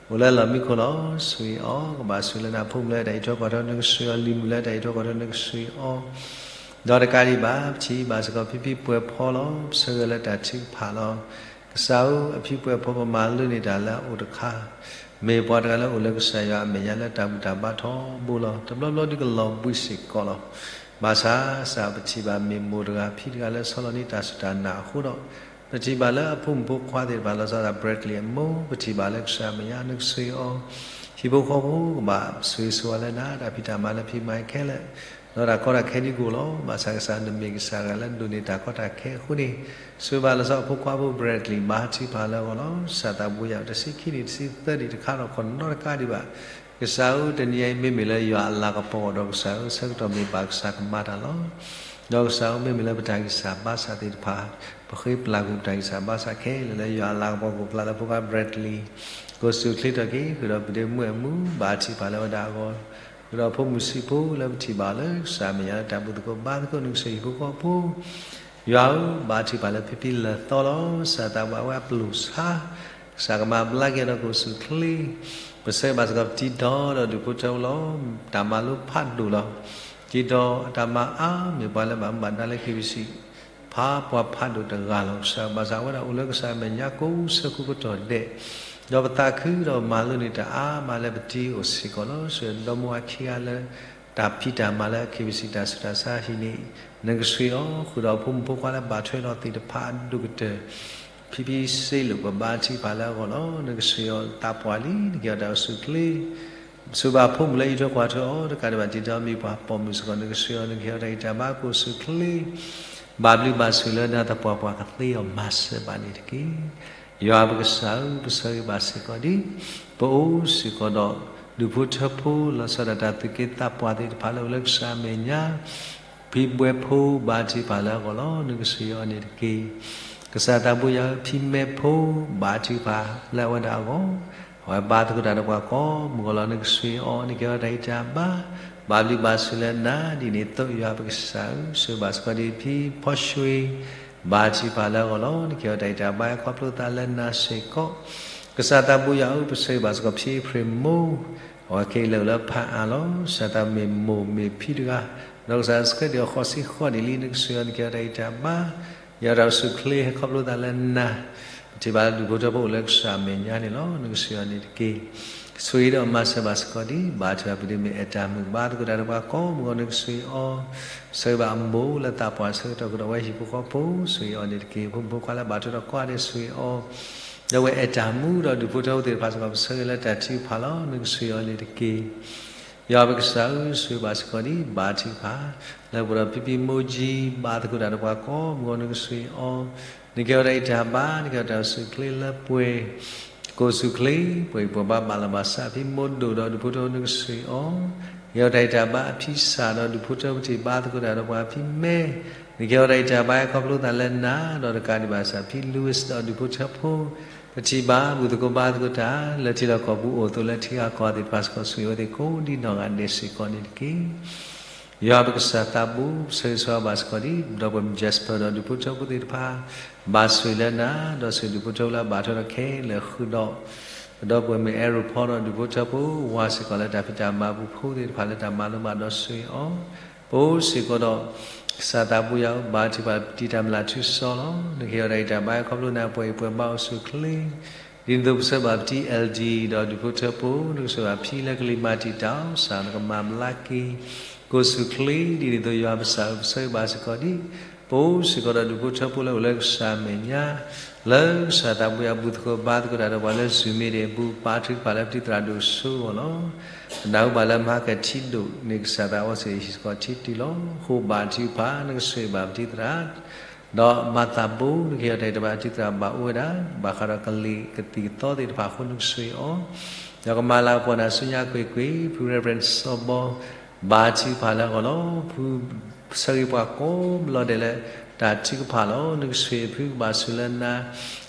အိၣ်လၢလီၢ်မံခိၣ်လီၤ. ဆိၣ်ဂ့ၤအီၤ ကဘၣ်ဆိၣ်လၢနၤ ဖိမုၣ်လၢတၢ်အံးထွဲကွၢ်ထွဲ နကဆိၣ်ဂ့ၤအီၤ လံၤမုၣ်လၢတၢ်အံးထွဲကွၢ်ထွဲ နကဆိၣ်ဂ့ၤအီၤ ဒီးတကးဒံးဘၣ် ပထံၣ်ဘၣ်စ့ၢ်ကီးဖံဖံပှဲၤဖီလီၤ. ပဆၢဂ့ၤလၢတၢ်ထုကဖၣ်လီၤ. ကစၢ်ဧၢ, အဖံပှဲၤဖီပမၤလိန့ၢ်တၢ်လၢအအိၣ်တခါ မ့ၢ်ပှၤတဂၤလၢအိၣ်လၢကစၢ်ယွၤအမဲာ်ညါလၢတၢ်ဘူၣ်တၢ်ဘါထီဘိလီၤ. တဘျီဘျီဒုးကလီၤဘှံးစ့ၢ်ကီးလီၤ. ဘၣ်ဆၣ် ကစၢ်ပထံၣ်ဘၣ်မ့ၢ်မိၢ်တဂၤဖံတဂၤလၢဆီလီၤန့ၢ်တၢ်စူၢ်တၢ်နာ်အဃိဒီး ပထံၣ်ဘၣ်လၢအဖိမုၣ်ဖိခွါသ့ၣ်တဖၣ်လီၤဆီဒၣ် Bradley အမိၢ် ပထံၣ်ဘၣ်လၢကစၢ်အမဲာ်ညါ နကဆိၣ်ဂ့ၤအီၤ, ဟံၣ်ဖိဃီဖိကဘၣ်ဆိၣ်ဂ့ၤဆိၣ်ဝါလၢနၤ တၢ်ဖံးတၢ်မၤလၢဖံးမၤခဲလၢာ် ဒီးတၢ်ကီတၢ်ခဲဒ်ကိၣ်လီၤ. ဘၣ်ဆၣ်ကစၢ်နမ့ၢ်ကစၢ်တဂၤလၢဒိးန့ၢ်တၢ်ကီတၢ်ခဲအဃိန့ၣ် ဆိၣ်ဂ့ၤဘၣ်လီၤဆီအဖိခွါဖိ Bradley ဘါထုကဖၣ်လၢအဂီၢ်လီၤ. ကစၢ်သးဘိယၤတဆံခံနံၣ်တဆံသၢနံၣ်တခါဒီး ခိၣ်နီတကးဒံးဘၣ် ကစၢ်ဧၢ, တနံၤအံၤမ့မ့ၢ်လၢယွၤအလၤကပီၤဒီးကစၢ်ဧၢ, ဆၢကတီၢ်မ့ၢ်ဘၣ်ကစၢ်ကမၤတၢ်လီၤ. ဒီးကစၢ်ဧၢ, မ့မ့ၢ်လၢပတၢ်ဂံၢ်စၢ်ဘါစၢ်သ့ၣ်တဖၣ် ပဃ့ပျၢ်ကွံာ်ပတၢ်ဂံၢ်စၢ်ဘါစၢ်ခဲလၢာ်လၢယွၤအလၤကပီၤ ကအိၣ်ဖျါလၢဖိခွါ Bradley ကအိၣ်ဆူၣ်အိၣ်ချ့ထီၣ်က့ၤ ဃုာ်ဒီးပဒ့မုၣ်အမုၢ် ဘါထုကဖၣ်လၢအဝဲဒၣ်အဂီၢ်, ဃုာ်ဒီးဖိမုၣ်ဆံးဖိလၢပထံၣ်ဘၣ်လၢကစၢ်အမဲာ်ညါလၢတၢ်ဘူၣ်သကိး ဘါသကိး နကဆိၣ်ဂ့ၤဟံၣ်ဖိဃီဖိ ယွၤဧၢ, ဘါထုကဖၣ်လၢဖံဖံလၢာ်သီလီၤ. ကစၢ်သးဘိယၤအဝဲအပျိာ်ဆါ, ကစၢ်ကမၤဘျါက့ၤဒီးကအိၣ်ဆူၣ်အိၣ်ချ့, ပဆၢဂ့ၤဘၣ်စ့ၢ်ကီးပတံၤဒီဒီးဒူၣ်ဖိထၢဖိလီၤ. တၢ်မၤလိဖးဒိၣ်လီၤ. တံၤဒီးအတၢ်မၤအါ မ့ၢ်ပှၤလၢဘၣ်မူဘၣ်ဒါလၢ KBC ဖးပှၤဖးဒိၣ်တဂၤလီၤ. ကစၢ်ဘၣ်ဆၣ် အဝဲဒၣ်အိၣ်လၢကစၢ်အမဲာ်ညါကိးဆၢကိးကတီၢ်ဒဲး, ဒီးပသးခုဒီးမၤလိန့ၢ်တၢ်အါမးလၢပတံၤအိၣ်စ့ၢ်ကီးလီၤ. ဆိၣ်ဂ့ၤဒီမါဝၤခံဂၤလၢ တၢ်ဖံးတၢ်မၤလၢ KBC တၢ်ဆူးတၢ်ဆါဟံၣ်န့ၣ် နကဆိၣ်ဂ့ၤအီၤ, ဃုာ်ဒီးဖိမုၣ်ဖိခွါလၢဘၣ်ထွဲဒီးသ့ၣ်တဖၣ်အဒိၣ်ကတၢၢ် ဖံဖံစ့လိာ် ပဘါထုကဖၣ်လၢအဂီၢ်လီၤ. နကဆိၣ်ဂ့ၤအီၤသးပှၢ်လံ, နကဟဲအီၤတၢ်အိၣ်ဆူၣ်အိၣ်ချ့, ဆိၣ်ဂ့ၤဘၣ်ဖိမုၣ်လၢအံးထွဲကွၢ်ထွဲအီၤ, တကးဒံးဘၣ် တံၤဒီးမ့ၢ်ပှၤပိာ်မုၣ်စ့ၢ်ကီး နကဆိၣ်ဂ့ၤအီၤ, နကဟဲအီၤတၢ်ဂံၢ်တၢ်ဘါ ကအိၣ်ဆူၣ်အိၣ်ချ့, ဘၣ်ဘျုးဘၣ်ဆိၣ်လၢနၤ သပှၢ်ပှၢ်ကသ့အီၤမၤစၢၤဘၣ်န့ၣ်တက့ၢ်. ယွၤပကစၢ်ဧၢ, ပဆၢဂ့ၤဘၣ်စ့ၢ်ကီးဒ် ပအိၣ်စ့ၢ်ကီးဒီး ဒူၣ်ဖိထၢဖိ လီၤဆီဒၣ်တၢ်သူၣ်က့သးပှၢ်သ့ၣ်တဖၣ်လၢအိၣ်လၢကစၢ်အမဲာ်ညါ, ဖံဘှဲဖိ ဘါထုကဖၣ်လၢအဂီၢ်လီၤ. နကဆိၣ်ဂ့ၤအီၤန့ၣ်တက့ၢ်. ကစၢ်သးဘိယၤဧၢ, ဖံမဲဖိ ဘါထုကဖၣ်လၢအဝဲဒၣ်အဂီၢ်, အဝဲဘါသကိးတၢ်ဒီးပှၤကိးမုၢ်ဂီၤလီၤ. နကဆိၣ်ဂ့ၤအီၤ, နကဟဲအီၤတၢ်ဂံၢ်တၢ်ဘါ, ဘၣ်ဘျုးဘၣ်ဆိၣ်လၢနၤ ဒ်န့ၣ်အသိး ယွၤပကစၢ်ဧၢ, ဆိၣ်ဂ့ၤဘၣ်စ့ၢ်ကီးဒ်ဖံဖီၡွ့ ဘါထုကဖၣ်လၢအဂီၢ်လီၤ. နကဟဲအီၤတၢ်ဂံၢ်တၢ်ဘါ ခီဖျိသးလၢနၤစ့ၢ်ကီး, ကစၢ်သးဘိယၤဧၢ, ပဆၢဂ့ၤဘၣ်စ့ၢ်ကီးဖံအ့ဖြ့ၣ်မိၢ်, အဝဲခဲအံၤလဲၤအိၣ်လၢဖးအါလီၤ. ကစၢ်သးဘိမ့ၢ်မိၢ်မ့ၢ်ဖံတဂၤ, ဒီးကစၢ်ယ့ၣ်ၡူးခရံာ်ဒ်အီၤဃိးဆံဃိးနံၣ်လံ. နကဆိၣ်ဂ့ၤအီၤ, နကဟဲအီၤတၢ်ဂံၢ်တၢ်ဘါ, ယွၤတၢ်အိၣ်ဆူၣ်အိၣ်ချ့ ဟဲခီဖျိသးလၢနၤ, ပထံၣ်ဘၣ်လၢဒူၣ်ဖိထၢဖိအိၣ်လၢကစၢ်အမဲာ်ညါန့ၣ်လီၤ. နကဆိၣ်ဂ့ၤအီၤန့ၣ်တက့ၢ်. ဆိၣ်ဂ့ၤဒီးမၤစၢၤဘၣ်စ့ၢ်ကီးဒ် ဘါထုကဖၣ်ဖံဒ့မုၣ်အဲၣ်တၢ်မုၣ် ဘါသကိးတၢ်ဒီးပှၤကိးမုၢ်ဂီၤ နကဆိၣ်ဂ့ၤအီၤ, ဆၢဂ့ၤဘၣ်အမိၢ်လၢသးပှၢ်ဆၢကတီၢ်ကဒီးဝဲဟံၣ်ဖိဃီဖိ, ဆိၣ်ဂ့ၤအီၤန့ၣ်တက့ၢ်. ဖိမုၣ်ဖိခွါလၢဘၣ်ထွဲဒီးကိးဂၤဒဲးဆိၣ်ဂ့ၤအီၤ, ဒီးဝဲအဲၣ်တၢ်မူဒီးဒူၣ်ဖိထၢဖိသ့ၣ်တဖၣ်စ့ၢ်ကီး ပဆၢဂ့ၤလၢတၢ်ထုကဖၣ်လီၤ. နကဆိၣ်ဂ့ၤအီၤန့ၣ်တက့ၢ်. ယွၤပကစၢ်ဧၢ, ဆိၣ်ဂ့ၤဘၣ်စ့ၢ်ကီးဒ် ဘါထုကဖၣ် လၢပှၤဒီးဖံဖံမိၢ်ကၠံ ဘါသကိးတၢ်ဒီးပှၤကိးမုၢ်ဂီၤ နကဆိၣ်ဂ့ၤအီၤ, နကဟဲအီၤတၢ်ဂံၢ်တၢ်ဘါ, နကဟဲအီၤတၢ်အိၣ်ဆူၣ်အိၣ်ချ့လၢပှဲၤ, ကအိၣ်ဆူၣ်အိၣ်ချ့ ပှဲၤအံၤပှဲၤဘါ ဘၣ်လီၤဘၣ်စး ဖံမိၢ်ဒိၣ်ဒီးဒူၣ်ဖိထၢဖိ နကဆိၣ်ဂ့ၤအီၤ, နကဟဲအီၤတၢ်ဂံၢ်တၢ်ဘါ. အဖံစၢ်ဒီးဒူၣ်ဖိထၢဖိ ပထံၣ်ဘါသကိးတၢ်ဒီးပှၤဖံမဲ, နကဟဲအီၤတၢ်ဂံၢ်တၢ်ဘါ ဟဲခီဖျိသးလၢနၤ, ဒီးတကးဒံးဘၣ်စး ဖံလူးဝံးဒီးဒူၣ်ဖိထၢဖိ ပထံၣ်ဘၣ်ဘူၣ်သကိးဘါသကိးတၢ် လၢထံလီၢ်ကီၢ်ပူၤအိၣ်အသိး လၢထံဂၤကီၢ်ဂၤသ့ၣ်တဖၣ်စ့ၢ်ကီး ဆိၣ်ဂ့ၤအဝဲသ့ၣ်ကိးဒ်နီၢ်ဂၤဒဲးစ့ၢ်ကီးန့ၣ်တက့ၢ်. ယွၤပကစၢ်သးဘိ ပဆၢဂ့ၤဆၢဝါဘၣ်စ့ၢ်ကီးဒ် ပဒီပုၢ်ဝဲၢ်မုၣ် Jasper ဒီးဒူၣ်ဖိထၢဖိသ့ၣ်တဖၣ် ဘၣ်ဆိၣ်ဂ့ၤလၢနၤ, ဒီးဆိၣ်ဂ့ၤဒူၣ်ဖိထၢဖိလၢအဘၣ်ထွဲဒီးခဲလၢာ်ဃုာ်ဒီး ပဒီပုၢ်ဝဲၢ်မုၣ် အဲၣ်ရိၣ်ဖီ ဒီးဒူၣ်ဖိထၢဖိ ဝၤစ့ၢ်ကီးလၢတၢ်ဖံးတၢ်မၤပူၤဖိသ့ၣ်တဖၣ်လၢတၢ်မၤလိဘၣ်ဒီးဆိၣ်ဂ့ၤအီၤ, ပအိၣ်စ့ၢ်ကီးဒီး ကစၢ်သးဘိယွၤဧၢ, ဘါထုကဖၣ်ပတံၤတၢ်မုၢ်လၢ်ထူစီလီၤ. နကဟ့ၣ်အီၤတၢ်ဂံၢ်တၢ်ဘါ ခီဖျိနၤပှဲၤအံၤပှဲၤဘါအိၣ်ဆူၣ်ချ့ ဒ်န့ၣ်အသိးပဆၢဘၣ်ပတံၤ L D ဒီးဒူၣ်ဖိထၢဖိ နကဆိၣ်ဂ့ၤဘၣ်ဖံလၢကလံၤမၤတံာ်တာ်အီၤ, ကစၢ်နကမၤဘျါက့ၤ ကိၣ်ဆူၣ်ချ့ ဒ်န့ၣ်အသိးယွၤပကစၢ်ဧၢ ပဆၢဂ့ၤဘၣ်စ့ၢ်ကီးဒ် ပအိၣ်စ့ၢ်ကီးဒီးဒူၣ်ဖိထၢဖိလၢအိၣ်လၢကစၢ်အမဲာ်ညါ လၢကစၢ်သးဘိယွၤဘူၣ်သကိးဘါသကိးတၢ်ဒီးပှၤလၢ Zoom meeting အပူၤ ဘါထုကဖၣ်လၢပတံၤသရၣ်ဒိၣ်စိအဂီၢ်လီၤ. ပနၢ်ဟူဘၣ်လၢမဟါကထံဒိၣ်န့ၣ် ကစၢ်သးအဝဲစ့ၢ်ကီးဟံးစ့ၢ်ကီးထံတုၤလီၤ. အဃိဘါထုကဖၣ် နကဆိၣ်ဂ့ၤဘၣ်ပတံၤသရၣ် ဒီးမၤသးဘိ နကဟ့ၣ်အီၤတၢ်ဂံၢ်တၢ်ဘါ ပတံၤသရၣ်ဘၣ်အိၣ်ဝဲဒၣ် ဘၣ်ဃးဒီးကလံၤကသံၣ်ကသီသ့ၣ်တဖၣ်အဃိ နကဆိၣ်ဂ့ၤအီၤ ဒီးကမၤလၤကပီၤနၤဆူညါကွ့ၢ်ကွ့ၢ် ဖု Reverend စီၤဘီ ဘါထုကဖၣ်လၢအဂီၢ်လီၤ. ဖုဆၢဂ့ၤပှၤကိးဘျီဒဲးလၢတၢ်ထုကဖၣ်လီၤ. နကဆိၣ်ဂ့ၤဖုကဘၣ်ဆိၣ်လၢနၤ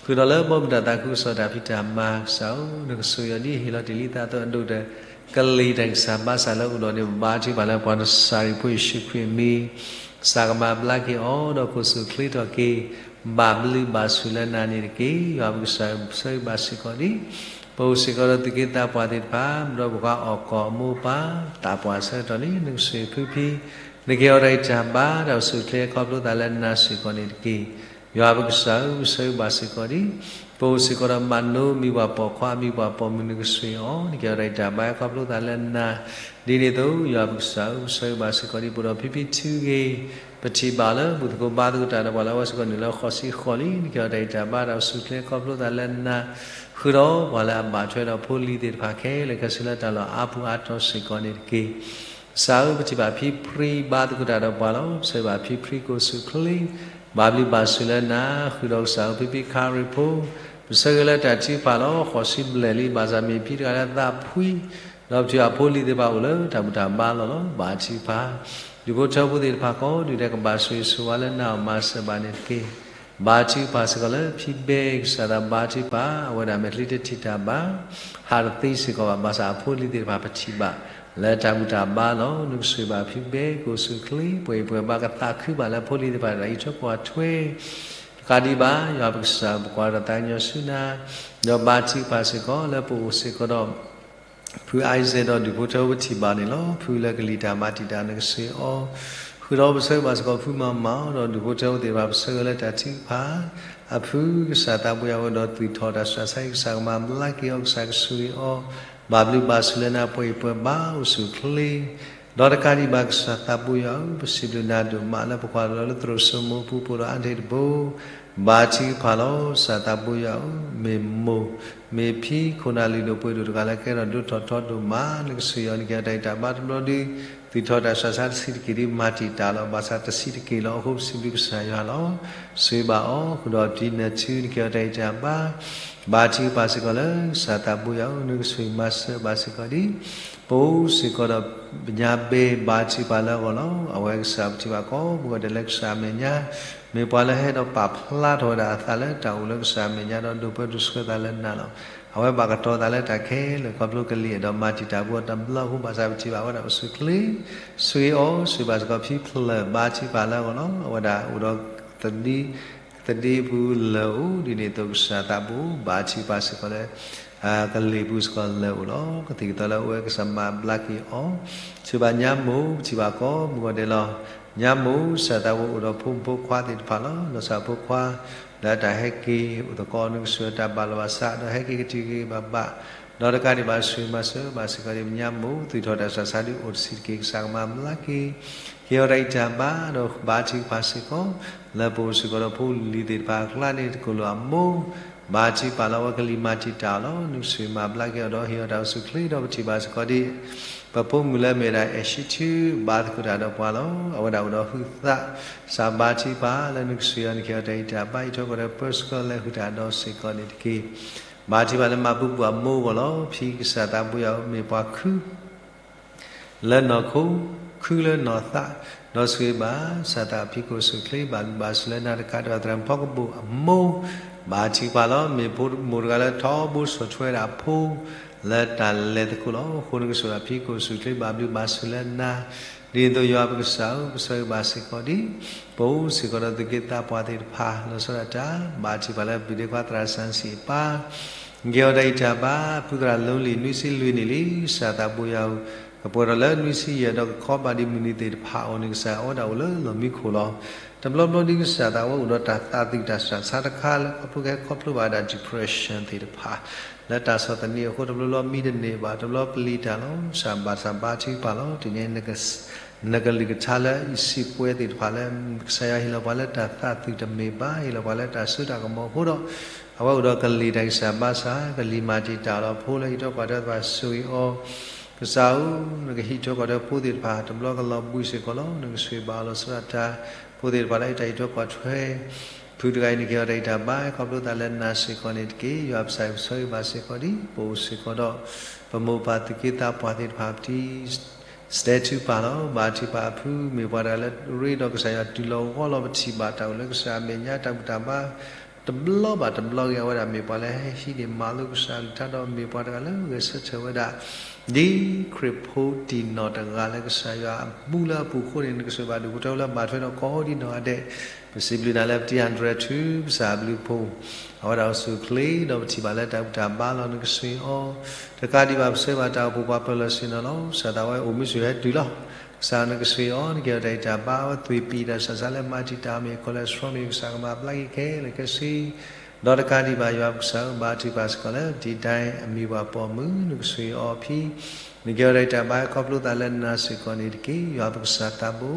ဃုာ်ဒီးလၢဘီမုၢ်တၢ်သးခုကစီၣ်တၢ်ဖံးတၢ်မၤကစၢ်ဧၢ, နကဆိၣ်ဂ့ၤအီၤဒ်ဟ့ၣ်လီၤတ့ၢ်လံသးသီအဒိၣ်ဒီး ကလံၤတၢ်ဂံၢ်စၢ်ဘါစၢ်လၢအအိၣ်ဒီးန့ၣ် ပဘါထုကဖၣ်လၢပှၤနစၤရံဖိယ့ၣ်ၡူးခရံာ်အမံၤ ကစၢ်ကမၤဘျါက့ၤအီၤ ဒီးကိၣ်ဆူၣ်ချ့ထီၣ်က့ၤ ဘၣ်ဘျုးဘၣ်ဆိၣ်လၢနၤန့ၣ်တက့ၢ်. ယွၤပကစၢ်ဧၢ ပဆၢဂ့ၤဘၣ်စ့ၢ်ကီးဒ် ပအိၣ်စ့ၢ်ကီးဒီးသူၣ်က့သးပှၢ်သ့ၣ်တဖၣ် ဒီးပကွၢ်အီၣ်ကီၢ်အမိၢ်ပၢ် သးပှၢ်ဆၢကတီၢ်လံ နကဆိၣ်ဂ့ၤဖုဖံ နကဟ့ၣ်အီၤတၢ်ဂံၢ်တၢ်ဘါ တၢ်အိၣ်ဆူၣ်အိၣ်ချ့ခီဖျိသးလၢနၤစ့ၢ်ကီးန့ၣ်တက့ၢ်. ယွၤပကစၢ်ဧၢ ပဆၢဂ့ၤဘၣ်စ့ၢ်ကီးဒ် ပအိၣ်စ့ၢ်ကီးဒီးမၤနိ မံၤပှၢ်ပိာ်ခွါမံၤပှၢ်ပိာ်မုၣ် နကဆိၣ်ဂ့ၤအီၤ နကဟ့ၣ်အီၤတၢ်ဂံၢ်တၢ်ဘါခီဖျိသးလၢနၤ ဒ်န့ၣ်အသိး ယွၤပကစၢ်ဧၢ ပဆၢဂ့ၤဘၣ်စ့ၢ်ကီးဒ် ပအိၣ်ဒီးဖံဖံထုဂ့ၤ ပထံၣ်ဘၣ်လၢ ဘူၣ်သကိးဘါသကိးတၢ်ဒီးပှၤလၢ အဝဲစ့ၢ်ကီးနုာ်လၢဃိးဆံဃိးလံ နကဟ့ၣ်အီၤတၢ်ဂံၢ်တၢ်ဘါ တၢ်အိၣ်ဆူၣ်အိၣ်ချ့ခီဖျိသးလၢနၤ ဃုာ်ဒီးပှၤလၢအဘၣ်ထွဲဒီးဖိလံၤသ့ၣ်တဖၣ်ခဲလၢာ်ခဲဆ့လၢတၢ်လီၢ်အါပူၤအါတီၤစ့ၢ်ကီးန့ၣ်တက့ၢ်. ကစၢ်ဧၢ ပထံၣ်ဘၣ်ဖံဖံဘါသကိးတၢ်ဒီးပှၤလီၤ. ပဆၢဂ့ၤဘၣ်ဖံဖံကိၣ်ဆူၣ်ချ့ ဘၣ်ဘျုးဘၣ်ဆိၣ်လၢနၤ ဃုာ်ဒီးကစၢ်ဧၢ ဖံဖံခါရံၣ်ဖိ ပဆၢဂ့ၤလၢတၢ်ထုကဖၣ်လီၤ. ဃိးဆံဘျဲၣ်လံ ဘၣ်ဆၣ်မ့ၢ်ဖံတဂၤလၢအသးဖှံ ဒီးပထံၣ်ဘၣ်ဖိလံၤသ့ၣ်တဖၣ်အိၣ်လၢတၢ်ဘူၣ်တၢ်ဘါလီၢ်လီၤ. ဘါထုကဖၣ် ဒူၣ်ဖိထၢဖိသ့ၣ်တဖၣ်ကိးဒူၣ်ဒဲး ကဘၣ်ဆိၣ်ဂ့ၤဆိၣ်ဝါလၢနၤအီၤမၤစၢၤဘၣ်န့ၣ်တက့ၢ်. ဘါထုကဖၣ်စ့ၢ်ကီးလၢဖံဘဲ ကစၢ်သးဘါထုကဖၣ် အဝဲဒၣ်မဲာ်ချံတထံၣ်တၢ်ဘၣ် ဟးတသ့စ့ၢ်ကီးဘၣ် ဘၣ်ဆၣ်အဖိလံၤသ့ၣ်တဖၣ်ပထံၣ်ဘၣ် လၢတၢ်ဘူၣ်တၢ်ဘါလီၢ် နကဆိၣ်ဂ့ၤဘၣ်ဖံဘဲ ကိၣ်ဆူၣ်ချ့ ပှဲၤအံၤပှဲၤဘါ ကသးခုဘၣ်လၢဖိလံၤသ့ၣ်တဖၣ်တၢ်အံးထွဲကွၢ်ထွဲ တကးဒံးဘၣ် ယွၤပကစၢ် ပကွၢ်ဒီးသးကညီၤဆူနၤ ဒီးဘါထုကဖၣ်စ့ၢ်ကီးလၢပအိၣ်စ့ၢ်ကီးဒီး ဖု Isaac ဒီးဒူၣ်ဖိထၢဖိပထံၣ်ဘၣ်န့ၣ်လီၤ. ဖုလၢကလံၤတၢ်မၤတံာ်တာ် နကဆိၣ်ဂ့ၤအီၤ ဃုာ်ဒီးပဆၢဂ့ၤဘၣ်စ့ၢ်ကီးဖုမၤမၤအီၤ ဒီးဒူၣ်ဖိထၢဖိသ့ၣ်တဖၣ် ပဆၢဂ့ၤလၢတၢ်ထုကဖၣ် အဖုကစၢ်သးဘိယွၤအိၣ်ဒီးသွံၣ်ထီၣ်တၢ်စှၤဆါဟံၣ် ကစၢ်ကမၤဘျါက့ၤအီၤ ကစၢ်ကဆိၣ်ဂ့ၤအီၤ ဘၣ်ဘျုးဘၣ်ဆိၣ်လၢနၤ ပှဲၤအံၤပှဲၤဘါ အိၣ်ဆူၣ်အိၣ်ချ့ ဒီးတကးဒံးဘၣ် ကစၢ်သးဘိယွၤဧၢ ပစံးဘျုးနၤဒိၣ်မးလၢပကွၢ်လီၤလၢသရိာ်စိမိၤပူၤ ပအိၣ်ဒီးအါတ့ၢ်တဘိ ဘါထုကဖၣ်လီၤ. ကစၢ်သးဘိယွၤဧၢ မ့ၢ်မိၢ် မ့ၢ်ဖံ ခိၣ်နၢ်လုၢ်ဒိၣ်ပှ့ၤဒိၣ်တဂၤလၢကဲထီၣ်ဒိၣ်ထီၣ်ထီဒိၣ်မး နကဆိၣ်ဂ့ၤအီၤ နကဟ့ၣ်အီၤတၢ်ဂံၢ်တၢ်ဘါတဘျီဒု သွံၣ်ထီၣ်တၢ်စှၤဆါတဆံးတက့ၢ်ဒု မၤတံာ်တာ်လီၤ. ဘၣ်ဆၣ်တဆံးတက့ၢ်လီၤ. အဃိပစံးဘျုးကစၢ်ယွၤလီၤ. ဆိၣ်ဂ့ၤဘၣ်အီၤ ဃုာ်ဒီးပတံၤနၢၤထု နကဟ့ၣ်အီၤတၢ်ဂံၢ်တၢ်ဘါ ဘါထုကဖၣ်စ့ၢ်ကီးလၢ ကစၢ်သးဘိယွၤဧၢ နကဆိၣ်ဂ့ၤမၤစၢၤဘၣ်စ့ၢ်ကီးဒ် ပအိၣ်စ့ၢ်ကီးဒီး ပညါဘဲ ဘါထုကဖၣ်လၢအဂီၢ်လီၤ. အဝဲကစၢ်ပထံၣ်ဘၣ်ကိးမုၢ်ဂီၤဒဲးလၢကစၢ်အမဲာ်ညါ မ့ၢ်ပှၤလၢဟဲဒီးပာ်ဖျါထီၣ်ဝဲဒၣ်အသးလၢတၢ်အိၣ်လၢကစၢ်အမဲာ်ညါဒီးဒိၣ်ပၢဒိၣ်ဆှၢသးလၢနၤလီၤ. အဝဲဘၣ်ကတီၤသးလၢတၢ်ခဲလၢာ် ခီဖျိကလံၤအဲၣ်ဒိးမၤတံာ်တာ်ပှၤတဘျီအဃိ ဘၣ်ဆၣ်ပထံၣ်ဘၣ်ဝဲဒၣ်အိၣ်ဆူၣ်အိၣ်ချ့ ဆိၣ်ဂ့ၤအီၤ ဆိၣ်ဂ့ၤဘၣ်စ့ၢ်ကီးဖံဖျၢၣ် ဘါထုကဖၣ်လၢအဂီၢ်လီၤ. အဝဲဒၣ်အိၣ်ဒီး သဒ့ သဒ့ပူၤလၢၢ်အိၣ် ဒ်န့ၣ်အသိးကစၢ်သးဘိ ဘါထုကဖၣ်စ့ၢ်ကီးလၢ ကလံၤပူၤစ့ၢ်ကီးလၢၢ်အိၣ်လီၤ. ကသံၣ်ကသီလၢအအိၣ်ဝဲကစၢ်မၤဘျါက့ၤအီၤ ဆိၣ်ဂ့ၤဘၣ်ညါမိၢ် ပထံၣ်ဘၣ်ကိးမုၢ်ဂီၤဒဲးလီၤ. ညါမိၢ် ကစၢ်သးဘိအိၣ်ဒီးဖိမုၣ်ဖိခွါသ့ၣ်တဖၣ်လီၤ. နီၢ်စၢ်ဖိခွါ လၢတၢ်ဟဲက့ၤအိၣ်သကိး နကဆိၣ်ဂ့ၤတၢ်ဘၣ်လီၤဘၣ်စး ဒီးဟဲက့ၤကတုၤက့ၤဘၣ်ဘၣ် ဒီးတကးဒံးဘၣ်ဆိၣ်ဂ့ၤမၤစၢၤဘၣ်စ့ၢ်ကီးဒ်ပညါမိၢ် သွံၣ်ထီၣ်တၢ်စှၤဆါဒုအိၣ်တဆံးတက့ၢ် ကစၢ်ကမၤဘျါက့ၤ က့ၤအီၤတၢ်ဂံၢ်တၢ်ဘါ ဒီးဘါထုကဖၣ်စ့ၢ်ကီး လၢပအိၣ်စ့ၢ်ကီးဒီးဖိလံၤသ့ၣ်တဖၣ်အကျါန့ၣ် တကိၣ်လိာ်အမိၢ် ဘါထုကဖၣ်လၢအဝဲကလံၤမၤတံာ်တာ်အီၤလီၤ. နကဆိၣ်ဂ့ၤမၤဘျါက့ၤအီၤဒီးဟ့ၣ်အီၤတၢ်အိၣ်ဆူၣ်အိၣ်ချ့ ဒီးပထံၣ်ဘၣ်စ့ၢ်ကီးဒ် ပဖိမုၣ်လၢအမ့ၢ်ဝဲဒၣ် အဲၣ်ၡံထူ ဘါသကိးတၢ်ဒီးပှၤလီၤ. အဝဲဒၣ်အိၣ်ဒီးဟုသး ကစၢ်ဘါထုကဖၣ်လၢနကဆိၣ်ဂ့ၤအီၤ နကဟ့ၣ်အီၤတၢ်ဂံၢ်တၢ်ဘါ အံးထွဲကွၢ်ထွဲပၢဆှၢလၢဟုတၢ်ဒီးစ့ၢ်ကီးန့ၣ်တက့ၢ်. ဘါထုကဖၣ်လၢမၤပူၤကွံာ်အမိၢ်အဂီၢ်လီၤ. ဖံကစၢ်သးဘိယွၤဧၢ မ့ၢ်ပှၤခု လၢနီၢ်ခိ ခုလၢနီၢ်သး ဒီးဆိၣ်ဂ့ၤဘၣ် ကစၢ်သးဖံကိၣ်ဆူၣ်ချ့ ဘၣ်ဘျုးဘၣ်ဆိၣ်လၢနၤတကးဒံးဘၣ် သရၣ်မုၣ်ဖီကဘိၣ်အမိၢ် ဘါထုကဖၣ်လီၤ. မ့ၢ်ဖိမိၢ်တဂၤလၢထီဘိဆီၣ်ထွဲဒၣ်အဖိ လၢတၢ်လဲၤသကိးလီၤ. အဃိနကစၢ်ယွၤအဖံကအိၣ်ဆူၣ်ချ့ ဘၣ်ဘျုးဘၣ်ဆိၣ်လၢနၤ, ဒ်သိးယွၤပကစၢ်ဧၢ ပဆၢဂ့ၤဘၣ်စ့ၢ်ကီးဒံး ပအိၣ်စ့ၢ်ကီးဒီးသုးက့သးပှၢ်သ့ၣ်တဖၣ် လီၤဆီဒၣ်တၢ် ဘၣ်ထံးပၢ်လၢပျုၤဒ့ခွါသရၣ်စၣ်စံၣ်အပၢ် ကဲထီၣ်တၢ်ဂံၢ်တၢ်ဘါ ဖုသရၣ် lonely နွံဆံလွံၢ်နံၣ်လံ ကစၢ်သးဘိယွၤဧၢ, ကပှဲၤထီၣ်လၢနွံဆံယဲၢ် ဒီးကခီဘၣ်ဒံးမုၢ်နံၤသ့ၣ်တဖၣ်အအိၣ်န့ၣ် ကစၢ်ယွၤအဝဲဒၣ်အိၣ်လၢလီၢ်မံခိၣ်လီၤ. တဘျီဘျီဒ်ကစၢ်သးဝဲအိၣ်ဒီးတၢ်သးသံၣ်တၢ်စှၤဆါတခါလၢ ခီဖျိကဟဲခီဖျိဘၣ်ဝဲဒၣ် depression သ့ၣ်တဖၣ် လၢတၢ်ဆီၣ်သနံးအဃိ တဘျီဘျီမံတန့ၢ်ဘၣ် တဘျီပလံၤတၢ်လီၤ. ကစၢ်ဘၣ်ဆၣ်ဘါထုကဖၣ်လီၤ. တနံၤအံၤ နကလုၢ်ကထါလၢအံၤစံးပှဲၤသ့ၣ်တဖၣ်လၢ ကစၢ်ယွၤဟ့ၣ်လီၤပှၤလၢတၢ်သးသံၣ်တမ့ၢ်ဘၣ်, ဟ့ၣ်လီၤပှၤလၢတၢ်စိတၢ်ကမီၤအဃိဒီး အဝဲအိၣ်ဒီးကလံၤတၢ်ဂံၢ်စၢ်ဘါစၢ် ကလံၤမၤတံာ်တာ်လီၤဖိလၢဟံၣ်ထိကွၢ်ထွဲသ့ၣ်တဖၣ်ဆိၣ်ဂ့ၤအီၤ, ကစၢ်ဧၢ, နကဟံးထိကွၢ်ထွဲဖိသ့ၣ်တဖၣ် တဘျီကလီၤဘှံးစ့ၢ်ကီးလီၤ. နကဆိၣ်ဂ့ၤဘၣ်အီၤလီၤဆီဒၣ်တၢ် ဖိသ့ၣ်တဖၣ်လၢတၢ်ဟံးထိကွၢ်ထွဲ ဖုတဂၤအံၤ နကဟ့ၣ်အီၤတၢ်ဂံၢ်တၢ်ဘါ ခီဖျိသးလၢနၤစ့ၢ်ကီးန့ၣ်တက့ၢ်. ယွၤပကစၢ်ပဆၢဂ့ၤဘၣ်စ့ၢ်ကီးဒံး ပအိၣ်စ့ၢ်ကီးဒီး ပမိၢ်ပၢ်သုးက့သးပှၢ်သ့ၣ်တဖၣ် ပတံၤ စတဲထူပၢ်လီၤ. ဘါထုကဖၣ်အဖု မ့ၢ်ပှၤတဂၤလၢရ့ဒီးကစၢ်ယွၤတုၤလီၤဂီၢ်လီၤ ပထံၣ်ဘၣ်တၢ်အိၣ်လၢကစၢ်အမဲာ်ညါ တၢ်ဘူၣ်တၢ်ဘါ တဘျီဘၣ်တဘျီဂ့ၤ အဝဲဒၣ်မ့ၢ်ပှၤလၢဟဲဟံးန့ၢ်မၤလိကစၢ်အကလုၢ်ကထါ ဒီးမ့ၢ်ပှၤတဂၤလၢဂဲၤဆၢထၢၣ်ဝဲဒၣ် ဒ်ခရံာ်ဖိတံၢ်နီၣ်တဂၤလၢကစၢ်ယွၤအမူလၢအပူၤအဃိန့ၣ် နကဆိၣ်ဂ့ၤဘၣ်ဒုးဖိထၢလၢဘၣ်ထွဲဒီးကီးဒ်နီၢ်ဂၤဒဲး, ပစံးဘျုးနၤလၢပတံၤ hundred two ကစၢ်အဘျုးအဖှိၣ် အဝဲဒၣ်အိၣ်ဆူၣ်အိၣ်ချ့ ဒီးပထံၣ်ဘၣ်လၢတၢ်ဘူၣ်တၢ်ဘါလီၤ. နကဆိၣ်ဂ့ၤအီၤ တကးဒံးဘၣ် ပဆၢဂ့ၤဘၣ်တၢ်အိၣ်ဖှိၣ်ပှၤပၢၤလီၢ်ဆ့ၣ်နီၤလီၤ. ကစၢ်သးဝဲအိၣ်မုာ်ဆိၣ်ဟဲတုၤလီၤ. ကစၢ်နကဆိၣ်ဂ့ၤအီၤ နကဟ့ၣ်အီၤတၢ်ဂံၢ်တၢ်ဘါ အဝဲသွံၣ်ပံာ်တၢ်စှၤစါလၢမၤတံာ်တာ်အီၤ မ့ၢ် cholesterol မ့ၢ်ကစၢ်ကမၤဘျါက့ၤခဲလၢာ်ခဲဆ့ ဒီးတကးဒံးဘၣ် ယွၤပကစၢ်ဧၢ ဘါထုကဖၣ်စ့ၢ်ကီးလၢ ဒံၣ်ဒဲး အမံၤပှၢ်ပိာ်မုၣ် နကဆိၣ်ဂ့ၤအီၤအဖံ နကဟ့ၣ်အီၤတၢ်ဂံၢ်တၢ်ဘါ ခီဖျိသးလၢနၤစ့ၢ်ကီးန့ၣ်တက့ၢ်. ယွၤပကစၢ်သးဘိ,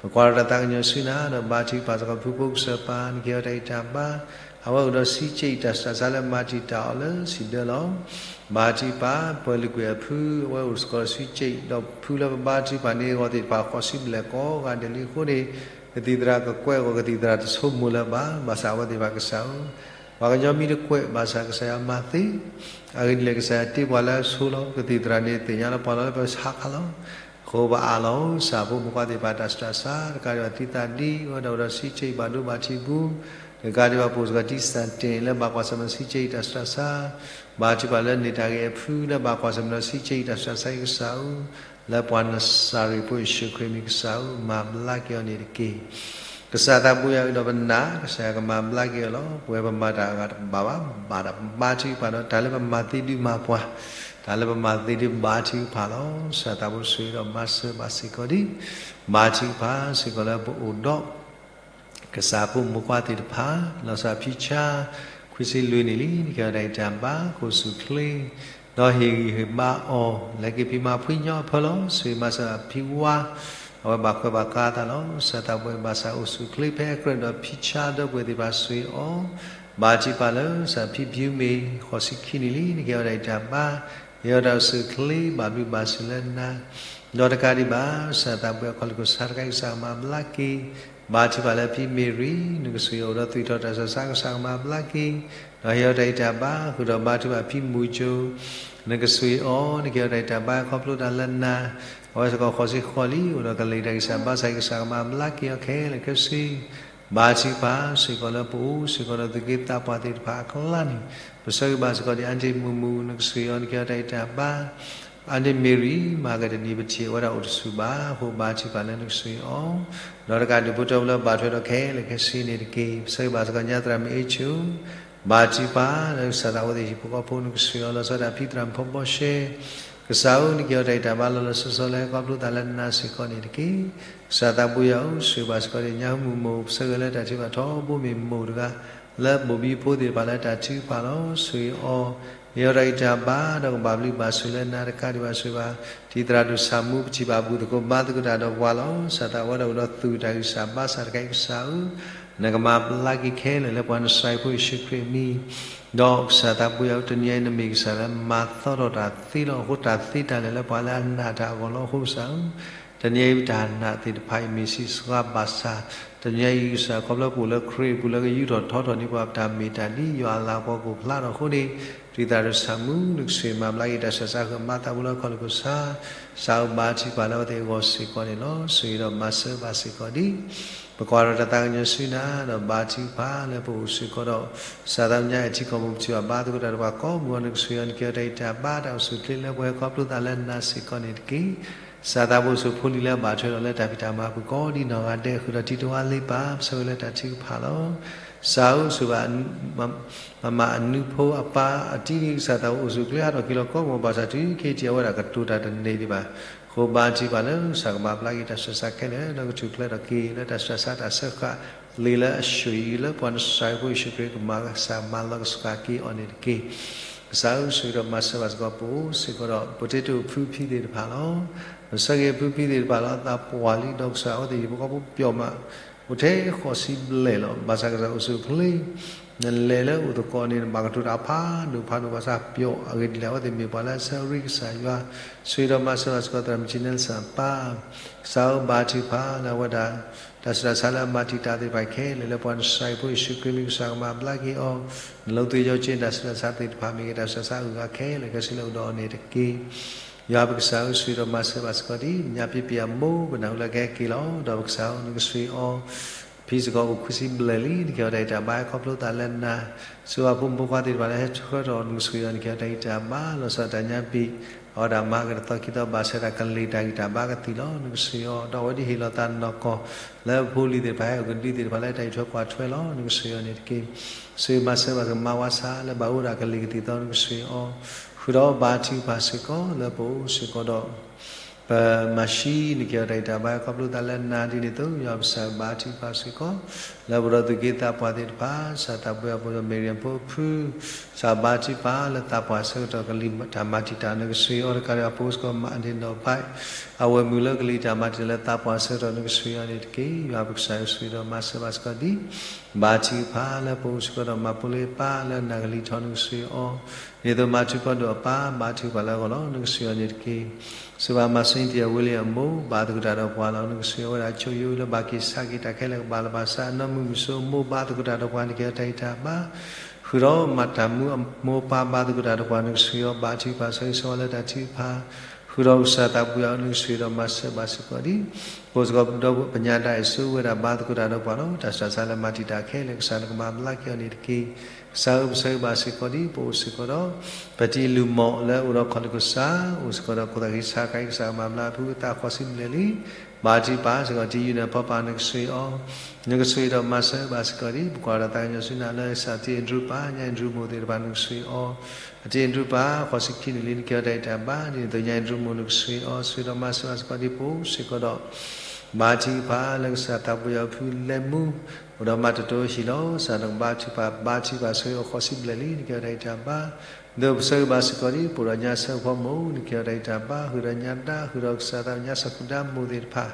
ပကွၢ်ထီၣ်တၢ်သးကညီၤဆူနၤ ဒီးဘါထုကဖၣ်စ့ၢ်ကီးဖုဖိကစၢ်ပၢ် နကဟ့ၣ်အီၤတၢ်ဂံၢ်တၢ်ဘါ အဝဲအိၣ်ဒီးစံးကၠံၣ်တၢ်စှၤစါလၢမၤတံာ်တာ်အီၤလၢစံးဒၢလီၤ. ဘါထုကဖၣ် ပှၤလုၢ်ကွဲၢ်အဖု အဝဲအိၣ်စ့ၢ်ကီးစံးကၠံၣ် ဒီးဖုလၢပဘါထုကဖၣ်န့ၢ်အဂီၢ်သ့ၣ်တဖၣ် ဃိးဆံဘျဲၣ်ကိးဂၤဒဲးလံအဃိန့ၣ် ကသံၣ်သရၣ်ကကွဲးအဂီၢ် ကသံၣ်သရၣ်တဆိကမိၣ်လၢၤဘၣ်. ဘၣ်ဆၣ်အဝဲသ့ၣ်တဖၣ်ကစၢ်ဧၢ, ပှၤကညီမ့ၢ်တကွဲး ဘၣ်ဆၣ်ကစၢ်ယွၤမၤသ့, အဂ့ၢ်ဒ်လဲၣ် ကစၢ်ယွၤတ့ပှၤလၢအဆိလီၤ. ကသံၣ်သရၣ်န့ၣ်သ့ၣ်ညါလၢပှၤလီၤလၢပဆါခါလီၤ. အဃိပအးလီၤ ကစၢ်ဖိမုၣ်ဖိခွါသ့ၣ်တဖၣ်တၢ်စှၤစါ တကးဒံးဘၣ်သံသးဒ် အဝဲဒၣ်အိၣ်ဒီးစံးကၠံၣ်ဘၣ်ဒိဘၣ်ထံးပူၤ တကးဒံးဘၣ် ပအိၣ်စ့ၢ်ကီး ဒ်စတၢၣ်တ့ၣ် လၢဘၣ်ကွၢ်ဆၢၣ်မဲာ်စံးကၠံၣ်တၢ်စှၤစါ, ဘါထုကဖၣ်လၢန့ၢ်တၢ်ဂ့ၤအဖု လၢဘၣ်ကွၢ်ဆၢၣ်မဲာ်ဒီးစံးကၠံၣ်တၢ်စှၤစါအံၤ ကစၢ်ဧၢ, လၢပှၤနစၤရ့းဖိယ့ၣ်ၡူးခရံာ်မံၤ ကစၢ်ဧၢ မၤဘျါက့ၤအီၤန့ၣ်တက့ၢ်. ကစၢ်သးဘိယွၤ အိၣ်ဒီးပနာ် ကစၢ်ယွၤကမၤဘျါက့ၤအီၤလီၤ. ပဝဲပမၤတၢ်အဂၤတဘၣ်ဘၣ် ဘၣ်ဒီးပဘါထုကဖၣ်ဒီး တၢ်လၢပမၤသ့ဒုးမၤပှၤ, တၢ်လၢပမၤသ့ဒုးဘါထုကဖၣ်လီၤ. ကစၢ်သးဘိဆိၣ်ဂ့ၤဒီးမၤစၢၤဘၣ်စ့ၢ်ကီးဒံး ဘါထုကဖၣ်စ့ၢ်ကီးလၢပအိၣ်ဒီး ကစၢ်ဖိမုၣ်ဖိခွါသ့ၣ်တဖၣ် လီၤဆီဒၣ်တၢ်ဖံဆါ ခွံဆံလွံၢ်နံၣ်လံ နကဟ့ၣ်အီၤတၢ်ဂံၢ်တၢ်ဘါ ကအိၣ်ဆူၣ်အိၣ်ချ့ ဒီးဟ့ၣ်ဂံၢ်ဟ့ၣ်ဘါအီၤ လဲၤက့ၤဖံးမၤဖှံညီအဖၢလီၤ. ဆိၣ်ဂ့ၤမၤစၢၤဖံဝါ အဝဲဘၣ်ခွဲးဘၣ်ဃးအသးလီၤ. ကစၢ်သးဘိဘၣ်ဆၣ်အိၣ်ဆူၣ်အိၣ်ချ့ ဖဲအကြၢးဒီးဖံဆါဒီပုၢ်ဝဲၢ်သ့ၣ်တဖၣ် ဆိၣ်ဂ့ၤအီၤ ဘါထုကဖၣ်လၢ ကစၢ်ဖံဘျုးမ့ၢ် ဃိးဆံခံနံၣ်လံ နကဟ့ၣ်အီၤတၢ်ဂံၢ်တၢ်ဘါ ဟ့ၣ်အီၤတၢ်အိၣ်ဆူၣ်အိၣ်ချ့ ဘၣ်ဘျုးဘၣ်ဆိၣ်လၢနၤ ဒီးတကးဒံးဘၣ် ကစၢ်သးဘိအခီၣ်လ့ၢ်ခိၣ်ဆါတခါအံၤ ကစၢ်ကမၤဘျါက့ၤ ဘါထုကဖၣ်လၢဖံမ့ၢ်ရံ နကဆိၣ်ဂ့ၤအီၤဒီးသွံၣ်ထီၣ်တၢ်စှၤစါ ကစၢ်ကမၤဘျါက့ၤ ဒီးဟ့ၣ်အီၤတၢ်ဂံၢ်တၢ်ဘါ ဃုာ်ဒီးဘါထုကဖၣ်ဖံမူၤကၠိ နကဆိၣ်ဂ့ၤအီၤ နကဟ့ၣ်အီၤတၢ်ဂံၢ်တၢ်ဘါ ခီဖျိတၢ်လၢနၤ အဝဲစ့ၢ်ကီးဃိးဆံဃိးလံ အိၣ်ဒီးကလံၤတၢ်ဂံၢ်စၢ်ဘါစၢ် ကစၢ်ကမၤဘျါက့ၤအီၤခဲလၢာ်ခဲဆ့ ဘါထုကဖၣ်စ့ၢ်ကီးလၢပအိၣ်စ့ၢ်ကီးဒီးသုးက့သးပှၢ်သ့ၣ်တဖၣ်အကျါန့ၣ် ပဆၢဂ့ၤဘၣ်စ့ၢ်ကီးဒံး အါန့ၢ်မုၢ်မုၢ် နကဆိၣ်ဂ့ၤအီၤ နကဟ့ၣ်အီၤတၢ်ဂံၢ်တၢ်ဘါ အါန့ၢ်မ့ၢ်ရံ မၤကတနံၤပထံၣ်ဝဲဒၣ်အိၣ်တဆူၣ်ဘၣ် အဃိဘါထုကဖၣ်လၢနကဆိၣ်ဂ့ၤအီၤ ဒီးတကးဒံး ဖိတၢ်အိၣ်ဖှိၣ်လၢဘၣ်ထွဲဒီးခဲလၢာ်ခဲဆ့န့ၣ်တက့ၢ်. ပဆၢဂ့ၤဘၣ်စ့ၢ်ကီးညါသရၣ်မုၣ်အ့ၣ်ဆူၣ် ဘါထုကဖၣ်လၢကစၢ်သးဝဲသ့ၣ်ဟံၣ်ဖိဃီဖိ နကဆိၣ်ဂ့ၤအီၤ လီၤဆီဒၣ်တၢ်ဖံသရၣ်မုၣ်ဖီဘီရှဲ ကစၢ်ဧၢ နကဟ့ၣ်အီၤတၢ်ဂံၢ်တၢ်ဘါလီၤလီၤဆီဆီလၢဟဲခီဖျိသးလၢနၤစ့ၢ်ကီးန့ၣ်တက့ၢ်. ကစၢ်သးဘိယွၤဧၢ ဆိၣ်ဂ့ၤဘၣ်စ့ၢ်ကီးဒံးညါမုၢ်မုၢ် ပဆၢဂ့ၤလၢတၢ်ထုကဖၣ်ထီဘိမ့ၢ်မိၢ်တဂၤ လၢဘိၣ်ဘံဖိသ့ၣ်တဖၣ်လၢတၢ်ထုကဖၣ်လီၤ. ဆိၣ်ဂ့ၤအီၤ ဟ့ၣ်အီၤတၢ်ဂံၢ်တၢ်ဘါ ဒီးကဘၣ်ဘျုးဘၣ်ဆိၣ်လၢနၤတကးဒံးဘၣ် ဆိၣ်ဂ့ၤဘၣ် တံၤသရၣ်ဒိၣ်ဆၣ်မူ ပထံၣ်ဘၣ်ဘူၣ်သကိးဘါသကိးတၢ်ဒီး ပှၤလီၤ. ကစၢ်သးဝဲဒၣ်အိၣ်ဒီးသူၣ်တၢ်ဂံၢ်စၢ်ဘါစၢ်တခါအံၤ ကစၢ်ဧၢ နကမၤဘျါက့ၤခဲလၢာ်လၢပှၤနစၤရ့းဖိယ့ၣ်ၡူးခရံာ်အမံၤ ဒီးကစၢ်သးဘိယွၤဧၢ တနံၤအံၤ နမ့ၢ်ကစၢ်လၢမၤသီထီၣ်တၢ်သ့လီၤ. အဃိတၢ်သ့တၢ်လၢာ်လၢပှၤလၢအနာ်တၢ်အဂီၢ်လီၤ. အဃိကစၢ်ဧၢ တနံၤအံၤပတၢ်နာ်သ့ၣ်တဖၣ်အံၤ မ့ၢ်ဆံးစှၤဘၣ်ဆၣ်, တနံၤအံၤ ကစၢ်ခီဖျိပအိၣ်လၢခရံာ်အပူၤ လၢကယူးထီၣ်ထီထီၣ်န့ၢ်ပှၤ ပတၢ်မ့ၢ်တၢ်ဒ် ယွၤအလၤကပီၤကအိၣ်ဖျါထီၣ်အဃိန့ၣ်, ပျံၤသးတၢ်ဆၢမုာ် နကစၢ်မၤဘျါက့ၤတၢ်ဆှၢဆါ ဃုာ်မၤသးဖိလၢခီၣ်လ့ၢ်ခိၣ်ဆါ, ကစၢ်ဧၢ ဘါထုကဖၣ်လၢအဝဲသ့ၣ်အဂီၢ်စ့ၢ်ကီးန့ၣ်လီၤ. ဆိၣ်ဂ့ၤဒီးမၤစၢၤဘၣ်စ့ၢ်ကီးဒံး ပကွၢ်ဒီးတၢ်သးကညီၤဆူနၤ, ဒီးဘါထုကဖၣ်လၢပအိၣ်စ့ၢ်ကီးဒီး ကစၢ်သးပညါ ထံကီၢ်မုၢ်ပထံၣ်ဘၣ် ဘါသကိးတၢ်ဒီးပှၤကိးမုၢ်ဂီၤ နကစၢ်ယွၤ နကဲထီၣ်တၢ်အံးတၢ်ဘါ တၢ်အိၣ်ဆူၣ်အိၣ်ချ့လၢပှဲၤ ခီဖျိသးလၢနၤစ့ၢ်ကီးန့ၣ်တက့ၢ်. ကစၢ်သးဘိၣ်ဆိၣ်ဖိလံၤလၢအဘၣ်ထွဲဒီးလၢတၢ်ဖံးတၢ်မၤအပူၤကိးဒ်နီၢ်ဂၤဒဲး ဃုာ်ဒီးတံၤတဝါလ့ပၢ် ပဆၢဂ့ၤလၢတၢ်ထုကဖၣ်လီၤ. ကစၢ်ဧၢ ဆိၣ်ဂ့ၤဘၣ် မမၤအနူဖိအပၢ်အတံၤ ကစၢ်သးဘိၣ်အိၣ်ဆူၣ်အိၣ်ချ့ဟးထီၣ်က့ၤလီၤကိးမုၢ်ဂီၤ ဘၣ်ဆၣ်တုၤခဲအံၤအဝဲဒၣ်ကတိၤတၢ်တန့ၢ်ဒံးဘၣ်. အဃိဘါထုကဖၣ်လၢ ကစၢ်ကမၤဘျါက့ၤတၢ်ဆှၢဆါခဲလၢာ် ဒီးကထူၣ်ဖျဲးထီၣ်က့ၤလၢတၢ်ဆှၢဆါတၢ်စၢဃာ် လံာ်လၢအဆိၣ်အံၤလၢပှၤနစၤရ့းဖိယ့ၣ်ၡူးခရံာ်ကမၤစၢ်မၤလီၤကဆှၣ်က့ၤအီၤန့ၣ်တက့ၢ်. ကစၢ်ဧၢ ဆိၣ်ဂ့ၤဒီးမၤစၢၤဘၣ်စ့ၢ်ကီး ပအိၣ်စ့ၢ်ကီးဒီး ပတ့တိၢ်ဖုဖံသ့ၣ်တဖၣ်လီၤ. ပဆၢဂ့ၤဖုဖံသ့ၣ်တဖၣ်လၢအသးပှၢ်လံ ဒီးကစၢ်အဝဲသ့ၣ်ဟံၣ်ဖိဃီဖိပျီမး အိၣ်ထဲဃိးဆံဘျဲၣ်လီၤ. ဘၣ်ဆၣ်ကစၢ်အိၣ်ဆူၣ်အိၣ်ချ့ နလဲၤလၢအိၣ်သကိးန့ၣ် နဘၣ်ကတိၤတၢ်ဖးဒိၣ်ဖးဒိၣ် ဘၣ်ဆၣ်ပျီအဂ့ၢ်ဒ်လဲၣ် အဝဲသ့ၣ်မ့ၢ်ပှၤလၢအဆၢဂ့ၤကစၢ်ယွၤ, ဆိၣ်ဂ့ၤဒီးမၤစၢၤဘၣ်စ့ၢ်ကီး သရၣ်မုၣ်ကၠံၣ်နဲလ်စၣ်အပၢ်, ကစၢ်ဧၢ ဘါထုကဖၣ်လၢအဝဲဒၣ် တၢ်ဆူးတၢ်ဆါလၢအမၤတံာ်တာ်သ့ၣ်တဖၣ်ခဲလၢာ် လၢပှၤနစၤရ့းဖိယ့ၣ်ၡူးခရံာ်မံၤ ကစၢ်ကမၤဘျါက့ၤအီၤ, နလီၤသူၣ်ယီၤက့ၤတၢ်ဆူးတၢ်ဆါသ့ၣ်တဖၣ် မ့ၢ်ဂ့ၤတၢ်ဆူးတၢ်ဆါအဂုၤအဂၤခဲလၢာ် ကဲဆူလၢအအိၣ်ဒီးအီၤန့ၣ်တက့ၢ်. ယွၤပကစၢ်ဧၢ ဆိၣ်ဂ့ၤဒီးမၤစၢၤဘၣ်စ့ၢ်ကီးဒ် ညါပ့ပ့ၤအမိၢ် ပနၢ်ဟူလၢကဟဲက့ၤလီၤ ဒီးပကစၢ်ဧၢ နကဆိၣ်ဂ့ၤအီၤ ဖံစ့ၢ်ကီးအိၣ်ခွံဆံဘျဲၣ်လံ နကဲထီၣ်တၢ်အံးတၢ်ဘါ ခီဖျိသးလၢနၤ, ဆိၣ်ဂ့ၤဖိမုၣ်ဖိခွါသ့ၣ်တဖၣ်လၢဟဲဆှၢထီၣ် နကဆိၣ်ဂ့ၤအီၤ နကဲထီၣ်တၢ်အံးတၢ်ဘါ လီၤဆီဒၣ်တၢ်ညါပံာ် အဝဲဒၣ်မၤက့ၤတသီခံသီ ဘၣ်ဆၣ်တၢ်ကလ့ၢ်တၢ်ဂံၢ်တၢ်ဘါကသံၣ်လီၤ နကဆိၣ်ဂ့ၤအီၤ ဒီးအဝဲဒၣ်ဟ့ၣ်လီၤသးနီၢ်ကီၢ် လၢဖိလံၤသ့ၣ်တဖၣ် ဟဲအိၣ်ကဒုသ့ၣ်တဖၣ်လၢ တၢ်အံးထွဲကွၢ်ထွဲလီၤ နကဆိၣ်ဂ့ၤအီၤန့ၣ်တက့ၢ်. ဆိၣ်ဂ့ၤမၤစၢၤဘၣ်စ့ၢ်ကီး မါဝါဆါလၢဘၣ်အိၣ်ဒၣ်ကလ့ၢ်ကသံၣ်သီ နကဆိၣ်ဂ့ၤအီၤ, ဃုာ်ဒီးဘါထုကဖၣ်စ့ၢ်ကီးလၢပအိၣ်စ့ၢ်ကီးဒီး ပမၤဆံ နကဲထီၣ်တၢ်အံးတၢ်ဘါ ခီဖျိသးလၢနၤဒ်န့ၣ်အသိး ယွၤပကစၢ်ဘါထုကဖၣ်စ့ၢ်ကီး လၢပဒီးသူၣ်က့သးပှၢ်သ့ၣ်တဖၣ် ကစၢ်သးပှၢ်အပှၤ မ့ၢ်ရံဖိဖု ကစၢ်ဘါထုကဖၣ်လၢသးပှၢ်အဆၢကတီၢ် ကလံၤတၢ်မၤတံာ်တာ် နကဆိၣ်ဂ့ၤအီၤတကးဒံး အဖိစ့ၢ်ကီး မၤဒ့ၣ်နီၣ်ဖး အဝဲၢ်မုၣ်လၢကလံၤတၢ်မၤတံာ်တာ်လၢသးပှၢ်အဆၢကတီၢ် နကဆိၣ်ဂ့ၤအီၤန့ၣ်တက့ၢ်. ယွၤပကစၢ်ဧၢ ဆိၣ်ဂ့ၤဒီးမၤစၢၤဘၣ်စ့ၢ်ကီးဒ် ဘါထုကဖၣ်လၢပအိၣ်စ့ၢ်ကီးဒီး မၤဖိလ့အပၢ်လၢနၢ်ကလံၤထီၣ် နကဆိၣ်ဂ့ၤအီၤ, ဒ်သိးမၤထူဖီဒိၣ်အပၢ် ဘါထုကဖၣ်လၢအဂီၢ်လီၤ နကဆိၣ်ဂ့ၤအီၤန့ၣ်တက့ၢ်. ဆိၣ်ဂ့ၤဘၣ်မၤစၢၤသံအဝ့လံအမိၢ် ဘါသကိးတၢ်ဒီးပှၤလီၤ နကဆိၣ်ဂ့ၤအဝဲဒၣ် ဆိၣ်ယိလၢဘၣ်က့ၤဆါက့ၤတၢ်ခဲလၢာ်ကဘၣ်လီၤဘၣ်ဆါ အနီၢ်မုၢ်မုၢ်စိအမိၢ် ဘါသကိးတၢ်ဒီးပှၤ နကဲထီၣ်တၢ်အံးတၢ်ဘါ ဃုာ်ဒီးမၤတၢ်မူအမိၢ်အပၢ် ဘါသကိးတၢ်ဒီးပှၤ နကဆိၣ်ဂ့ၤအီၤ ဘါထုကဖၣ် ဆၢဂ့ၤဆၢဝါလၢတၢ်ထုကဖၣ် ဃုာ်ဒီးကစၢ်သးပှၢ်အီၤ နကဆိၣ်ဂ့ၤဒီးမၤစၢၤဘၣ်စ့ၢ်ကီးဒ် ပအိၣ်စ့ၢ်ကီးဒီးပညါတၢ်အ့ၣ်စိဝဲဒၣ် ဘါသကိးတၢ်ဒီးပှၤလီၤ. တၢ်ဆူးတၢ်ဆါလၢမၤတံာ်တာ်ခဲလၢာ် ကစၢ်နကမၤဘျါက့ၤအီၤန့ၣ်တက့ၢ်. ကစၢ်ဧၢ ပဆၢဂ့ၤဘၣ်စ့ၢ်ကီးဒ် ပအိၣ်စ့ၢ်ကီးဒီး ပတံၤလုၢ်မီၢ်လၢအအိၣ်ဒီးခီၣ်လ့ၢ်ခိၣ်စါ အိၣ်စ့ၢ်ကီးဒီးခိၣ်သၣ်ဃံဆါခါအံၤ ကစၢ်ကမၤဘျါဖုသးဃိးဆံဘျဲၣ်လံ ဘါထုကဖၣ်စ့ၢ်ကီး တံၤယုၢ်နၢ်ဖီပာ် နကဆိၣ်ဂ့ၤအီၤ, နကဆိၣ်ဂ့ၤဒီးမၤစၢၤဘၣ်စ့ၢ်ကီးဒ် ပကွၢ်ဒီးသးကညီၤဆူနၤလၢ ကစၢ်တံၤအ့ၣ်ဒြူပၢ် ညၣ်အ့ၣ်ဒြူမိၢ်သ့ၣ်တဖၣ် နကဆိၣ်ဂ့ၤအီၤ, အတံၤအ့ၣ်ဒြူပၢ် ဃိးဆံခံနံၣ်လံ နကဲထီၣ်တၢ်အံးတၢ်ဘါ ဒ်န့ၣ်အသိး ညၣ်အ့ၣ်ဒြူမိၢ် နကဆိၣ်ဂ့ၤအီၤ ဆိၣ်ဂ့ၤဒီးမၤစၢၤဘၣ်စ့ၢ်ကီးဒ် ပအိၣ်စ့ၢ်ကီးဒီး ဘါထုကဖၣ်လၢကစၢ်သးပှၢ်အီၤဖုလဲၤမူ အိၣ်ဒီးမၤတတိၤဟံၣ်လီၤ. ကစၢ်နကဘါထုကဖၣ် ဘါထုကဖၣ်ဆိၣ်ဂ့ၤအီၤဃိးဆံဘျဲၣ်လံ နကဲထီၣ်တၢ်အံးတၢ်ဘါ ဒ်သိးပဆၢဂ့ၤဘၣ်စ့ၢ်ကီးဒ် ပအိၣ်ဒီးညါဆၢဖိမိၢ် နကဲထီၣ်တၢ်အံးတၢ်ဘါ ဃုာ်ဒီးညါဒါ ဃုာ်ဒီးကစၢ်သးကညီၤဆၢခိၣ်ဒါမိၢ်သ့ၣ်တဖၣ်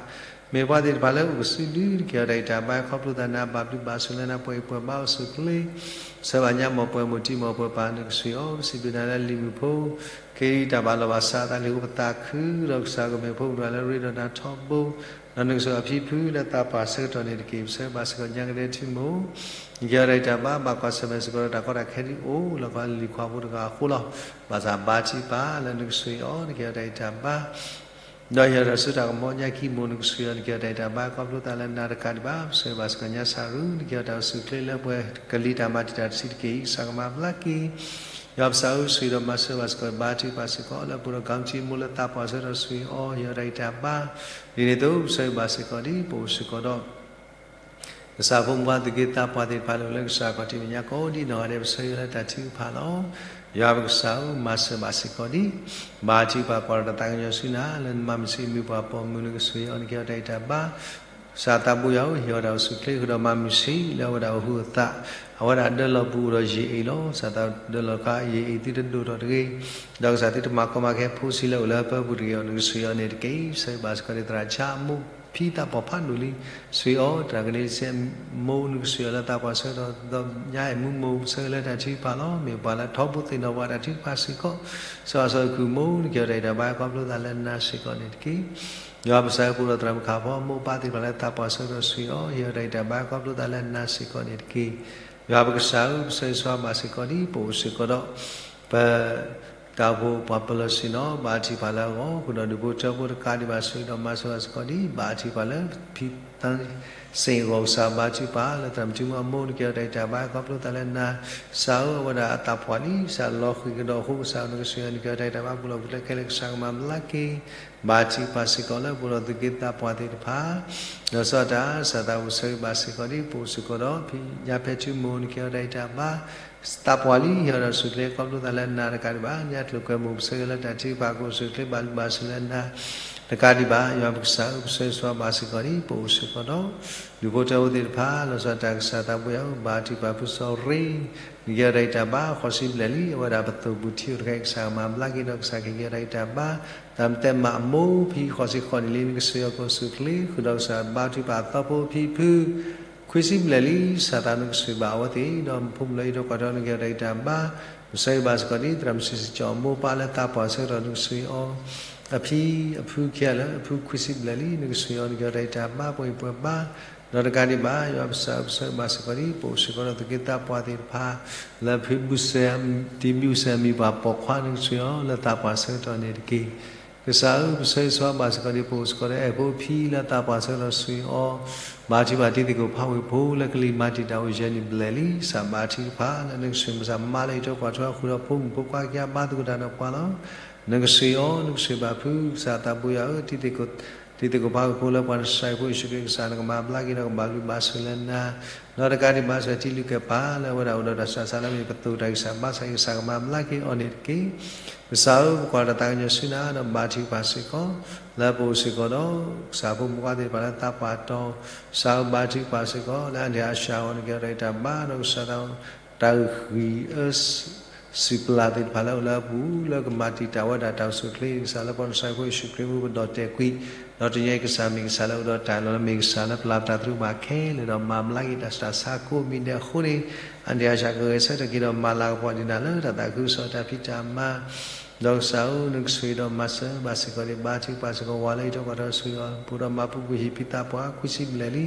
မ့ၢ်ပှၤသ့ၣ်တဖၣ်လၢအိၣ်ကစုဒု နကဲထီၣ်တၢ်အံးတၢ်ဘါ ခီဖျိသးနၤဘၣ်ဘျုးဘၣ်ဆိၣ်လၢနၤ ပှၤအံၤပှၤဘါအိၣ်ဆူၣ်အိၣ်ချ့ ဆၢဘၣ်ညါမိၢ်ပှၢ်မိၢ်တံၤမိၢ်ပှၢ်ပၢ် နကဆိၣ်ဂ့ၤအီၤ ပစံးဘျုးနၤလၢလံၤမုၣ်ဖိ ကဲဒ်တၢ်ဘၣ်လီၤဘၣ်စးအသးလၢဟံၣ်ဖိပသးခု ဒီးကစၢ်ကမ့ၢ်ဖိမုၣ်တဂၤလၢရ့ဒီးနၤထီဘိ ဒီးနကဆိၣ်ဂ့ၤအဖံဖုလၢသးပှၢ်ဆၢကတီၢ်န့ၣ်တက့ၢ်. ပဆၢဂ့ၤဘၣ်စ့ၢ်ကီးညါကဒဲထံမိၢ် နကဲထီၣ်တၢ်အံးတၢ်ဘါ ဘၣ်ကွၢ်ဆၢၣ်မဲာ်စ့ၢ်ကီးဒီးတၢ်ကီတၢ်ခဲဒ်အိၣ်လၢကီၢ်လံၤခွါဖိတဂၤအဃိလီၤ. ဘၣ်ဆၣ်ဘါထုကဖၣ်လၢနကဆိၣ်ဂ့ၤအီၤ နကဲထီၣ်တၢ်အံးတၢ်ဘါ ဒီးဟ့ၣ်ဒီးဆူတၢ်ကမီၤညါခံမိၢ် နကဆိၣ်ဂ့ၤအီၤ နကဲထီၣ်တၢ်အံးတၢ်ဘါ ခီဖျိသးလၢနၤတကးဒံးဘၣ် ပဆၢဂ့ၤဘၣ်စ့ၢ်ကီးညါဆၣ်ရူ နကဲထီၣ်တၢ်အိၣ်ဆူၣ်အိၣ်ချ့လၢပှဲၤ ကလံၤတၢ်မၤတံာ်တာ်တဆံးတက့ၢ်အံၤ ကစၢ်ကမၤဘျါက့ၤ ယွၤပကစၢ်ဧၢ ဆိၣ်ဂ့ၤဒီးမၤစၢၤဘၣ်စ့ၢ်ကီး ဘါထုကဖၣ်စ့ၢ်ကီး လၢပအိၣ်ဒီး ကီမတံမိၢ်လၢသးပှၢ်ဆၢကတီၢ် ဆိၣ်ဂ့ၤအီၤ ဟ့ၣ်အီၤတၢ်အံးတၢ်ဘါ ဒ်န့ၣ်အသိး ပဆၢဂ့ၤဘၣ်စ့ၢ်ကီးဒ် ပအိၣ်စ့ၢ်ကီးဒီး ကစၢ်ဖိမုၣ်ဖိသူၣ်က့သးပှၢ်သ့ၣ်တဖၣ်လၢအိၣ်လၢကစၢ်ခီၣ်ထံးမဲာ်ညါကိးဒ်နီၢ်ဂၤဒဲး ပဆၢဂ့ၤလၢတၢ်ထုကဖၣ်လီၤ. ယွၤပကစၢ်ဧၢ မၤစၢၤဘၣ်စ့ၢ်ကီးဒ် ဘါထုကဖၣ်ကွၢ်ဒီးတၢ်သးကညီၤဆူနၤ လၢနမၤမုၢ်ဆ့ၣ်မုၢ်ပှၢ်ပိာ်မုၣ် နကဆိၣ်ဂ့ၤအီၤ နကဲထီၣ်တၢ်အံးတၢ်ဘါ ကစၢ်သးဘိယွၤဧၢ ဟ့ၣ်အီၤတၢ်အိၣ်ဆူၣ်အိၣ်ချ့ ဃုာ်ဒီးမၤမုၢ်ဆ့ၣ်လၢအဝဲဒၣ်အဟူးအသး အဝဲဒၣ်ဒၢလီၤပူၤအိၣ်ဒီးယံာ်အ့ၣ်လီၤ. ကစၢ်သးဒၢလီၤခါ ယံာ်အ့ၣ်သုတဒိၣ်ထီၣ်တဂ့ၤ, ဒီးကစၢ်သုတမၤကီမၤခဲဖိဆံးလၢအိၣ်လၢဟၢဖၢပူၤတဂ့ၤအီၤ နကဆိၣ်ဂ့ၤအီၤန့ၣ်တက့ၢ်. ပဆၢဂ့ၤဘၣ်စ့ၢ်ကီးဒ်သရၣ်ဆါအမိၢ် ဖံသးပှၢ်ဖးဒိၣ်လံ, ဆိၣ်ဂ့ၤအီၤ, တၢ်ကန့ၢ်စဲးမိၢ်နကဆိၣ်ဂ့ၤအီၤလၢသးပှၢ်ဆၢကတီၢ်, ဒီးညါအဲၣ်မူမိၢ်ဆၢဂ့ၤလၢတၢ်ထုကဖၣ်လီၤ. မ့ၢ်ပှၤလၢထီဘိသ့ၣ်နီၣ်ပှၤတၢ်ထုကဖၣ်စ့ၢ်ကီး, စီၤအၤစီၤခုၣ်မိၢ် နကဟ့ၣ်အီၤတၢ်ဂံၢ်တၢ်ဘါခီဖျိသးလၢနၤစ့ၢ်ကီးန့ၣ်တက့ၢ်. ယွၤပကစၢ်ဧၢ, ပအိၣ်ဒီးသရၣ်မုၣ်ခၣ်ဖီမိၢ်ပၢ်သ့ၣ်တဖၣ်လၢသးပှၢ်ဆၢကတီၢ် ဆိၣ်ဂ့ၤအီၤ, ဟ့ၣ်အီၤတၢ်ဂံၢ်တၢ်ဘါခီဖျိသးလၢနၤစ့ၢ်ကီးန့ၣ်တက့ၢ်. ယွၤပကစၢ်ဧၢ, ပဆၢဂ့ၤဆၢဝါဘၣ်စ့ၢ်ကီးဒံး, ပအိၣ်စ့ၢ်ကီးဒီး ပ တၢ်အိၣ်ဖှိၣ်ပှၤပလီၢ်ဆ့ၣ်နီၤ, ဘါထုကဖၣ်လၢအဂီၢ်, ဃုာ်ဒီးဒူၣ်ဖိထၢဖိတကးဒံးဘၣ်, ဆိၣ်ဂ့ၤဒီးမၤစၢၤဘၣ်စ့ၢ်ကီးဒံး, ဘါထုကဖၣ်လၢ ဖံသၣ်စ့ၣ်အဂီၢ်, ကစၢ်ဘါထုကဖၣ်လၢသရၣ်မုၣ်ထူမီမိၢ် နကဟ့ၣ်အီၤတၢ်ဂံၢ်တၢ်ဘါခီဖျိသးလၢနၤ, ကစၢ်ဧၢ, အဝဲဒၣ်အသးပှၢ်လံ, ကစၢ်လီၤဃံၤကဒီးအဃိ, ကစၢ်ဧၢ, နကဟ့ၣ်အီၤတၢ်ဂံၢ်တၢ်ဘါ ပူၤလီၢ်ပူၤကျဲခဲလၢာ် ကစၢ်ကမၤဘျါက့ၤ, ဘါထုကဖၣ်စ့ၢ်ကီးလၢပအိၣ်ဒီးသူၣ်က့သးပှၢ်သ့ၣ်တဖၣ် ဒီးစီၤတၢ် ကစၢ်သးအိၣ်ဆၢဂ့ၤဘၣ်စ့ၢ်ကီးဒံး, ပအိၣ်စ့ၢ်ကီးဒီး ဖံညါဖဲထူမိၢ် နကဟ့ၣ်အီၤတၢ်ဂံၢ်တၢ်ဘါ သးပှၢ်လံ, ဟ့ၣ်အီၤဒီးဆူၣ်ချ့ခီဖျိသးလၢနၤတကးဒံးဘၣ်, ညါကျိၤကွဲမုၢ် ပဆၢဂ့ၤလၢတၢ်ထုကဖၣ် ကအိၣ်ဆူၣ်ချ့ဘၣ်လုၢ်ဘၣ်စူၤလၢနၤတကးဒံးဘၣ်, ယွၤပကစၢ်ဧၢ, ပဆၢဂ့ၤဆၢဝါဘၣ်စ့ၢ်ကီးဒံး, ပအိၣ်စ့ၢ်ကီးဒီး ဒူၣ်ဖိထၢဖိသ့ၣ်တဖၣ် လီၤဆီဒၣ်တၢ် ကစၢ်သးဘိယွၤဧၢ, ဘါထုကဖၣ်ဖုစီၤရ့ နကဟ့ၣ်အီၤတၢ်ဂံၢ်တၢ်ဘါ ဃိးဆံဘျဲၣ်လံ, အဝဲဒၣ်ပသိၣ်ပူၤထံအိၣ်တခါအံၤ ကစၢ်ကမၤဘျါက့ၤဒီး ကစၢ်ကဟ့ၣ်အီၤတၢ်ဂံၢ်တၢ်ဘါ, တၢ်မ့ၢ်တဲမးအမိၢ်ဖံဃိးဆံဃိးနံၣ်လံ, နကဆိၣ်ဂ့ၤအီၤ ကအိၣ်ဆူၣ်ချ့, ဃုာ်ဒီးကစၢ်ဘါထုကဖၣ်အသီဖိဖံဖု ခွံဆံဘျဲၣ်လံ, ကစၢ်သးနကဆိၣ်ဂ့ၤဘၣ်အဝဲသ့ၣ်, ဒီးဖိမုၣ်လၢအံးထွဲကွၢ်ထွဲ နကဟ့ၣ်အီၤတၢ်ဂံၢ်တၢ်ဘါ, ပဆၢဂ့ၤဘၣ်စ့ၢ်ကီးဒံး, သရၣ်မုၣ်စံးစံးကၠီၣ်မိၢ်ပၢ်လၢသးပှၢ်ဆၢကတီၢ် နကဆိၣ်ဂ့ၤအီၤ အဖံအဖုခံဂၤလၢာ်, အဖုခွံဆံဘျဲၣ်လံ, နကဆိၣ်ဂ့ၤအီၤ နကဟ့ၣ်အီၤတၢ်ဂံၢ်တၢ်ဘါ ပှဲၤအံၤပှဲၤဘါ, ဒီးတကးဒံးဘၣ် ယွၤပကစၢ်ဧၢ, ပဆၢဂ့ၤဘၣ်စ့ၢ်ကီးဒံး, ပအိၣ်စ့ၢ်ကီးဒီးသူၣ်က့သးပှၢ်သ့ၣ်တဖၣ် လၢဖံဘူၣ်စဲး, တံၤဘူၣ်စဲးအမံၤပှၢ်ပိာ်ခွါ နကဆိၣ်ဂ့ၤအီၤလၢသးပှၢ်ဆၢကတီၢ်န့ၣ်တက့ၢ်. ကစၢ်ဧၢ, ပဆၢဂ့ၤဆၢဝါဘၣ်စ့ၢ်ကီးဒံး, ပအိၣ်စ့ၢ်ကီးဒီးအဲၣ်ဖိဖံလၢသးပှၢ်ဆၢကတီၢ် ဆိၣ်ဂ့ၤအီၤ, ဘါထုကဖၣ်တံၤသကိးဖးဝ့ၣ်ဖိလၢကလံၤမၤတံာ်တာ်အိၣ်ယဲၢ်နံၣ်ဘျဲၣ်လံ, ကစၢ်ဘါထုကဖၣ်လၢနကဆိၣ်ဂ့ၤ, ကစၢ်မၤလၢအံးထွဲကွၢ်ထွဲ ဃုာ်ဒီးဖိမုၣ်ဖိခွါခံဂၤ ဘါသကိးတၢ်ဒီးပှၤလီၤ. နကဆိၣ်ဂ့ၤအီၤ, နကဆိၣ်ဂ့ၤဘၣ်ဖု, ကစၢ်သးဘိယွၤဧၢ, တံၤသကိး တံၤသကိးဖးဝ့ၣ်ဖိလၢပှၤနစၤရ့းဖိယ့ၣ်ၡူးခရံာ် ကစၢ်နကမၤဘျါက့ၤဒီးကဘၣ်လုၢ်ဘၣ်စူၤလၢနၤ, ဒီးတကးဒံးဘၣ် ကစၢ်တံၤလုၢ်ကဲၣ်ပၤလၢအဝဲဒၣ်အိၣ်ဒီးတၢ်ဆူးတၢ်ဆါလၢမ့ၢ်ပသိၣ်တၢ်ဂံၢ်စၢ်ဘါစၢ်အံၤ ကစၢ်ကမၤဘျါက့ၤအီၤန့ၣ်တက့ၢ်. ကစၢ်ဧၢ, ပကွၢ်တၢ်သးကညီၤဆူနၤဒီးဘါထုကဖၣ်စ့ၢ်ကီး, လၢပအိၣ်စ့ၢ်ကီးဒီး ကစၢ်ဖိမုၣ်ဖိခွါသ့ၣ်တဖၣ်လၢသးပှၢ်တီၤ, ကစၢ်ဧၢ, ဘါထုကဖၣ်စ့ၢ်ကီး လၢအဒံၣ်အါစှၤအဂီၢ် နကဟ့ၣ်အီၤတၢ်ဂံၢ်တၢ်ဘါ, ဒီးကစၢ်တၢ် တၢ်ဂံၢ်အၢ စူၢ်ပျၢ်သ့ၣ်တဖၣ်လၢအအိၣ်လၢအပူၤ လၢကမၤတံာ်တာ်ဝဲဒၣ်တၢ်အိၣ်ဆူၣ်ချ့ ကစၢ်လၢပှၤနစၤရ့းဖိယ့ၣ်ၡူးခရံာ်အမံၤ ပဒီၣ်တဲာ်ကွံာ်, ဒီးတညီကစၢ်မ့ၢ်ကစၢ်လၢအအိၣ်ဒီးတၢ်လီၤ လၢမ့ၢ်ကစၢ်လၢပျၢ်ပတၢ်သရူးဘၣ်ခဲလၢာ် ဒီးမၤဘျါက့ၤတၢ်ဆူးတၢ်ဆါကိးမံၤဒဲးအဃိန့ၣ်, အဒံၣ်အါစှၤကဂဲၤဆၢထၢၣ်က့ၤဒီးမၤလၤကပီၤဒံးနၤလၢတၢ်သးခုကစီၣ်တၢ်ဖံးတၢ်မၤ ဒီးကစၢ်ဧၢ, နကဆိၣ်ဂ့ၤဒီးမၤစၢၤဘၣ်စ့ၢ်ကီးဒံး ဘါထုကဖၣ်စ့ၢ်ကီး ဝၤလၢအံးထွဲကွၢ်ထွဲ ဆိၣ်ဂ့ၤအီၤ ပအိၣ်ဒီးမၤပူၤကွံာ်ဟံၣ်ဖံသးပှၢ် ခွံဆံဘျဲၣ်လံ,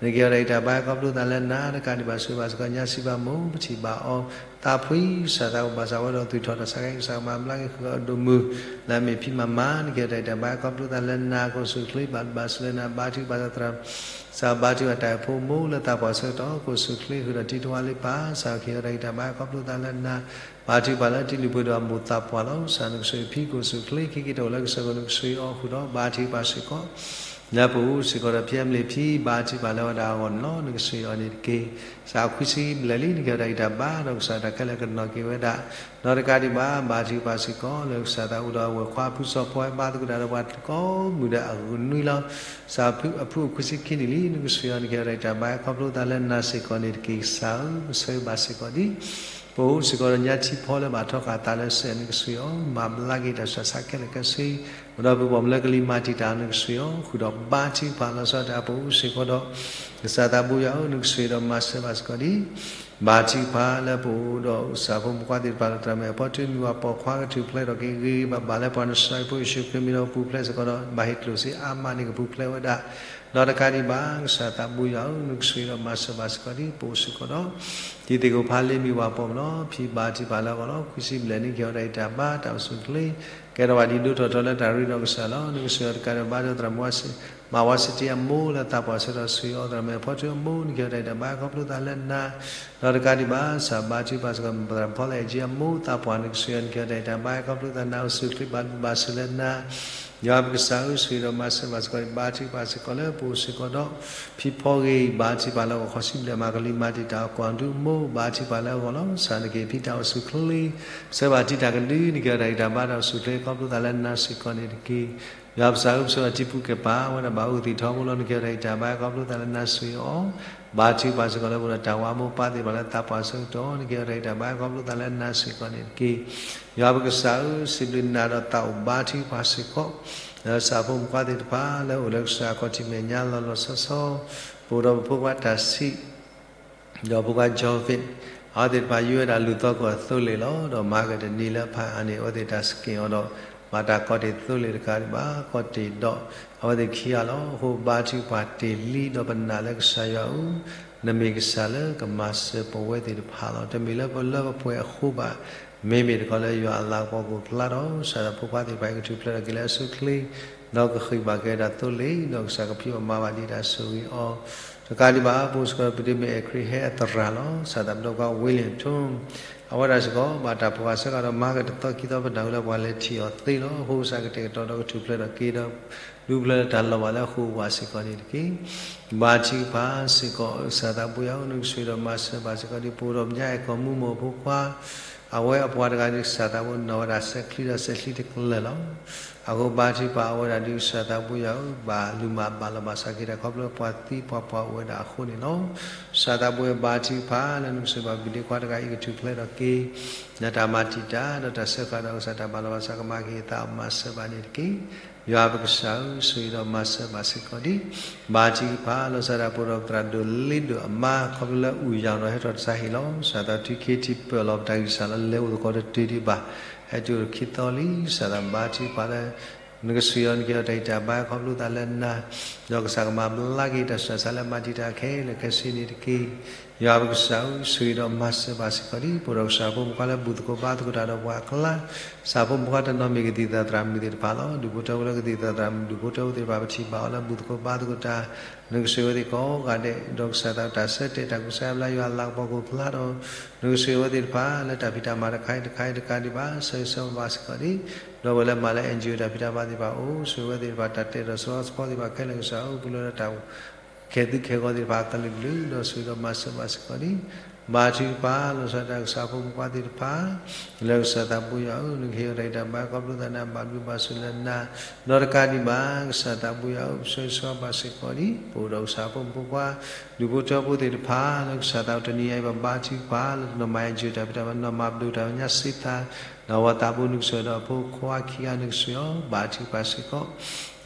နကဟ့ၣ်အီၤတၢ်ဂံၢ်တၢ်ဘါ ခီဖျိသးလၢနၤတကးဒံးဘၣ် ဆိၣ်ဂ့ၤဘၣ်စ့ၢ်ကီးညါစံးဘၣ်မိၢ် ပထံၣ်ဘၣ်အီၤ သးဖှံ ကစၢ်သးအိၣ်ဘၣ်စၢ်ဝဲဒီးသူၣ်ထီၣ်တၢ်ဆါကဲ ကစၢ်ကမၤဘျါက့ၤဃုာ်အီၤဒိၣ်မုၢ် လၢအမ့ၢ်ဖံမၤမၤ နကဟ့ၣ်အီၤတၢ်ဂံၢ်တၢ်ဘါ ခီဖျိသးလၢနၤ ကအိၣ်ဆူၣ်ချ့ ဘၣ်ဘၣ်စၢၤလၢနၤ ဘါထုကဖၣ်သရၣ် ကစၢ်ဘါထုကဖၣ်တၢ်အိၣ်ဖှိၣ်မိၢ်လၢသးပှၢ်ဆၢကတီၢ် ကအိၣ်ဆူၣ်ချ့ဃုာ်ဒီးတံၤတဝါလၢပၢ် ကစၢ်ကဟ့ၣ်အီၤတၢ်ဂံၢ်တၢ်ဘါ ခီဖျိသးလၢနၤ ဘါထုကဖၣ်လၢတံၤလုၢ်ပှ့ၤဒီးအမိၢ်သးပှၢ်လီၤ. ကစၢ်နကဆိၣ်ဂ့ၤဖံ ကအိၣ်ဆူၣ်ချ့ ခံက့ၤတအိၣ်လၢကစၢၢ်ခိၣ် နကဆိၣ်ဂ့ၤအီၤဃုာ်ဒီး ဘါထုကဖၣ်စ့ၢ်ကီး လၢပအိၣ်စ့ၢ်ကီးဒီးဖံအမလ့ၢ်ဖံ ဘါထုကဖၣ်လၢဝဲဒၣ်အဂီၢ်န့ၣ်လီၤ. နကဆိၣ်ဂ့ၤအီၤန့ၣ်တက့ၢ်. ကစၢ်ခွံဆံဘျဲၣ်လံ နကဟ့ၣ်အီၤတၢ်ဂံၢ်တၢ်ဘါ ဒီးကစၢ်တၢ်ခဲလၢာ်ကနီၣ်က့ၤဝဲဒၣ် ဒီးတကးဒံးဘၣ် ဘါထုကဖၣ်စ့ၢ်ကီး လၢကစၢ်သးအိၣ်ဒီးအဝဲၢ်ခွါဖုစီၤဖီ ဘါသကိးတၢ်ဒီးပှၤကိးမုၢ်ဒဲးအဂုာ်နွံလီၤ. ကစၢ်အဖုအိၣ်ခွံဆံခံနံၣ်လံ နကဆိၣ်ဂ့ၤအီၤ နကဟ့ၣ်အီၤတၢ်ဂံၢ်တၢ်ဘါ ခီဖျိသးလၢနၤစ့ၢ်ကီးန့ၣ်တက့ၢ်. ကစၢ်ဧၢ ပဆၢဂ့ၤဘၣ်စ့ၢ်ကီးဒံး ပအိၣ်စ့ၢ်ကီးဒီးညါထံဖီလၢဘၣ်ထီဃာ်သးလၢစဲး နကဆိၣ်ဂ့ၤအီၤ မၤဘျါက့ၤတၢ်ဆူးတၢ်ဆါခဲလၢာ်ခဲဆ့ ဒီးပပိာ်မုၣ်လၢကလံၤမၤတံာ်တာ် နကဆိၣ်ဂ့ၤအီၤ ဃုာ်ဒီးဘါထုကဖၣ်လီၤဆီဒၣ်တၢ် ပအိၣ်စ့ၢ်ကီးဒီး ကစၢ်သးဘိယွၤဧၢ နကဆိၣ်ဂ့ၤဒီးမၤစၢၤဘၣ်စ့ၢ်ကီးဒံး ဘါထုကဖၣ်လၢပအိၣ်ဒီးကစၢ်ဖိမုၣ်ဖိခွါသ့ၣ်တဖၣ်လၢသရၣ်မုၣ်အဖီတၢၣ်မုၢ်ဝၤပိာ်ခွါကထူၣ်ဖျဲးထီၣ်က့ၤဂ့ၤဂ့ၤဘၣ်ဘၣ်လၢပှၤနစၤရ့းဖိယ့ၣ်ၡူးခရံာ်မံၤဒီးပူၤဖျဲးစ့ၢ်ကီးဒီး ဘၣ်ဟ့ၣ်ကျိၣ်စ့အါမးန့ၣ်ကပူၤဖျဲးဝဲဒၣ် ဒီးတကးဒံးဘၣ် ကစၢ်သးဘိယွၤဧၢ နကဆိၣ်ဂ့ၤဒီးမၤစၢၤဘၣ်စ့ၢ်ကီးဒံး ပအိၣ်စ့ၢ်ကီးဒီး တံၤသကိးဖးလ့မံၤဝၤပိာ်မုၣ်လီၤ. ဖံဘါထုကဖၣ်လၢအဂီၢ်လီၤ. ခွံဆံဘျဲၣ်န့ၣ် ကဟ့ၣ်အီၤတၢ်ဂံၢ်တၢ်ဘါ တၢ်အိၣ်ဆူၣ်ချ့ ကဲထီၣ်ဘၣ်ဒ်ဒိၣ်ထီၣ်ထီလၢတၢ်ရ့ဒီးကစၢ်လီၤ. နကဆိၣ်ဂ့ၤအီၤတကးဒံးဘၣ်ဒီးသရၣ်မုၣ် မၤဝါစတံအမိၢ်လၢသးပှၢ်ဆၢကတီၢ် ဆိၣ်ဂ့ၤအီၤ သရၣ်မုၣ်အဖီတၢၣ်အမိၢ် နကဟ့ၣ်အီၤတၢ်ဂံၢ်တၢ်ဘါ ခီဖျိသးလၢနၤ ဒီးတကးဒံးဘၣ် ကစၢ်ဘါထုကဖၣ်စ့ၢ်ကီး သရၣ်မုၣ်ဖီလဲၣ်အ့ၣ်ကၠံအမိၢ်သးပှၢ် နကဆိၣ်ဂ့ၤအီၤ နကဟ့ၣ်အီၤတၢ်ဂံၢ်တၢ်ဘါ ခီဖျိသးနၤ အိၣ်ဆူၣ်ချ့ဘၣ်ဘၣ်စၢၤလၢနၤ ယွၤပကစၢ်ဧၢ ဆိၣ်ဂ့ၤဒီးမၤစၢၤဘၣ်စ့ၢ်ကီး ဘါထုကဖၣ်စ့ၢ်ကီးလၢပအိၣ်စ့ၢ်ကီးဒီး ဖံဖီဂ့ၤ ဘါထုကဖၣ်လၢအဂီၢ် ဃိးဆံဘျဲၣ်မးကလံၤမၤတံာ်တာ်အကွၢ်ဒူအမိၢ် ဘါထုကဖၣ်လၢအဂီၢ်လီၤ. ကစၢ်နကဟ့ၣ်ဖံတၢ်အိၣ်ဆူၣ်ချ့ ဆၢဘၣ်တံၢ်တၢ်ကဒု နကဟ့ၣ်အီၤတၢ်ဂံၢ်တၢ်ဘါတၢ်အိၣ်ဆူၣ်ချ့ ခီဖျိသးလၢနၤစ့ၢ်ကီးန့ၣ်တက့ၢ်. ယွၤပကစၢ်ဧၢ ပဆၢဂ့ၤအီၤတံၤပူၤကဲၣ်ပၤ အဝဲဒၣ်ဘၣ်အူသံၣ်ထီဘိလီၤ နကဟ့ၣ်အီၤတၢ်ဂံၢ်တၢ်ဘါ ခီဖျိသးလၢနၤဆိၣ်ဂ့ၤအီၤ ဘါထုကဖၣ်စ့ၢ်ကီးလၢပအိၣ်ဒီးတၢ်ဝၤမိၢ်ပၢ်သ့ၣ်တဖၣ် လၢသးပှၢ်ဆၢကတီၢ် နကဟ့ၣ်အီၤတၢ်ဂံၢ်တၢ်ဘါ ခီဖျိသးလၢနၤစ့ၢ်ကီးန့ၣ်တက့ၢ်. ယွၤပကစၢ်ဧၢ စံးဘျုးနၤဒီးသးအိၣ်ဘါထုကဖၣ်စ့ၢ်ကီး လၢကစၢ်ဖိမုၣ်ဖိခွါသ့ၣ်တဖၣ် လၢအိၣ်လၢကစၢ်အခီၣ်ထံးမဲာ်ညါလီၤလီၤဆီဆီ, ပအိၣ်ဒီးပဖိခွါတၢ်ဆံး ဒီးဖိခွါ Jovic, အဝဲသ့ၣ်တဖၣ်ယူဝဲဒၣ်လူၢ်သီကီၢ်အသိလ့ၣ်လီၤ. ဒီးမၤကတနံၤလၢဖးအါန့ၣ် အဝဲသ့ၣ်တၢ်စက့ၣ်အီၤဒီး ဘၣ်တၢ်ကီတ့ၢ်သိလ့ၣ်တကးဒံးဘၣ် ကီတ့ၢ်ဒီး အဝဲသ့ၣ်ခံဂၤလီၤ. အဃိဘါထုကဖၣ်တ့ၢ်လံ ဒီးပနာ်လၢကစၢ်ယွၤဧၢ, နမ့ၢ်ကစၢ်လၢကမၤစၢၤပဝဲသ့ၣ်တဖၣ်လီၤ. တမ့ၢ်လၢပလၢပပှဲၤအဃိဘၣ်, မ့မ့ၢ်တခီလၢယွၤအလၤကပီၤကအိၣ်ဖျါဒီး ကစၢ်သးဖိခွါသ့ၣ်တဖၣ်အံၤကထူၣ်ဖျဲးထီၣ်က့ၤလၢအဆိအချ့, ဒီးကဃ့ၢ်ဘၣ်က့ၤဝဲဒၣ်သိလ့ၣ်, ဒီးကစၢ်ကဖံးအီၣ်မၤဘၣ်ဒံးတၢ်ဆိၣ်ဂ့ၤအီၤ တကးဒံးဘၣ်. ပအိၣ်စ့ၢ်ကီး ပဒ့မ့ၢ်အဲၣ်ခရံာ်ဟဲအသရၣ်လီၤ. ကစၢ်သးပဒီပှၤ William Jones, အဝဲဒၣ်စ့ၢ်ကီး ဘၣ်တၢ်ဖီၣ်ဃာ်ဆၢကတီၢ်ဒီး မၤကတသီခံသီ ပနၢ်ဟူလၢပှၤလဲၤထံၣ်အီၤသ့လီၤ. အဃိကစၢ်ကတဲာ်ကတီၤဒီးကထူၣ်ဖျဲးထီၣ်က့ၤဒီး ဒူဖျဲးလၢတၢ်လီၤဘၣ်လၢအဃိာ်ဝးစ့ၢ်ကီးန့ၣ်တက့ၢ်. ဘါထုကဖၣ်စ့ၢ်ကီး ကစၢ်သးပူၤယၤဧၢ, နကဆိၣ်ဂ့ၤဒီးမၤစၢၤဘၣ်စ့ၢ်ကီးဒံး ပအိၣ်ဒီးပညါအဲၣ်ကီၢ်မူမိၢ်ဖိခွါ အဝဲအပှၤတဂၤဒ်ကစၢ်သးပူၤနီၣ်ဝဲဒၣ်စဲးချံဒီးစဲးချံတကလၢာ်လီၤ. အဃိဘါထုကဖၣ်အဝဲဒၣ်ဒ်ကစၢ်သးပူၤယၤဧၢ, ဘၣ်လူၤမၤဘၣ်လီၤဘၣ်စးက့ၤတၢ်ခီဖျိပှၤသံပှၤပှၢ်အိၣ်ဝဲဒၣ်အဃိန့ၣ်လီၤ. ကစၢ်သးပူၤဘါထုကဖၣ်လၢနကဆိၣ်ဂ့ၤဘၣ်ပဒ့ခွါတဂၤအံၤကထူၣ်ဖျဲးထီၣ်က့ၤ လၢတၢ်မၤတံာ်တာ် ဒီးတၢ်စၢဃာ်ဒီးကစၢ်တၢ်ဘၣ်လီၤဘၣ်စးကမၤက့ၤအသးအီၤမၤစၢၤဘၣ်န့ၣ်တက့ၢ်. ယွၤပကစၢ်ဧၢ, ဆိၣ်ဂ့ၤဒီးမၤစၢၤဘၣ်စ့ၢ်ကီးဒံး ဘါထုကဖၣ်လီၤစၢ်တၢ် ပအိၣ်ဒီးပသရၣ်ဒိၣ်လ့ဒိၣ်အမါ ခီဖျိလၢအူၣ်ယၢ်ဒီးဟဲထီၣ်တစးဟ့ၣ်လီၤ. ကစၢ်သးထံခံထံပၢၢ်လီၤပတၢ်ဂံၢ်စၢ်လီၤ လဲၤအိၣ်သကိးတတုၤဒံးဘၣ် ဟဲတုၤအိၣ်ခံသီလံ. ကစၢ်သးဘါထုကဖၣ်လၢ နကဆိၣ်ဂ့ၤအီၤ နကဟ့ၣ်အီၤတၢ်ဂံၢ်တၢ်ဘါခီဖျိသးလၢနၤ, ဒီးကစၢ်ကမၤဘျါက့ၤတၢ်ဆူးတၢ်ဆါလၢမၤတံာ်တာ်ခဲလၢာ်ခဲဆ့န့ၣ်တက့ၢ်. ယွၤပကစၢ်ဧၢ, ဆိၣ်ဂ့ၤဒီးမၤစၢၤဘၣ်စ့ၢ်ကီးဒံး ပအိၣ်ဒီးကစၢ်ဖိမုၣ်ဖိခွါလၢဘူၣ်သကိးဘါသကိးတၢ်ဒီးပှၤအကျါ, ကစၢ်ဖိမုၣ်ဖိခွါတနီၤမ့ၢ်ကသံၣ်သရၣ်မုၣ်သ့ၣ်တဖၣ်လီၤ. ဒူၣ်ဖိထၢဖိလၢကသံၣ်သရၣ်မုၣ် ဒူၣ်ဖိထၢဖိသ့ၣ်တဖၣ် ပထံၣ်ဘၣ်အီၤလၢဘူၣ်သကိးဘါသကိးတၢ်, နကဆိၣ်ဂ့ၤအဝဲသ့ၣ်ကိးဂၤဒဲး, ဒီးကစၢ်သးတၢ်ဆၢတဲာ်တၢ်ကူစါဘျါ ယွၤအလၤကပီၤကအိၣ်ဖျါဒီး နကဆိၣ်ဂ့ၤအဝဲသ့ၣ်တဖၣ် လၢတၢ်ဖံးတၢ်မၤတခါအံၤတခါအံၤတကးဒံးဘၣ် ဆၢဂ့ၤဆၢဝါဘၣ်စ့ၢ်ကီးဒံး ဒီပုၢ်ဝဲၢ်လၢမၤလၢ NGO တၢ်ဖံးတၢ်မၤသ့ၣ်တဖၣ်အအိၣ်, ဆိၣ်ဂ့ၤအဝဲသ့ၣ်တဖၣ် တၢ်တဲဒီးစရီသဖီသ့ၣ်တဖၣ်ခဲလၢာ်ကစၢ်ဧၢ, ပူၤလၢတၢ်ခဲသုခဲဂီၤသ့ၣ်တဖၣ်အကလုာ်ကလုာ်, ဒီးဆိၣ်ဂ့ၤဒီးမၤစၢၤဘၣ်စ့ၢ်ကီးဒံး, ဘါထုကဖၣ်လီၤစၢ်တၢ်ကစၢ်ဖိမုၣ်ဖိခွါသ့ၣ်တဖၣ် လၢကစၢ်သးပူၤယၤဧၢ, နကဟ့ၣ်အီၤတၢ်ဂံၢ်တၢ်ဘါခီဖျိသးန့ၣ် ဘၣ်ဘျုးဘၣ်ဆိၣ်လၢနၤ, ဒီးတကးဒံးဘၣ် ကစၢ်သးပူၤယၤဧၢ, ပဆၢဂ့ၤဆၢဝါဘၣ်စ့ၢ်ကီးဒံး ပအိၣ်ဒီးကစၢ်ဖိမုၣ်ဖိခွါ ဒူၣ်ဖိထၢဖိသ့ၣ်တဖၣ် လၢကစၢ်သးပူၤတနံၤအံၤ ပဘါထုကဖၣ်လၢတနီၤမၤ NGO တၢ်ဖံးတၢ်မၤ နီၢ်မၤဘျုးတၢ်ညါစ့သး, ဒီးဝဲသးဘိနကဆိၣ်ဂ့ၤဒီးဖိခွါခံဂၤနကဆိၣ်ဂ့ၤအီၤ ဘါထုကဖၣ်စ့ၢ်ကီး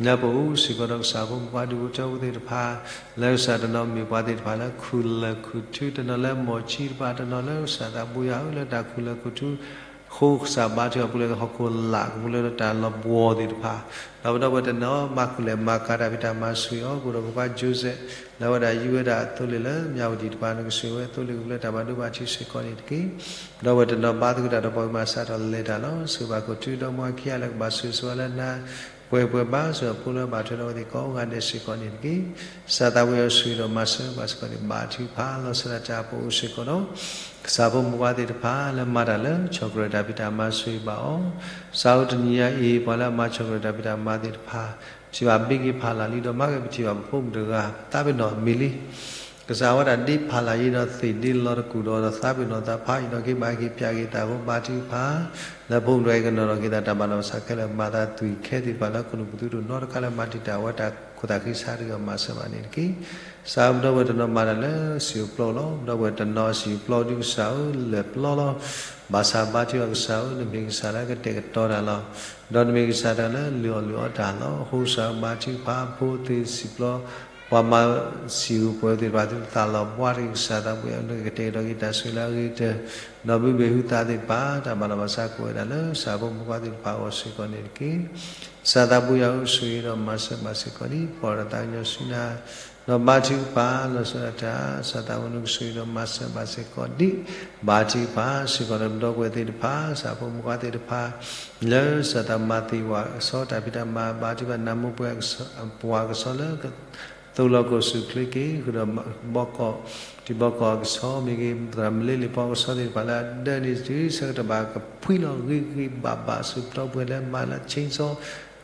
လၢပအိၣ်စ့ၢ်ကီးဒီးကစၢ်ဖိမုၣ်ဖိခွါဒူၣ်ဖိထၢဖိသ့ၣ်တဖၣ်, လၢကစၢ်တနီၤမ့ၢ်ပှၤသ့ၣ်တဖၣ်လၢခူၣ်လၢၢ်ခူၣ်ထူ တနီၤလၢမိၢ်ဆံးတဖၣ် တနီၤလၢကစၢ်သးပူၤယၤဧၢ လၢတၢ်ခူၣ်လၢၢ်ခူၣ်ထူ ဃိကစၢ်ဘါထုကဖၣ်ပူၤလၢဟီၣ်ခိၣ်လာ်ကပူၤလၢတၢ်လီၤဘှီသ့ၣ်တဖၣ်, ဒီးပဒီပုၢ်ဝဲၢ်တနီၤမၤခူၣ်လဲၢ်မၤကၤတၢ်ဖံးတၢ်မၤဆိၣ်ဂ့ၤအီၤ ပအိၣ်ဒီးဖိခွါ Joseph လၢဝဲဒၣ်ယူဝဲဒၣ်အသိလ့ၣ်လၢမၠးဝတံၣ်တဖၣ် နကဆိၣ်ဂ့ၤဝဲသိလ့ၣ်ကပူၤလၢတၢ်ဘၣ်ဒိဘၣ်ထံးစ့ၢ်ကီးန့ၣ်တက့ၢ်. ဒီပုၢ်ဝဲၢ်တနီၤဘါသကိးတၢ်ဒီးပှၤမၤစးထီၣ်လဲၤတၢ်လီၤ. ဆိၣ်ဂ့ၤဘၣ်ခိၣ်ထူဒီးမိၢ်ခံဂၤလၢကဘၣ်ဆိၣ်ဂ့ၤဆိၣ်ဝါလၢနၤ ပှဲၤပှဲၤဘၣ် ဆိၣ်ဂ့ၤဖိလၢဘၣ်ထွဲဒီးအဝဲသ့ၣ်ကိးဂၤဒဲးစ့ၢ်ကီးန့ၣ်တက့ၢ်. ကစၢ်သးပူၤယၤဧၢ ဆိၣ်ဂ့ၤဒီးမၤစၢၤဘၣ်စ့ၢ်ကီးန့ၣ် ဘါထုကဖၣ်လီၤစၢ်တၢ် ပအိၣ်စ့ၢ်ကီးဒီး ကစၢ်ဖိမုၣ်ဖိခွါသ့ၣ်တဖၣ်လၢမၤတၢ်လၢ ဆီၣ်ကရၢၢ်တၢ်ဖံးတၢ်မၤဆိၣ်ဂ့ၤဘၣ်အီၤ, ကစၢ်ဧၢ တနံၤညါအံၤ ပှၤလၢအမၤဆီၣ်ကရၢၢ်တၢ်ဖံးတၢ်မၤသ့ၣ်တဖၣ် ပထံၣ်ဘၣ်ဘ့က့ၤဖးလၢ်လံဒီး မၤက့ၤပထံၣ်ဘၣ်ပဖိမုၣ်တဂၤ သးပ့ၤနီၣ်အမံၤလံ ကစၢ်ဝဲဒၣ်ဒ်ဖးလၢ်ယံၤဒီးသ့ၣ်ဒ့လီၤတကူၣ်ဒီး ဒီးသးပ့ၤနီၣ်သးဖးအံၤဒီး က့ၤဘၣ်က့ၤပၠးက့ၤသးအဃိ ဘါထုကဖၣ် လၢဖိမုၣ်တဂၤအံၤကနီၤထီၣ်က့ၤသးတၢ်ဘၣ်လီၤဘၣ်စးခဲလၢာ် မၤသးသွံၣ်ခဲသ့ၣ်တဖၣ်လၢခိၣ်နူာ်ပူၤ ဒိၣ်နီတခါလၢမၤတံာ်တာ်ဝဲတၢ်ခိၣ်သးဃံဆါတဂ့ၤ မၤစၢၤဘၣ်န့ၣ်တက့ၢ်. ကစၢ်ဧၢ ပဒီပုၢ်ဝဲၢ်တနီၤမၤတၢ်လၢစံာ်ဧိၤပျီလီၤ. ပဒီပုၢ်ဝဲၢ်တနီၤစံာ်ဧိၤပျီဒုး ကစၢ်ဧၢ လၢာ်ပျီလီၤ. ဘၣ်ဆၣ်ဘါထုကဖၣ်ကစၢ်ဧၢ နမ့ၢ်ကစၢ်လၢကတဲာ်ကတီၤတၢ်လီၤ. ဒီးနမ့ၢ်ကစၢ်တဂၤလၢလုၢ်အီၣ်လုၢ်အီတၢ်လီၤ. အဃိကစၢ်ဧၢ ဘါထုကဖၣ်ဖိသ့ၣ်စံာ်ပျီ ပှၤမၤစံာ်ဧိၤပှဲၤဧိၤသ့ၣ်တဖၣ် သုတသးလီၤဘှါတဂ့ၤ ကစၢ်သးပူၤယၤဧၢ နကကတဲာ်ကတီၤက့ၤတၢ်ဆိၣ်ဂ့ၤလၢအဂ့ၤကတၢၢ် ဒီးဘုဘ့ၣ်ဟုသးသ့ၣ်တဖၣ် တၢ်ဘၣ်လီၤဘၣ်စးကအိၣ်ဝဲဒၣ်လၢကစၢ်ဖိမုၣ်ဖိခွါသ့ၣ်တဖၣ်အဂီၢ်စ့ၢ်ကီးန့ၣ်တက့ၢ်. ကစၢ်သးပူၤယၤဧၢ ဆိၣ်ဂ့ၤဒီးမၤစၢၤဘၣ်စ့ၢ်ကီးဒံး ပှၤဒီးသးကညီၤဆူနၤ ဒီးဘါထုကဖၣ်လီၤဆီဒၣ်တၢ် ကစၢ်သးပူၤနကဆိၣ်ဂ့ၤဒီးမၤစၢၤဘၣ်စ့ၢ်ကီးဒံး ဘါထုကဖၣ်စ့ၢ်ကီးလၢပဒီပုၢ်ဝဲၢ်သ့ၣ်တဖၣ် ကစၢ်ဖိမုၣ်ဖိခွါသ့ၣ်တဖၣ် လၢကစၢ်သးမၤသ့ဝဲကဆီ တၢ်ဖံးတၢ်မၤ ဘါထုကဖၣ်နၢ်မိၢ်ပှဲၤပှၤကဆီလၢ သိၣ်လီၤကအိၣ်ဆူၣ်ချ့က့ၤ ဃုာ်ဒီးဘီကီၢ် ထံဘီကီၢ်အကဆီမ့ၢ်ဂ့ၤ သရၣ်မုၣ်လ့လံာ်ပီကဆီသ့ၣ်တဖၣ်လၢအဒၢန့ၣ် တုၤဆၢကတီၢ်ဘၣ်ကဖှံလီၤဂ့ၤဂ့ၤဘၣ်ဘၣ်ဆူပဒီပုၢ်ဝဲၢ်လၢမၤလၢ chainsaw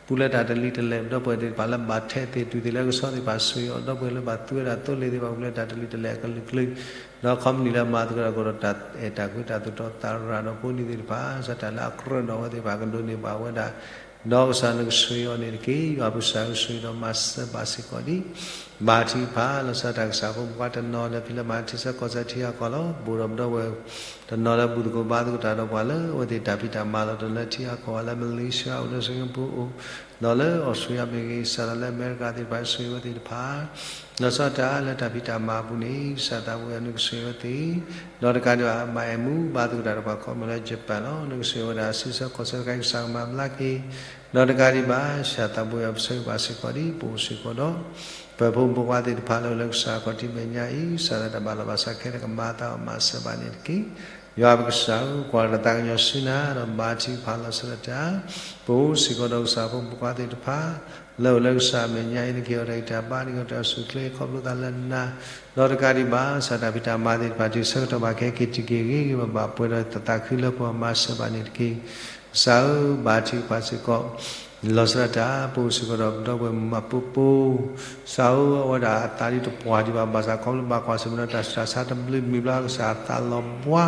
ပူၤလၢတၢ်တလံၤတလဲၢ် ပဒီပုၢ်ဝဲၢ်သ့ၣ်တဖၣ်လၢဘၣ်ထဲးသ့ၣ်တုၤသ့ၣ်လၢကဆီသ့ၣ်တဖၣ်ဆိၣ်ဂ့ၤအီၤ ဒီပုၢ်ဝဲၢ်လၢဘၣ်သူဝဲဒၣ်သိလ့ၣ်သ့ၣ်တဖၣ်ပူၤလၢတၢ်တလံၤတလဲၢ်အကလုာ်ကလုာ် ဒီး company လၢမၤသကိးတၢ်ဒီးတၢ်အဲၣ်တၢ်ကွံတၢ်သူၣ်တီသးရၤဒီးကိးနံၤသ့ၣ်တဖၣ် ကစၢ်တၢ်လၢအကြၢးဒီးအဝဲသ့ၣ်တဖၣ်ကဒိးန့ၢ်ဘၣ်ဝဲဒၣ် ဒီးကစၢ်နကဆိၣ်ဂ့ၤအီၤန့ၣ်တက့ၢ်. ယွၤပကစၢ်ဧၢ ဆိၣ်ဂ့ၤဒီးမၤစၢၤဘၣ်စ့ၢ်ကီးဒံး ဘါထုကဖၣ်လီၤဆီဒၣ်တၢ်ကစၢ်ဖိမုၣ်ဖိခွါတနီၤလၢဖံးလၢမၤထံဆၢကီၢ်ဆၢထံဂၤကီၢ်လီၤ. ပအိၣ်ဒီးပဒီပုၢ်ဝဲၢ် တနီၤလၢဘူၣ်သကိးဘါသကိးတၢ်ဒီးပှၤလၢအဝဲသ့ၣ်တၢ်ဖံးတၢ်မၤလီၤ. တနီၤလၢထံအါခီၣ်ဝဲလၢ Malaysia အိၣ်လၢ Singapore အိၣ်, ဒီးလၢ Australia မ့ၢ်ဂ့ၤ, စးထီၣ်လၢအမဲရကၤသ့ၣ်တဖၣ် ဆိၣ်ဂ့ၤဝဲသ့ၣ်တဖၣ် လီၤဆီဒၣ်တၢ်လၢတၢ်ဖံးတၢ်မၤအပူၤန့ၣ် ကစၢ်သးဘိယွၤနကဆိၣ်ဂ့ၤဝဲသ့ၣ်, ဒီးတကးဒံးဘၣ် မၤအဲၣ်မူဘါသကိးတၢ်ဒီးပှၤခီဖျိလၢ Japan လီၤ. နကဆိၣ်ဂ့ၤဝဲဒၣ် ဆံဆၢကီၢ်ဆၢတခါအံၤ ကစၢ်ကမၤဘျါက့ၤ, ဒီးတကးဒံးဘၣ် ကစၢ်သးဘိယွၤပဆၢဂ့ၤဘၣ်စ့ၢ်ကီးဒ်ပအိၣ်စ့ၢ်ကီးဒီး ပဖိမုၣ်ဖိခွါသ့ၣ်တဖၣ်လၢအိၣ်လၢကစၢ်အခီၣ်ထံးမဲာ်ညါအံၤ စးထီၣ်တၢ်ဘၣ်လီၤဘၣ်စးခဲလၢာ်ကမၤအသးအီၤမၤစၢၤဘၣ်န့ၣ်တက့ၢ်. ယွၤပကစၢ်ဧၢ, ကွၢ်တၢ်သးကညီၤဆူနၤ ဒီးဘါထုကဖၣ်လီၤဆီဒၣ်တၢ် ပအိၣ်စ့ၢ်ကီးဒီးကစၢ်ဖိမုၣ်ဖိခွါသ့ၣ်တဖၣ် လၢအိၣ်လၢကစၢ်မဲာ်ညါအံၤ နကဟ့ၣ်အီၤတၢ်ဂံၢ်တၢ်ဘါ နကဟ့ၣ်အီၤတၢ်ဆူၣ်ချ့ခီဖျိသးလၢနၤ, ဒီးတကးဒံးဘၣ် ကစၢ်တၢ်ဖံးတၢ်မၤသ့ၣ်တဖၣ် တုၤဆၢကတီၢ်ဘၣ်ခဲ က့ၤတံၤက့ၤဂ့ၤဂ့ၤဘၣ်ဘၣ် ပှဲၤဒီးတၢ်သးခုလၢပှဲၤအီၤမၤစၢၤဘၣ်န့ၣ်တက့ၢ်. ကစၢ်ဧၢ, ဘါထုကဖၣ်စ့ၢ်ကီး လီၤဆီဒၣ်တၢ် ပအိၣ်စ့ၢ်ကီးဒီးပဒီပုၢ်ဝဲၢ်မုၣ်မးပိပိ, ကစၢ်ဧၢ, အဝဲဒၣ်အသးဒ်တပှၢ်ဒံးဘၣ် ဘၣ်ဆၣ်ခီဖျိဘၣ်ကွၢ်ဆၢၣ်မဲာ်ဒီးတၢ်ဆူးတၢ်ဆါတဘျုးမံၤဘျီ ကစၢ်အသးလီၤဘှါ,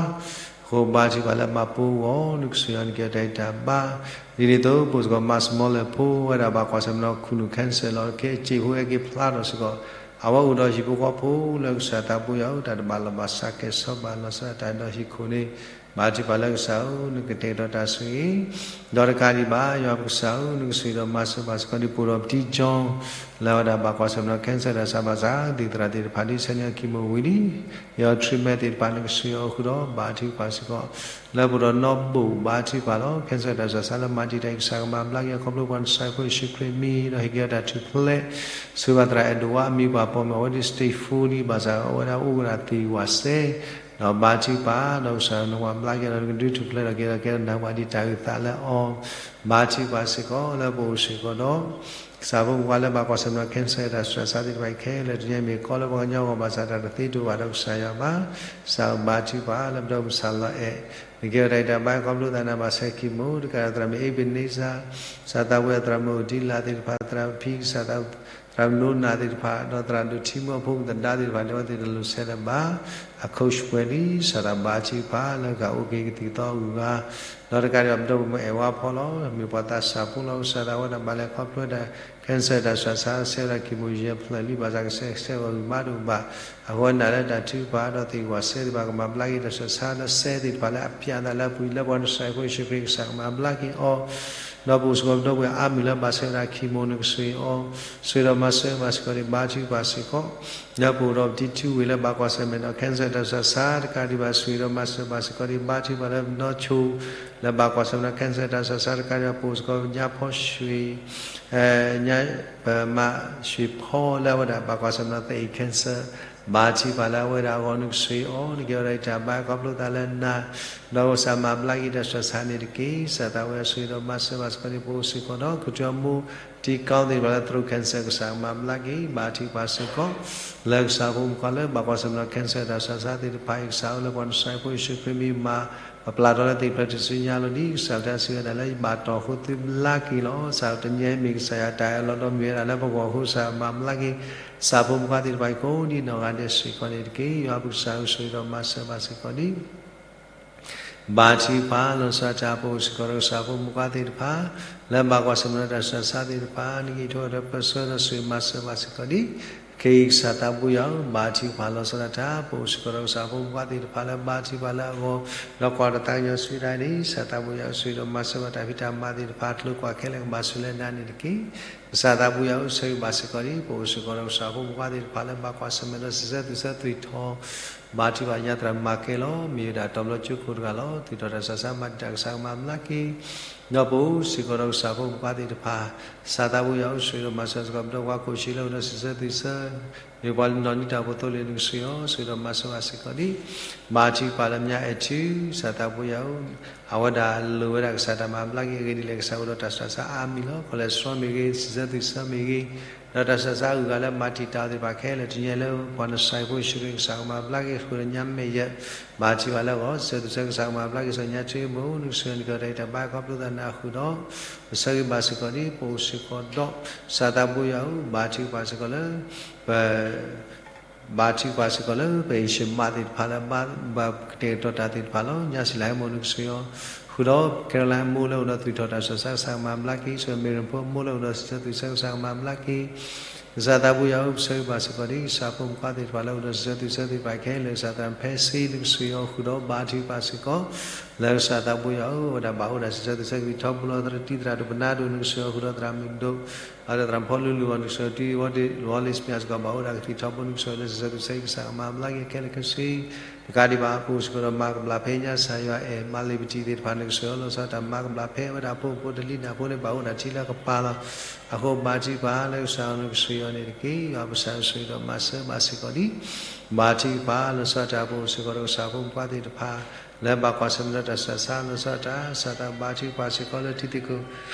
အဃိဘါထုကဖၣ်လၢမၤပိအဂီၢ် နကဆိၣ်ဂ့ၤအီၤ နကဟ့ၣ်အီၤတၢ်ဂံၢ်တၢ်ဘါ, ဒ်န့ၣ်အသိး ပအိၣ်စ့ၢ်ကီး မၤစမီလၢဖိ အဝဲဒၣ်ဘၣ်ကွၢ်ဆၢၣ်မဲာ်ဒီးခူၣ်နူာ် cancer လီၤ. ခဲအံၤစ့ၢ်ဖိဝဲက့ၤဖျါထီၣ်စ့ၢ်ကီး အဝဲအိၣ်ဒီးဟံၣ်ဖိဃီဖိလၢကစၢ်သးဘိယွၤဧၢ, တၢ်တဘၣ်လီၤဘၣ်စးကဲၤဆီဘၣ် လီၤဆီဒၣ်တၢ်ဒီးဟံၣ်ခိၣ်န့ၣ် ဘါထုကဖၣ်လၢကစၢ်ဧၢ, နကတဲာ်ကတီၤတၢ်ဆိၣ်ဂ့ၤ, ဒီးတကးဒံးဘၣ် ယွၤပကစၢ်ဧၢ, နကဆိၣ်ဂ့ၤဒီးမၤစၢၤဘၣ်စ့ၢ်ကီးဒ်ပအိၣ်ဒီးပတံၤကၠီ လၢအဝဲဒၣ်ဘၣ်ကွၢ်ဆၢၣ်မဲာ်ဒီး cancer တၢ်ဆါဘၣ်ဆၣ် သံၣ်သရၣ်သ့ၣ်တဖၣ်ဒ်ဆဲးန့ၢ်အီၤ chemo ဝံၤလံ, ဟ့ၣ်အီၤ treatment သ့ၣ်တဖၣ် နကဆိၣ်ဂ့ၤအီၤဃုာ်ဒီး ဘါထုကဖၣ်စ့ၢ်ကီး လၢပအိၣ်ဒီးနီၢ်ဘိၣ် ဘါထုကဖၣ်လီၤ. cancer တၢ်ဆါဘၣ်ဆၣ်လၢမၤတံာ်တာ်အံၤ ကစၢ်ကမၤဘျါက့ၤအီၤ ခီဖျိပှၤနစၢ်ဖိယ့ၣ်ၡူးခရံာ်အမံၤ ဒီးဟ့ၣ်က့ၤအီၤတၢ်ထူၣ်ဖျဲး, ဆိၣ်ဂ့ၤဘၣ်သရၣ်အဲၣ်ဒိးဝါအမံၤ ပှၤပိာ်မုၣ်အဝဲဒ် stage four လံ ဘၣ်ဆၣ်အဝဲဒၣ်အိၣ်ကဒီးသ့ၣ်ဝးစဲး, ဒီးဘါထုကဖၣ် ဒီးကစၢ်နကမၤဘျါက့ၤဒီး နကဒုးထူၣ်ဖျဲးထီၣ်က့ၤဒီး ကဲထီၣ်နၢ်ပှၤဒ်တၢ်အုၣ်သးလၢအီၤ, ဘါထုကဖၣ်စ့ၢ်ကီး လၢပအိၣ်စ့ၢ်ကီးဒီး ကစၢ်ဖိမုၣ်ဖိခွါလၢဘၣ်ကွၢ်ဆၢၣ်မဲာ်ဒီး cancer တၢ်ဆါဘၣ်ဆၣ်သ့ၣ်တဖၣ်အံၤခဲလၢာ် တနံၤအံၤမ့ၢ်ကီလၢပှၤကညီအဂီၢ် ဘၣ်ဆၣ်တၢ်တသ့တအိၣ်ဘၣ်ဒီးကစၢ်ယွၤဘၣ်, ကစၢ်ဘါထုကဖၣ်လၢပဒီပုၢ်ဝဲၢ်မုၣ်ဆၣ်လီၤအဲၣ်, နကဟ့ၣ်အီၤတၢ်ဂံၢ်တၢ်ဘါ ခီဖျိသးနၤဘၣ်ဆဲး chemo တကးဒီးသရၣ်မုၣ်အ့ဘ့းနံစါ, ကစၢ်သးဘိယွၤ သရၣ်မုၣ်ဒံလၣ်သ့ၣ်တဖၣ် သရၣ်ဖံ ကစၢ်သး သရၣ်မုၣ်နိနၤသ့ၣ်တဖၣ် ဒီးသရၣ်ဒိၣ်ထံမုၣ်အဖိမုၣ်သဒါသ့ၣ်တဖၣ်န့ၣ် အဝဲသ့ၣ်တလိၣ်ဆဲးလၢၤဘၣ်, အ coach ပှဲၤလံ, ကစၢ်သးဘါထုကဖၣ်လၢကအိၣ်က့ၤကသံၣ်ကသီအဂုၤအဂၤ, ဒီးတကးဒံးဘၣ်ပဒီပုၢ်ဝဲၢ်မုၣ်အဲၣ်ဝါဖီလီၤ, မ့ၢ်ပှၤသးစၢ်ဖိလီၤ, ကစၢ်သးဝဲဒၣ်ဘၣ်လဲၤခီဖျိဝဲဒၣ် cancer တၢ်ဆါဘၣ်ဆၣ် ဆဲးဝဲဒၣ် chemo ယဲၢ်ဖျၢၣ်လံ, ဘၣ်ဆၣ်ကဆဲးဆဲးဂီၤဂံၢ်မးတအိၣ်ဘၣ်, အဃိနာ်လၢတၢ်ထုကဖၣ်ဒီးသ့ၣ်ဝးစဲးသ့ၣ်တဖၣ် ကမၤဘျါက့ၤတၢ်ဆါဘၣ်ဆၣ်လၢစဲးသ့ၣ်တဖၣ်လၢအပျဲသးလၢအပူၤအံၤ လၢပှၤနစၢ်ဖိယ့ၣ်ၡူးခရံာ်ကစၢ်ကမၤဘျါက့ၤအီၤ, ဒီးပအိၣ်စ့ၢ်ကီးပဒီပုၢ်ဝဲၢ်အါမံၤလၢဘၣ်ဆဲးဝဲဒၣ် chemo နကဆိၣ်ဂ့ၤအီၤ, ဆိၣ်ဂ့ၤဒီးမၤစၢၤဘၣ်စ့ၢ်ကီးဒံး ဘါထုကဖၣ်စ့ၢ်ကီး လၢပအိၣ်ဒီးပတံၤထူဝ့ၢ်လၢဘၣ်ကွၢ်ဆၢၣ်မဲာ်ဒီး cancer တၢ်ဆါဘၣ်ဆၣ်တကးဒံးဘၣ် ဆိၣ်ဂ့ၤဒီးမၤစၢၤဘၣ်စ့ၢ်ကီးဒံး ဘါထုကဖၣ်လၢပနီၢ်ဆိၣ် လၢဘၣ်ကွၢ်ဆၢၣ်မဲာ်ဒီး cancer တၢ်ဆါဘၣ်ဆၣ်တကးဒံးဘၣ် ပအိၣ်စ့ၢ်ကီးညါဖီၡွ့ ညါ ပမါၡွ့ဖီလၢအဝဲဒၣ်ဘၣ်ကွၢ်ဆၢၣ်မဲာ်ဒီး သအ့ၣ် cancer ဘါထုကဖၣ်လၢအဝဲဒၣ်အဂီၢ် နကဆိၣ်ဂ့ၤအီၤ နကဟ့ၣ်အီၤတၢ်ဂံၢ်တၢ်ဘါ ခီဖျိသးလၢနၤ, ဒီးကစၢ်မၤဘျါက့ၤတၢ်ဆါဘၣ်ဆၣ်န့ၣ်တက့ၢ်. ကစၢ်သးဝဲဆိၣ်ဂ့ၤဒီးမၤစၢၤဘၣ်စ့ၢ်ကီးဒံး ပအိၣ်စ့ၢ်ကီးဒီး ကတၢၢ်မိၢ် တံၤကီသ့ၣ်တဖၣ်လၢ throat cancer ကစၢ်မၤဘျါက့ၤ ဘါထုကဖၣ်စ့ၢ်ကီး လၢကစၢ်ဖိမုၣ်ဖိခွါလၢဘၣ်ကွၢ်ဆၢၣ်မဲာ်ဒီး cancer တၢ်ဆါဘၣ်ဆၣ်သ့ၣ်တဖၣ်အံၤ ကစၢ်ဧၢ လၢပှၤနစၢ်ဖိယ့ၣ်ၡူးခရံာ်မံၤမၤ ပပျၢ်ထီၣ်လၢသ့ၣ်ဖျၢၣ်ထူၣ်စုညါလီၤဒံး ကစၢ်တဲစံးဝဲဒၣ်လၢ ယဘၣ်တီၢ်ဃိသုဘျါက့ၤလီၤ. ကစၢ်တနံၤအံၤမ့ၢ်ကစၢ်ယွၤတၢ်အၢၣ်လီၤဒီးမ့ၢ်ဝဲဒၣ်လၢပဂီၢ်အဃိ ကစၢ်မၤဘျါက့ၤ ကစၢ်ဖိမုၣ်ဖိခွါသ့ၣ်တဖၣ်အံၤကိးဒ်နီၢ်ဂၤဒဲးစ့ၢ်ကီးန့ၣ်တက့ၢ်. ယွၤပကစၢ်ဧၢ ဆိၣ်ဂ့ၤဒီးမၤစၢၤဘၣ်စ့ၢ်ကီးဒံး ဘါထုကဖၣ်လီၤဆီဒၣ်တၢ် ပအိၣ်စ့ၢ်ကီးဒီးကစၢ်ဖိမုၣ်ဖိခွါသ့ၣ်တဖၣ် လၢဘၣ်ကွၢ်ဆၢၣ်မဲာ်ဒီးတၢ်ဆါဘၣ်ဆၣ်သ့ၣ်တဖၣ် နကဟ့ၣ်ထီၣ်ဝဲဒီးပၢၢ်ဆၢဒီးဆိၣ်ဂ့ၤမၤစၢၤဘၣ်စ့ၢ်ကီးဒံး ခဲအံၤကစၢ်သးဘိယွၤဧၢ ဘါထုကဖၣ်လီၤဆီဒၣ်တၢ် ပအိၣ်စ့ၢ်ကီးဒီးကစၢ်ဖိမုၣ်ဖိခွါသ့ၣ်တဖၣ်လၢဘါထုကဖၣ်လၢအဂီၢ် ဒီးကွၢ်တၢ်သးကညီၤဆူဒၣ်န့ၣ် ကစၢ်သးဘိယွၤဧၢ ဆိၣ်ဂ့ၤဒီးမၤစၢၤဘၣ်တၢ်ဖံးတၢ်မၤသ့ၣ်တဖၣ် ကျိၤကွၢ်ခဲလၢာ်ကဘၣ်ဆိၣ်လၢနၤန့ၣ်တက့ၢ်. ကစၢ်သးဘိယွၤဧၢ ဆိၣ်ဂ့ၤဘၣ်စ့ၢ်ကီးဒံး ပအိၣ်စ့ၢ်ကီးဒီးကစၢ်ဖိမုၣ်ဖိခွါသ့ၣ်တဖၣ်လၢဘၣ်ကွၢ်ဆၢၣ်မဲာ်ဒီးစံးဆၢသူၣ်ဆၢသွံၣ်ထီၣ် ဘါထုကဖၣ်ညါသရၣ်မၤကဲလီၤ မ့ၢ်ဝဲဒၣ်တၢ်ဘျီကၠိခိၣ်တဂၤလီၤ. သူၣ်ထီၣ်တၢ်ဆါဘၣ်ဆၣ်မၤတံာ်တာ် ကစၢ်ကမၤဘျါက့ၤ ဒီးပအိၣ်စ့ၢ်ကီးဒီးကစၢ်ဖိမုၣ်ဖိခွါသ့ၣ်တဖၣ် ကစၢ်သးဘိယွၤဧၢ ဆိၣ်ဂ့ၤဒီးမၤစၢၤစ့ၢ်ကီး ပဒီပုၢ်ဝဲၢ်ကိးဆံလၢအိၣ်ဒီးစံးဆၢသူၣ်ဆၢ မ့ၢ်ပှၤလၢနီၢ်နံၤတၢ်အိၣ်ဖှိၣ်သိလ့ၣ် နကဆိၣ်ဂ့ၤအီၤ ဆိၣ်ဂ့ၤဒီးမၤစၢၤဘၣ်စ့ၢ်ကီးဒံး ဘါထုကဖၣ်လၢမၠါအဲၣ်ထူ ကစၢ်သးဘိယွၤဧၢ အဝဲဒၣ်လိၣ်ဝဲဒၣ်ကစၢ်တၢ်မၤဘျါက့ၤအဂ့ၢ်ဒ်လဲၣ် ကစၢ်အိၣ်ဒီးတၢ်ဆါဘၣ်ဆၣ်အါမံၤလီၤ. cholesterol မ့ၢ်ဂ့ၤ စံးဆၢသူၣ်ဆၢမ့ၢ်ဂ့ၤ ဒီးတၢ်ဆါဘၣ်ဆၣ်အဂုၤအဂၤလၢမၤတံာ်တာ်သ့ၣ်တဖၣ်ခဲလၢာ် တနံၤအံၤလၢပှၤနစၢ်ဖိယ့ၣ်ၡူးခရံာ်ကစၢ်ကမၤဘျါက့ၤဃုာ်ဒီးညါမဲာ်ယဲၢ် ဘါထုကဖၣ်လၢအဂီၢ် စံးဆၢသူၣ်ဆၢကစၢ်ကမၤဘျါက့ၤ စီၤညါထူမ့ၢ်အိၣ် နကဆိၣ်ဂ့ၤအီၤ နကဟ့ၣ်အီၤတၢ်ဂံၢ်တၢ်ဘါ ခီဖျိသးနၤအဃုာ်ဒီး ပဆၢဂ့ၤဘၣ်စ့ၢ်ကီးဒံး ပအိၣ်စ့ၢ်ကီးဒီး ကစၢ်သးဘိယွၤဧၢ ဘါထုကဖၣ်စ့ၢ်ကီးလၢ ပ ဘါထုကဖၣ်စ့ၢ်ကီးလၢ ပဟံၣ်ဆၢမးသ့ၣ်တဖၣ်လၢ ဘၣ်ကတဲာ်ကတီၤတၢ်သ့ၣ်တဖၣ်လီၤ. ညါစံလၤဟဲမိၢ် နကဆိၣ်ဂ့ၤအီၤ ဃုာ်ဒီး Caroline မိၢ်လၢအိၣ်ဒီးသူၣ်ထီၣ်တၢ်ဆါဘၣ်ဆၣ် ကစၢ်ကမၤဘျါက့ၤ စီၤ Miriam ဖိမိၢ်လၢအိၣ်ဒီးစံးဆၢသူၣ်ဆၢ ကစၢ်ကမၤဘျါက့ၤ ကစၢ်သးဘိယွၤဧၢ, ပဆၢဂ့ၤဘၣ်စ့ၢ်ကီးဒံး ကစၢ်ဖိမုၣ်ဖိခွါသ့ၣ်တဖၣ်လၢအိၣ်ဒီးစံးဆၢသုးဆၢသ့ၣ်တဖၣ်ခဲလၢာ်, ကစၢ်သရၣ်ဖဲစ့လၢကစၢ်ယွၤအိၣ်ဃုာ်ဒီးဘါထုကဖၣ်စ့ၢ်ကီး, လၢကစၢ်သးဘိယွၤဧၢ, အဝဲဒၣ်ဘၣ်အိၣ်ဒၣ်စံးဆၢသုးဆၢကသံၣ်ထီဘိလီၤ, သရၣ်တံသရၣ်ဒိၣ်ပနါဒိၣ်နကစၢ်ယွၤအိၣ်ဃုာ်ဒီးသရၣ်မုၣ်ဒိၣ်, အဝဲဒၣ်သရၣ်ဖီလူလူအီၤနကစၢ်ယွၤ တံဝီဒ့ၣ် ဝီလ့ၣ်စမံအစ့ၢ်ကီး ဘၣ်အိၣ်ဒၣ်ကသံၣ်ထီဘိနကစၢ်ယွၤလၢစံးဆၢသုးဆၢ ကစၢ်ကမၤဘျါက့ၤခဲလၢာ်ခဲဆ့ တကးဒံးဘၣ် ပအိၣ်စ့ၢ်ကီးဒီးမၤကဘျၣ်ဖဲညါ ကစၢ်ယွၤအဲၣ်မၤလ့ၤပတံၤသ့ၣ်တဖၣ်နကစၢ်ယွၤ လီၤဆီဒၣ်တၢ်မၤကဘျၣ်ဖဲအဝဲဒၣ်ဖိမုၣ်ဖိတလံးနၢ်ဖိန့ၣ် ဘၣ်အိၣ်ဒၣ်ထံလၢကပၤလီၤ. အဃိဘါထုကဖၣ်လၢကစၢ်ယွၤနကစၢ်ယွၤန့ၣ်တက့ၢ်. ယွၤပကစၢ်ယွၤဆိၣ်ဂ့ၤဒီးမၤစၢၤဘၣ်စ့ၢ်ကီးဒံး ဘါထုကဖၣ် လီၤဆီဒၣ်တၢ်ပအိၣ်စ့ၢ်ကီးဒီးကစၢ်ဖိမုၣ်ဖိခွါသ့ၣ်တဖၣ် လၢဘၣ်ကွၢ်ဆၢၣ်မဲာ်ဒီးတၢ်ဆူးတၢ်ဆါ လီၤဆီဒၣ်တၢ် ကစၢ်သးဘါထုကဖၣ်စ့ၢ်ကီးလၢထံသ့ၣ်ခိၣ်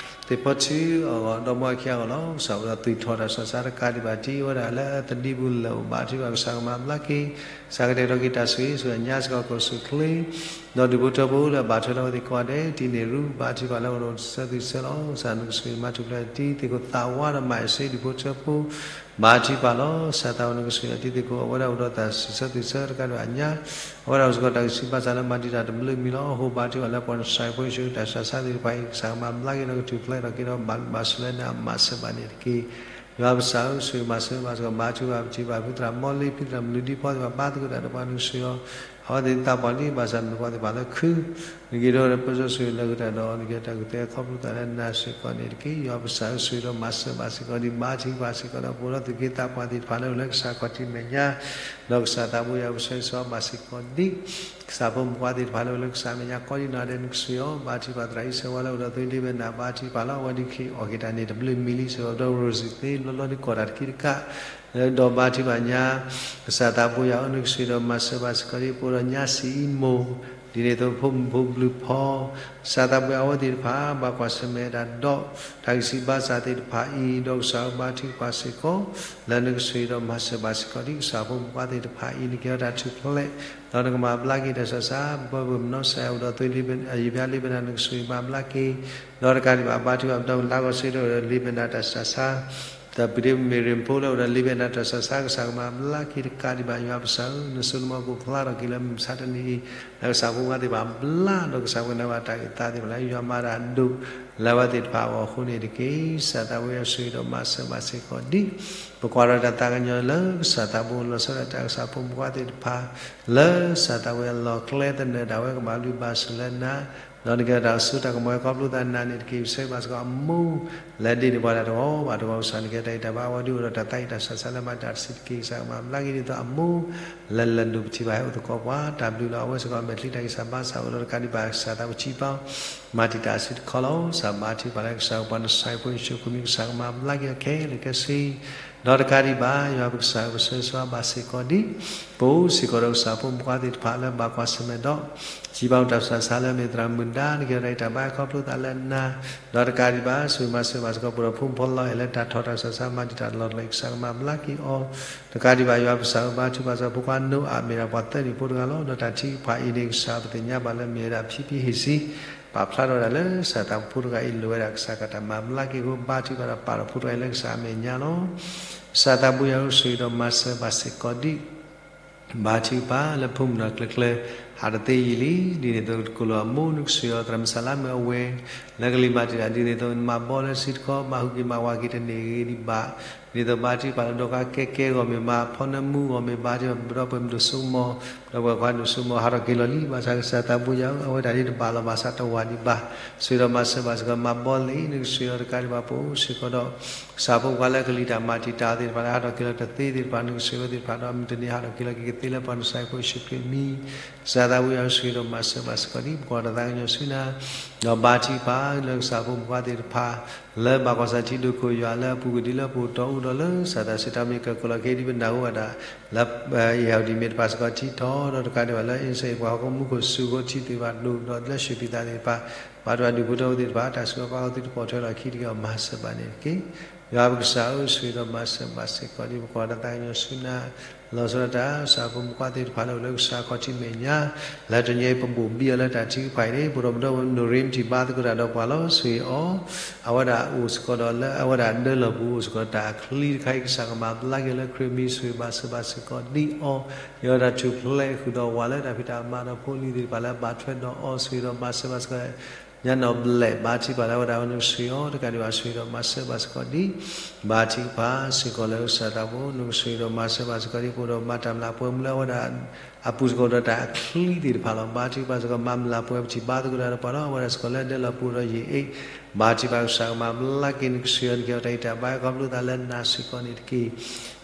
သ့ၣ်ဖီထံအဂီၢ် ဒီမါဝၤခံဂၤအဂီၢ်လီၤ. ကစၢ်အိၣ်ဒီးသွံၣ်ထီၣ်တၢ်ဆူးတၢ်ဆါတကးဒံးဘၣ် တံၤဝဲဒၣ်လၢသဒံပူၤလၢာ်အိၣ် ဘါထုကဖၣ် ကစၢ်ကမၤဘျါက့ၤ ကစၢ်ကတဲာ်ကတီၤက့ၤတၢ်ဆိၣ်ဂ့ၤဆိၣ်ဝါ ညါစ့ၢ်ကီးကီၢ်ဆူၣ်ချ့ ဒီးဒူၣ်ဖိထၢဖိလၢအဘၣ်ထွဲဒီးအဝဲသ့ၣ်ကိးဂၤဒဲး တံၤန့ၣ်ရူ ဘါထုကဖၣ်လၢအိၣ်ဒီးစံးဆၢသုးဆၢလီၤ. ကစၢ်နကဆိၣ်ဂ့ၤမၤထူၣ်ဖျဲးတံၤသ့ၣ်ခိၣ်သးဝါဒီးမၤအ့ၣ်စ့ ဒူၣ်ဖိထၢဖိ ဘါထုကဖၣ်လီၤ. ကစၢ်သးဘိယွၤနကဆိၣ်ဂ့ၤတံၤသ့ၣ်ခိၣ် အဝဲဒၣ်အိၣ်ဒီးတၢ်စံးဆၢသုးဆၢတကးဒံးဘၣ်ညါ အဝဲဒၣ်အိၣ်စ့ၢ်ကီးတၢ်ဂံၢ်စၢ်ဘါစၢ်လၢမၤတံာ်တာ်တဘျုးမံၤလီၤ. အဃိဘါထုကဖၣ်လၢပှၤနစူးပှဲၤဆူတၢ်ဆူးတၢ်ဆါသ့ၣ်တဖၣ်အံၤ ကစၢ်ကမၤဘျါက့ၤဒီးကထူၣ်ဖျဲးထီၣ်က့ၤဒီးဘၣ်ဘျုးဘၣ်ဆိၣ်လၢနၤ မၤစၢၤဘၣ်န့ၣ်တက့ၢ်. ယွၤပကစၢ်ဧၢ, ဆိၣ်ဂ့ၤမၤစၢၤဘၣ်စ့ၢ်ကီး ဘါထုကဖၣ်ပထံၣ်ဘၣ်ဖုသရၣ်မီလ့ ဖုသရၣ်မုၣ်လုၢ်ဒံဖီသ့ၣ်တဖၣ် ဘါသကိးတၢ်ဒီးပှၤနကဆိၣ်ဂ့ၤအီၤ အဝဲသ့ၣ်သးပှၢ်လံ ဘၣ်ဆၣ်မုၣ်ပှၤသ့ၣ်တဖၣ်လၢခု နက့ၤဒီးပၢဆှၢဆိၣ်ဂ့ၤလၢာ်ကတၢၢ်ဒီး နက့ၤတၢ်ကသဲခီဖျိသးလၢနၤစ့ၢ်ကီးန့ၣ်တက့ၢ်. ယွၤပကစၢ်ဧၢ, ဆိၣ်ဂ့ၤဒီးမၤစၢၤဘၣ်စ့ၢ်ကီးဒံး ဘါထုကဖၣ်စ့ၢ်ကီးဒီး ပဝဲဒီးသုးက့သးပှၢ်သ့ၣ်တဖၣ်လၢအိၣ်လၢကစၢ်ခီၣ်ထံးမဲာ်ညါ ဒီးကစၢ်သးဘိယွၤပကစၢ်ဧၢ ဆိၣ်ဂ့ၤဘၣ်စ့ၢ်ကီးဒံး ကစၢ်ဖိမုၣ်ဖိခွါသ့ၣ်တဖၣ်လၢအိၣ်လၢကစၢ်မဲာ်ညါကိးဒံးနီၢ်ဒဲး နကဆိၣ်ဂ့ၤအီၤ ဘါထုကဖၣ်သရၣ်အံၣ်စၢၤဝါလၢအိၣ်ဒီးသွံၣ်လ့ဘ့ၣ်နၤ ဘါထုကဖၣ်လီၤ. အဝဲဒၣ်က့ၤအီၣ်က့ၤတၢ်န့ၣ် တဘျုးမံၤလံ ဆိၣ်ဂ့ၤဒီးရိစံးသ့ ဘျီဘျီဒုးကိးတၢ်တကံတကး ဒီးဘါထုကဖၣ်ညါ ကစၢ်သးဘိယွၤဧၢ, နကဆိၣ်ဂ့ၤဒီးမၤစၢၤဘၣ်စ့ၢ်ကီး ဒ်ပအိၣ်ဒီးညါစံအံမိၢ် ဒ်န့ၣ်အသိးဖိမုၣ်ဖိဘျုးဖီ ကစၢ်သးဘိယွၤအဝဲသ့ၣ်တဖၣ် ဘၣ်ကွၢ်ဆၢၣ်မဲာ်တၢ်ဒီး တၢ်ဂံၢ်စၢ်ဘါစၢ်သ့ၣ်တဖၣ်အံၤ ဒီးကစၢ်ဘါထုကဖၣ်စ့ၢ်ကီး လၢနကဆိၣ်ဂ့ၤဒီးမၤစၢၤဘၣ်စ့ၢ်ကီးဒံး ကစၢ်ဖိမုၣ်ဖိခွါသ့ၣ်တဖၣ်အံၤ နကဟဲဒီးတၢ်ထူၣ်ဖျဲး ဒီးနကမၤဘျါက့ၤတၢ်ဆူးတၢ်ဆါ ပပှၤမနီၤစဲအိၣ်ဒီးသွံၣ်လ့ဘ့ၣ် ယဘျါလ့ဘ့ၣ်နၤနကဆိၣ်ဂ့ၤမၤဘျါက့ၤ ဒီးတကးဒံးဘၣ် ဘါထုကဖၣ်ပဒီပုၢ်ဝဲၢ်လၢအဂီၢ် ဆိၣ်ဂ့ၤဒီးလ့ဘ့ၣ်နၤတၢ်ဆူးတၢ်ဆါ ဒီးပဒ့မ့ၢ်ရ့ၣ်ဖိလၢအိၣ်ဒီးလ့ဘ့ၣ်နၤတၢ်ဆူးတၢ်ဆါ ကစၢ်ကမၤဘျါက့ၤတကးဒံးဘၣ် ယွၤပကစၢ်ဧၢ, နဆိကမိၣ်ကဖျါထီၣ်က့ၤလၢမုၢ်မဆါတနံၤအံၤ လၢကစၢ်ဖိခွါသ့ၣ်တဖၣ်ဘျါ ဒီးကစၢ်ပှၤနၢ်ဘၣ်တၢ်ဂ့ၢ်သးသ့ၣ်တဖၣ်လၢ ယွၤမၤတၢ်အဒိၣ် လၢအဝဲသ့ၣ်တဖၣ်အဂီၢ်အဃိန့ၣ်တက့ၢ်. ကစၢ်သးဘိယွၤ ဆိၣ်ဂ့ၤဒီးမၤစၢၤဘၣ်စ့ၢ်ကီးဒံး ပကွၢ်ဒီးတၢ်သးကညီၤလၢကစၢ်သးဘိ လီၤဆီဒၣ်တၢ်ကစၢ်ဖိမုၣ်ဖိခွါသ့ၣ်တဖၣ် လၢကစၢ်သးဘိယွၤလီၢ်ကျဲသနၢၣ်ဒၣ်ဝဲ ကဘၣ်ဘျုးဘၣ်ဆိၣ်လၢနၤ ဒီးနကဲတၢ်အိၣ်ဆူၣ်တၢ်ကမီၤဝဲခီဖျိသးနၤန့ၣ်တက့ၢ်. ပဆၢဂ့ၤဘၣ်စ့ၢ်ကီးအမိၢ် လၢဒ့ၣ်ဒိၣ်ပှၤဒၣ်တဂီၤဘၣ်တဂီၤ ကစၢ်နကဲတၢ်အံးတၢ်ဘါ အဝဲဒၣ်အိၣ်ဒီးတၢ်သးအံးတၢ်ဆူးတၢ်ဆါလၢမၤတၢ်တဆံးတက့ၢ်. ကစၢ်ကမၤဘျါက့ၤဒ်သိးအမိၢ် လၢလၢၢ်ဒိၣ်ပထံၣ်ဘၣ်ဟဲအိၣ်သကိးပှၤ တၢ်ဘျုးလီၤ အဝဲစ့ၢ်ကီးမဲာ်ချံတၢ်ဂံၢ်စၢ်ဘါစၢ်အိၣ်ဒီးတကးဒံးဘၣ် ကစၢ်သးဘိစံးပာ် မၤတံာ်တာ်အစုတခီလီၤ. ကစၢ်ဘါထုကဖၣ်လၢကစၢ်ပှၤနစူးပှဲၤဆူၣ်ခီမံၤ ကစၢ်ကမၤဘျါက့ၤအီၤခဲလၢာ်ခဲဆ့ ဒီးတကးဒံးဘၣ် ယွၤပကစၢ်ဧၢ ပဆၢဂ့ၤဘၣ်စ့ၢ်ကီးဒံး ပအိၣ်စ့ၢ်ကီးဒီးကစၢ်ဖိမုၣ်ဖိခွါသ့ၣ်တဖၣ်လၢဘၣ်ကွၢ်ဆၢၣ်မဲာ်ဒီး စံးဘၣ်တၢ်ဆူးတၢ်ဆါလၢမ့ၢ်သရၣ်မုၣ်ဒါ နကဲတၢ်အံးတၢ်ဘါခီဖျိသးလၢနၤ ဒီးတကးဒံးဘၣ် ဆိၣ်ဂ့ၤမၤစၢၤဘၣ်စ့ၢ်ကီး ပဒီးဖိမုၣ်ဖိလီၤအဲၣ်လၢတၢ်ထီၣ်တၢ်ဆူးတၢ်ဆါ မၤတံာ်တာ်လီၤတံာ်လီၤ ကစၢ်ကမၤဘျါက့ၤအီၤ တကးဒံးဘၣ် ယွၤပကစၢ်ဧၢ ဘါထုကဖၣ်စ့ၢ်ကီး ဖိခွါနိအၤ မ့ၢ်ဒၣ်ပှၤသၢနံၣ်ဖိတဂၤလီၤ. ဒီးတၢ်ထုကဖၣ်အံၤန့ၣ် ကစၢ်ပသ့ၣ်ညါဘၣ်လၢမ့ၢ်ဝဲဒၣ်ဖံဖံဟ့ၣ်ဆံ ပာ်ဖျါထီၣ်ဝဲဒၣ်လၢကစၢ်သးဖိတဂၤအံၤ လိၣ်ဝဲဒၣ်ကစၢ်ကတၢ်မၤဘျါက့ၤအဃိ ဘါထုကဖၣ်ဒီးပာ်ဒီးဖိတဂၤအံၤလၢကစၢ်အမဲာ်ညါလီၤ. ကစၢ်သးဘိယွၤဧၢ ဆိၣ်ဂ့ၤဒီးမၤစၢၤဘၣ်စ့ၢ်ကီးဒံး ဘါထုကဖၣ်လၢဖိမုၣ်ဒီးကျၢၤကျၢၤ ဟးတသ့ယံာ်လံ ဒ်န့ၣ်အသိးတကိၢ်လီၤအမိၢ် နကဆိၣ်ဂ့ၤအီၤ သရၣ်မုၣ်စၤလါမ့ၢ်အဝဲ လၢကလံၤမၤတံာ်တာ် ဒ်န့ၣ်အသိး နမၤဘီလၢစုတခီ မၤဟူးက့ၤမၤဝးက့ၤတန့ၢ်ဂ့ၤဒံးဘၣ် ဒ်သိးဘါထုကဖၣ်လၢဒီးကါကဲကဲအဂီၢ်မ့ၢ်ဘၣ် ဖီနၢမူအဂီၢ်မ့ၢ်ဘၣ် ဒ်ပဒီပုၢ်ဝဲၢ်မုၣ်ဒိၣ်စိကမီၤ ပဒီပုၢ်ဝဲၢ်ခွါဒိၣ်စိကမီၤ ဟးထီၣ်က့ၤလီၤလံ ဘၣ်ဆၣ်ကစၢ်သးဘိယွၤဧၢ အဝဲဒၣ်ဒ်တဘၣ်လီၤဘၣ်ဆၣ်တဝးဒံးဘၣ် ဆိၣ်ဂ့ၤဒီးမၤစၢၤဘၣ်စ့ၢ်ကီး မၤဘီလံ နကဆိၣ်ဂ့ၤအီၤတကးဒံးဘၣ် ပအိၣ်စ့ၢ်ကီးဒီး ကစၢ်ဖိခွါလၢကလံၤတၢ်မၤတံာ်တာ်သ့ၣ်တဖၣ်လၢဟးထီၣ်က့ၤလီၤတသ့သ့ၣ်တဖၣ် နကဆိၣ်ဂ့ၤအဝဲသ့ၣ်တဖၣ်ဒီး မုၢ်တနံၤဟးထီၣ်က့ၤလီၤက့ၤကသ့လၢပှၤနစူးပှဲၤဆူၣ်ခီမံၤ ကစၢ်သးဘိယွၤဆိၣ်ဂ့ၤဒီးမၤစၢၤဘၣ်စ့ၢ်ကီးဒံး ပကွၢ်တၢ်သးကညီၤဆူနၤ ဒီးဘါထုကဖၣ်လၢကစၢ်ဖိမုၣ်ဖိခွါသ့ၣ်တဖၣ် လၢဘၣ်ကွၢ်ဆၢၣ်ထံဒိၣ်ခိၣ်ယွၤလၢအပူၤကွံာ်ဒ်လၢပအိၣ်တီအူဒီးလၢ ကစၢ်တၢ်စံးတၢ်မ့ၢ်ကကိးလီၤက့ၤဒ်ပနၢ်ဟူဘၣ်ဒၣ် လၢယဟဲဝဲဒ်မ့ၢ်တဖၣ်စ့ၢ်ကီးထံထီၣ် ဒီးတကးဒံးဘၣ်လၢအ့စ့ၣ်ပှၤဟီၣ်ခိၣ်မူခိၣ်စူၤဃိထံသ့ၣ်တဖၣ်ဒိၣ်ဒီးလၢၡ့ၣ်ဖံးသးသ့ၣ်တဖၣ် ဘါထုကဖၣ်ဒူၣ်ဖိထၢဖိသ့ၣ်တဖၣ် တၢ်ဆူးအပၢ်အီၤသုတပိာ်ထွဲလီၤခံတဂ့ၤအီၤ မၤစၢၤဘၣ်န့ၣ်တက့ၢ်. ယွၤပကစၢ်ဧၢ ဆိၣ်ဂ့ၤဒီးမၤစၢၤဘၣ်စ့ၢ်ကီးဒံး ပကွၢ်တၢ်သးကညီၤဆူနၤ လီၤဆီဒၣ်တၢ် ကစၢ်ဖိမုၣ်ဖိခွါသ့ၣ်တဖၣ်လၢအိၣ်လၢကစၢ်ခီၣ်ထံးမဲာ်ညါ လၢတနံၤအံၤပဘိၣ်ဘံအီၤလၢတၢ်ထုကဖၣ်အံၤန့ၣ် ပဒီပုၢ်ဝဲၢ်မုၣ်ဒိၣ်ရ့မတံၢ်ဘါသကိးတၢ်ဒီးပှၤလီၤ ဆိၣ်ဂ့ၤအီၤ အဝဲဒၣ်အိၣ်စ့ၢ်ကီးဒီးလၢအဝဲဒၣ်ဒၢလီၢ်ပူၤ အိၣ်စ့ၢ်ကီးတၢ်အချံတခါအံၤ ကစၢ်ကမၤဘျါက့ၤလၢခရံာ်မံၤ ဆိၣ်ဂ့ၤဘၣ်စၢၤဘၣ်စ့ၢ်ကီးဒံးအီၤ ယွၤတၢ်ထူၣ်ဖျဲးဃုာ်ဒီးဝးလၢတၢ်ဖံးတၢ်မၤဒီးဖိလံၤသ့ၣ်တဖၣ်လၢအဘၣ်ထွဲဒီးအီၤ ဆိၣ်ဂ့ၤဒီးမၤစၢၤဘၣ်စ့ၢ်ကီး ညါနီၢ်ဘျဲၣ် ဘါထုကဖၣ်လၢအဝဲဒၣ်နကဆှံအီၤတကးဒံးဘၣ် ဆှံဒီးမၤစၢၤဘၣ်စ့ၢ်ကီးဒံး, ဘါထုကဖၣ်စ့ၢ်ကီးလၢကစၢ်သးဘိ နကဆှံဒီးမၤစၢၤဘၣ်စ့ၢ်ကီးဒံး ပအိၣ်ဒီးမၤတၢ်မျၢ်ပှဲၤမူလၢအဝဲဒၣ် အပူၤသကိးဒီးတၢ်အချံသ့ၣ်တဖၣ်လီၤ. ဘါထုကဖၣ်စ့ၢ်ကီးမၤမျၢ်ပှဲၤပထံၣ်ဘါသကိးတၢ်ဒီးပှၤဒီး အဝဲဒၣ်စ့ၢ်ကီးလၢဒဲလီၤပူၤဒီးယံာ်အ့ၣ်, ဘါထုကဖၣ်ကစၢ်ကမၤဘျါက့ၤနကဆှံအီၤနက့ၤအီၤ တၢ်အံၤတၢ်ဘါအံၤခီဖျိသးလၢနၤစ့ၢ်ကီးန့ၣ်တက့ၢ်.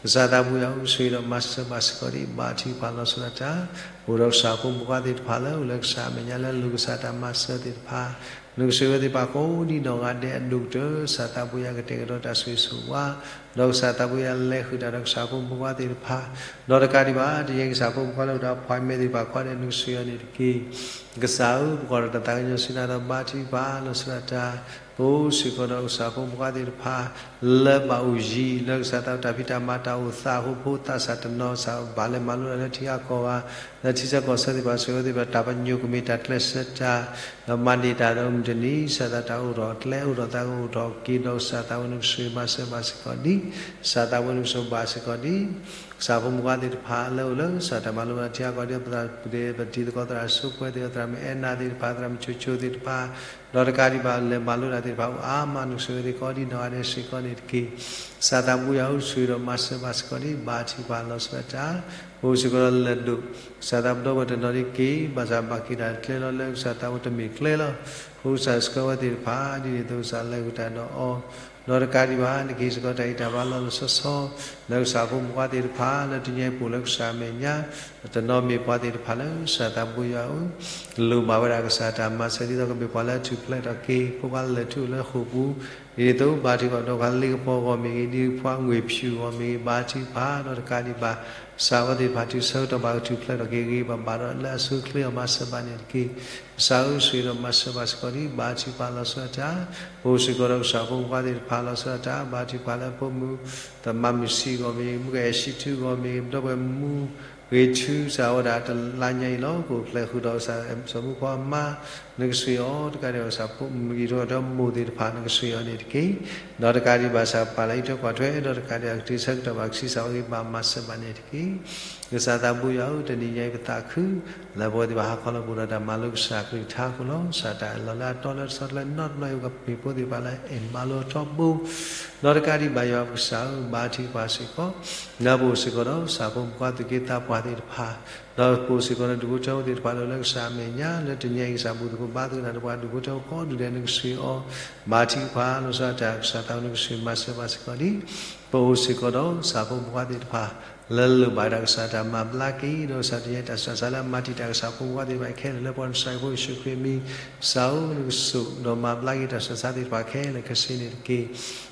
ကစၢ်သးဘိယွၤဧၢ ဆှံဒီးမၤစၢၤဘၣ်စ့ၢ်ကီးဒံး ဘါထုကဖၣ်လီၤဆီဒၣ်တၢ်, ပအိၣ်ဒီးကစၢ်ဖိမုၣ်ခွါသ့ၣ်တဖၣ်လၢ အိၣ်လၢကစၢ်အမဲာ်ညါလၢလိၤကစၢ်တၢ်မၤစၢၤသ့ၣ်တဖၣ်, နကဆှံဝဲသ့ၣ်တဖၣ်ကိးဒံနီၢ်ဂၤဒဲးအဒိၣ်ကတၢၢ် ကစၢ်သးဘိယွၤကတဲာ်ကတီၤတၢ်ဆိၣ်ဂ့ၤဆိၣ်ဝါ, ဒီးကစၢ်သးဘိယွၤလဲၤဃုာ်တၢ်ဒီးကစၢ်ဖိမုၣ်ခွါသ့ၣ်တဖၣ်, ဒီးတကးဒံးဘၣ် တယဲၢ်ကစၢ်ဖိမုၣ်ခွါလၢအိၣ်ဒီး appointment သ့ၣ်တဖၣ်ကိးဂၤဒဲး နကဆှံအီၤန့ၣ်တက့ၢ်. ကစၢ်ဧၢ ပကိးဒီးတၢ်သးကညီၤဆူနၤဒီးဘါထုကဖၣ်လီၤဆီဒၣ်တၢ်, ပအိၣ်စ့ၢ်ကီးဒီးကစၢ်ဖိမုၣ်ခွါသ့ၣ်တဖၣ် လၢဘၣ်အိၣ်ယံၤ လၢကစၢ်သးတၢ်ဖံးတၢ်မၤတၢ်အိၣ်သးအဃိ ဖိသးစၢ်တနီၤ ကစၢ်ဘၣ်လဲၤမၤလိတၢ်လၢထံဂၤကီၢ်ဂၤ, လၢထံဆၢကီၢ်ဆၢသ့ၣ်တဖၣ် ဆိၣ်ဂ့ၤဝဲသ့ၣ်တဖၣ် တၢ်ပညိၣ်ကမ့ၢ်တၢ်ကျဲးစၢးတၢ်, ဒီးမၤန့ၢ်တၢ်ဒီးမုၢ်တနံၤ ကစၢ်သးတၢ်အိၣ်ထီၣ်ကျဲအိၣ်ထီၣ်သးကအိၣ်ထီၣ်က့ၤ ဒီးကစၢ်သးဘိနကဆှံမၤစၢၤဘၣ်စ့ၢ်ကီးဒံး, ကစၢ်သးဘိနကဆှံဘၣ်စ့ၢ်ကီးဒံး ကစၢ်ဖိမုၣ်ခွါသ့ၣ်တဖၣ်လၢအိၣ်လၢကစၢ်တၢ်မၤလိဘၣ်ထံဂၤကီၢ်ဂၤဒီး ပသရၣ်ပူၤဒ့ ပတံၤသကိးသရၣ်စိပှဲၤသ့ၣ် သရၣ်မုၣ်အဲၣ်နၤသ့ၣ်တဖၣ် သရၣ်မုၣ်ဆိဆိသ့ၣ်တဖၣ်, ဒီးတကးဒံးဘၣ်လဲၤမၤလိတၢ်သ့ၣ်တဖၣ် အိၣ်အါမးနကဆှံဝဲသ့ၣ်ကိးဒံနီၢ်ဂၤဒဲးစ့ၢ်ကီးန့ၣ်တက့ၢ်. ကစၢ်သးဘိယွၤဧၢ ဆှံဒီးမၤစၢၤဘၣ်စ့ၢ်ကီးဒံး ဘါထုကဖၣ်လီၤဆီဒၣ်တၢ်, ပအိၣ်စ့ၢ်ကီးဒီးလၢၢ်ဒိၣ် ကစၢ်သးပဒီပုၢ်ဝဲၢ်တနီၤဒ်က့ၤ ဘၣ်ဆၣ်ဘၣ်က့ၤတၢ်ကျဲလီၤလၢကစၢ်သးဘိတမ့ၢ်ကျဲလီၤ, အဃိကစၢ်ဆှၢဝဲသ့ၣ်တဖၣ် ဒ်န့ၣ်အသိးကစၢ်လဲၤဃုာ်တၢ်ဒီးအီၤ, ဒီးတကးဒံးဘၣ် နကဟ့ၣ်စ့ၢ်ကီးတၢ်ဂံၢ်တၢ်ဘါလီၤလီၤဆီဆီ လၢကစၢ်ဖိမုၣ်ခွါသ့ၣ်တဖၣ် လၢတနံၤအံၤပအိၣ်လၢကစၢ်အမဲာ်ညါ တနီၤမ့ၢ်ပှၤသ့ၣ်တဖၣ်လၢကစၢ်သးဘိယွၤဧၢ လိၣ်ဘၣ်ဝဲဒၣ်ကစၢ်တၢ်မၤစၢၤ ဒ်သိးကမ့ၢ်ပှၤလၢအထူၣ်ဖျဲးထီၣ်က့ၤ ဖိခွါလၢာ်ထူၣ်အိၣ်လၢဃိာ်ပူၤ, ဒ်န့ၣ်အသိးဘါထုကဖၣ်ဒီးပှၤလ့ကပီၤအဂီၢ်မ့ၢ်ဂ့ၤ ဒ်ပှၤငွေ့ဖၠူၣ်အဂီၢ်မ့ၢ်ဂ့ၤ ဘါထုကဖၣ် ဒီးတကးဒံးဘၣ် ကစၢ်ဝဲသ့ၣ်တဖၣ်တုၤဆၢကတီၢ်ဘၣ်ကထူၣ်ဖျဲးထီၣ်က့ၤဂ့ၤဂ့ၤဘၣ်ဘၣ်ဒီးလၢအဆိအချ့အီၤမၤစၢၤဘၣ်န့ၣ်တက့ၢ်. ကစၢ်ဧၢ ဆှံဒီးမၤစၢၤဘၣ်စ့ၢ်ကီးဒံး ဘါထုကဖၣ်လီၤဆီဒၣ်တၢ်, ပအိၣ်စ့ၢ်ကီးဒီးကစၢ်ဖိမုၣ်ခွါသ့ၣ်တဖၣ်လီၤဆီဒၣ်တၢ် ဘါထုကဖၣ်လၢဖိမုၣ် သမၣ်မုၣ်ဆံးအဂီၢ်မ့ၢ်ဂ့ၤ မုၣ်ကအဲၣ်ဆံးထူအဂီၢ်မ့ၢ်ဂ့ၤ ဒီပုၢ်ဝဲၢ်မူဂ့ၤထူ ကစၢ်ဝဲဒၣ်တလါညါအံၤလီၤ ကအိၣ်ဖျဲၣ်ဃုာ်ဒီးကစၢ်စီၤမူခိၣ်အမါ နကဆှံအီၤ တကးဒံးဘၣ်ကစၢ်ဖိမုၣ်ဂ့ၤထူဒီးမိၢ်သ့ၣ်တဖၣ် နကဆှံအီၤန့ၣ်တက့ၢ်. ဒီးတကးဒံးဘၣ်ကစၢ်ပာ်လၢအံးထွဲကွၢ်ထွဲ ဒီးတကးဒံးဘၣ်ကတုၤဆၢကတီၢ်ဘၣ်ကဆံးစၢ်ဝဲဂ့ၤဘၣ်မၤစၢၤဘၣ်န့ၣ်တက့ၢ်. ကစၢ်သးဘိယွၤဧၢ တနံၤညါအံၤပသးခု လၢပဝဲသ့ၣ်ဘၣ်ဟးခီလီၤပအိၣ်ဒီးတၢ်မၤလိကစၢ်ကလုၢ်ကထါအဃိလီၤ. ကစၢ်တၢ်အၢၣ်လီၤလၢအတီလၢတဆီတလဲနီတဘျီအံၤ ပကမ့ၢ်ဖိသ့ၣ်တဖၣ်လၢအဲၣ်မၤလိအထီဘိ ဒီးတကးဒံးဘၣ်ယွၤပကစၢ်ဧၢ ဘါထုကဖၣ်စ့ၢ်ကီး လၢပအိၣ်စ့ၢ်ကီးဒီးကစၢ်ဖိမုၣ်ခွါသူၣ်က့သးပှၢ်သ့ၣ်တဖၣ်, ဒီးပအိၣ်စ့ၢ်ကီးဒီးဒူၣ်ဖိထၢဖိသ့ၣ်တဖၣ်လၢအိၣ်လၢကစၢ်အမဲာ်ညါ လၢတနံၤအံၤကစၢ်ဘူၣ်သကိးဘါသကိးတၢ်ဒီးပှၤဒူၣ်ဖိထၢဖိကိးဒူၣ်ဒဲး နကဆှံအီၤ ဘါထုကဖၣ်လီၤဆီဒၣ်တၢ် ကစၢ်သးဘိနကဆှံမၤစၢၤဘၣ်စ့ၢ်ကီးဒံး ပအိၣ်စ့ၢ်ကီးဒီးကစၢ်ဖိမုၣ်ခွါသ့ၣ်တဖၣ် လၢလိၣ်ဘၣ်ဒၣ်ကစၢ်တၢ်မၤဘျါက့ၤ ဒီးကစၢ်တနံၤအံၤတၢ်ဆူးတၢ်ဆါလၢအမၤတံာ်တာ်ကစၢ်ဖိမုၣ်ခွါသ့ၣ်တဖၣ်ခဲလၢာ်လၢပှၤကစၢ်ဖိယ့ၣ်ၡူးခရံာ်အမံၤ, ကစၢ်ဧၢ နကဆိၣ်ဒီးမၤဘျါက့ၤတၢ်ဆူးတၢ်ဆါသ့ၣ်တဖၣ်ခဲလၢာ်ခဲဆ့န့ၣ်တက့ၢ်.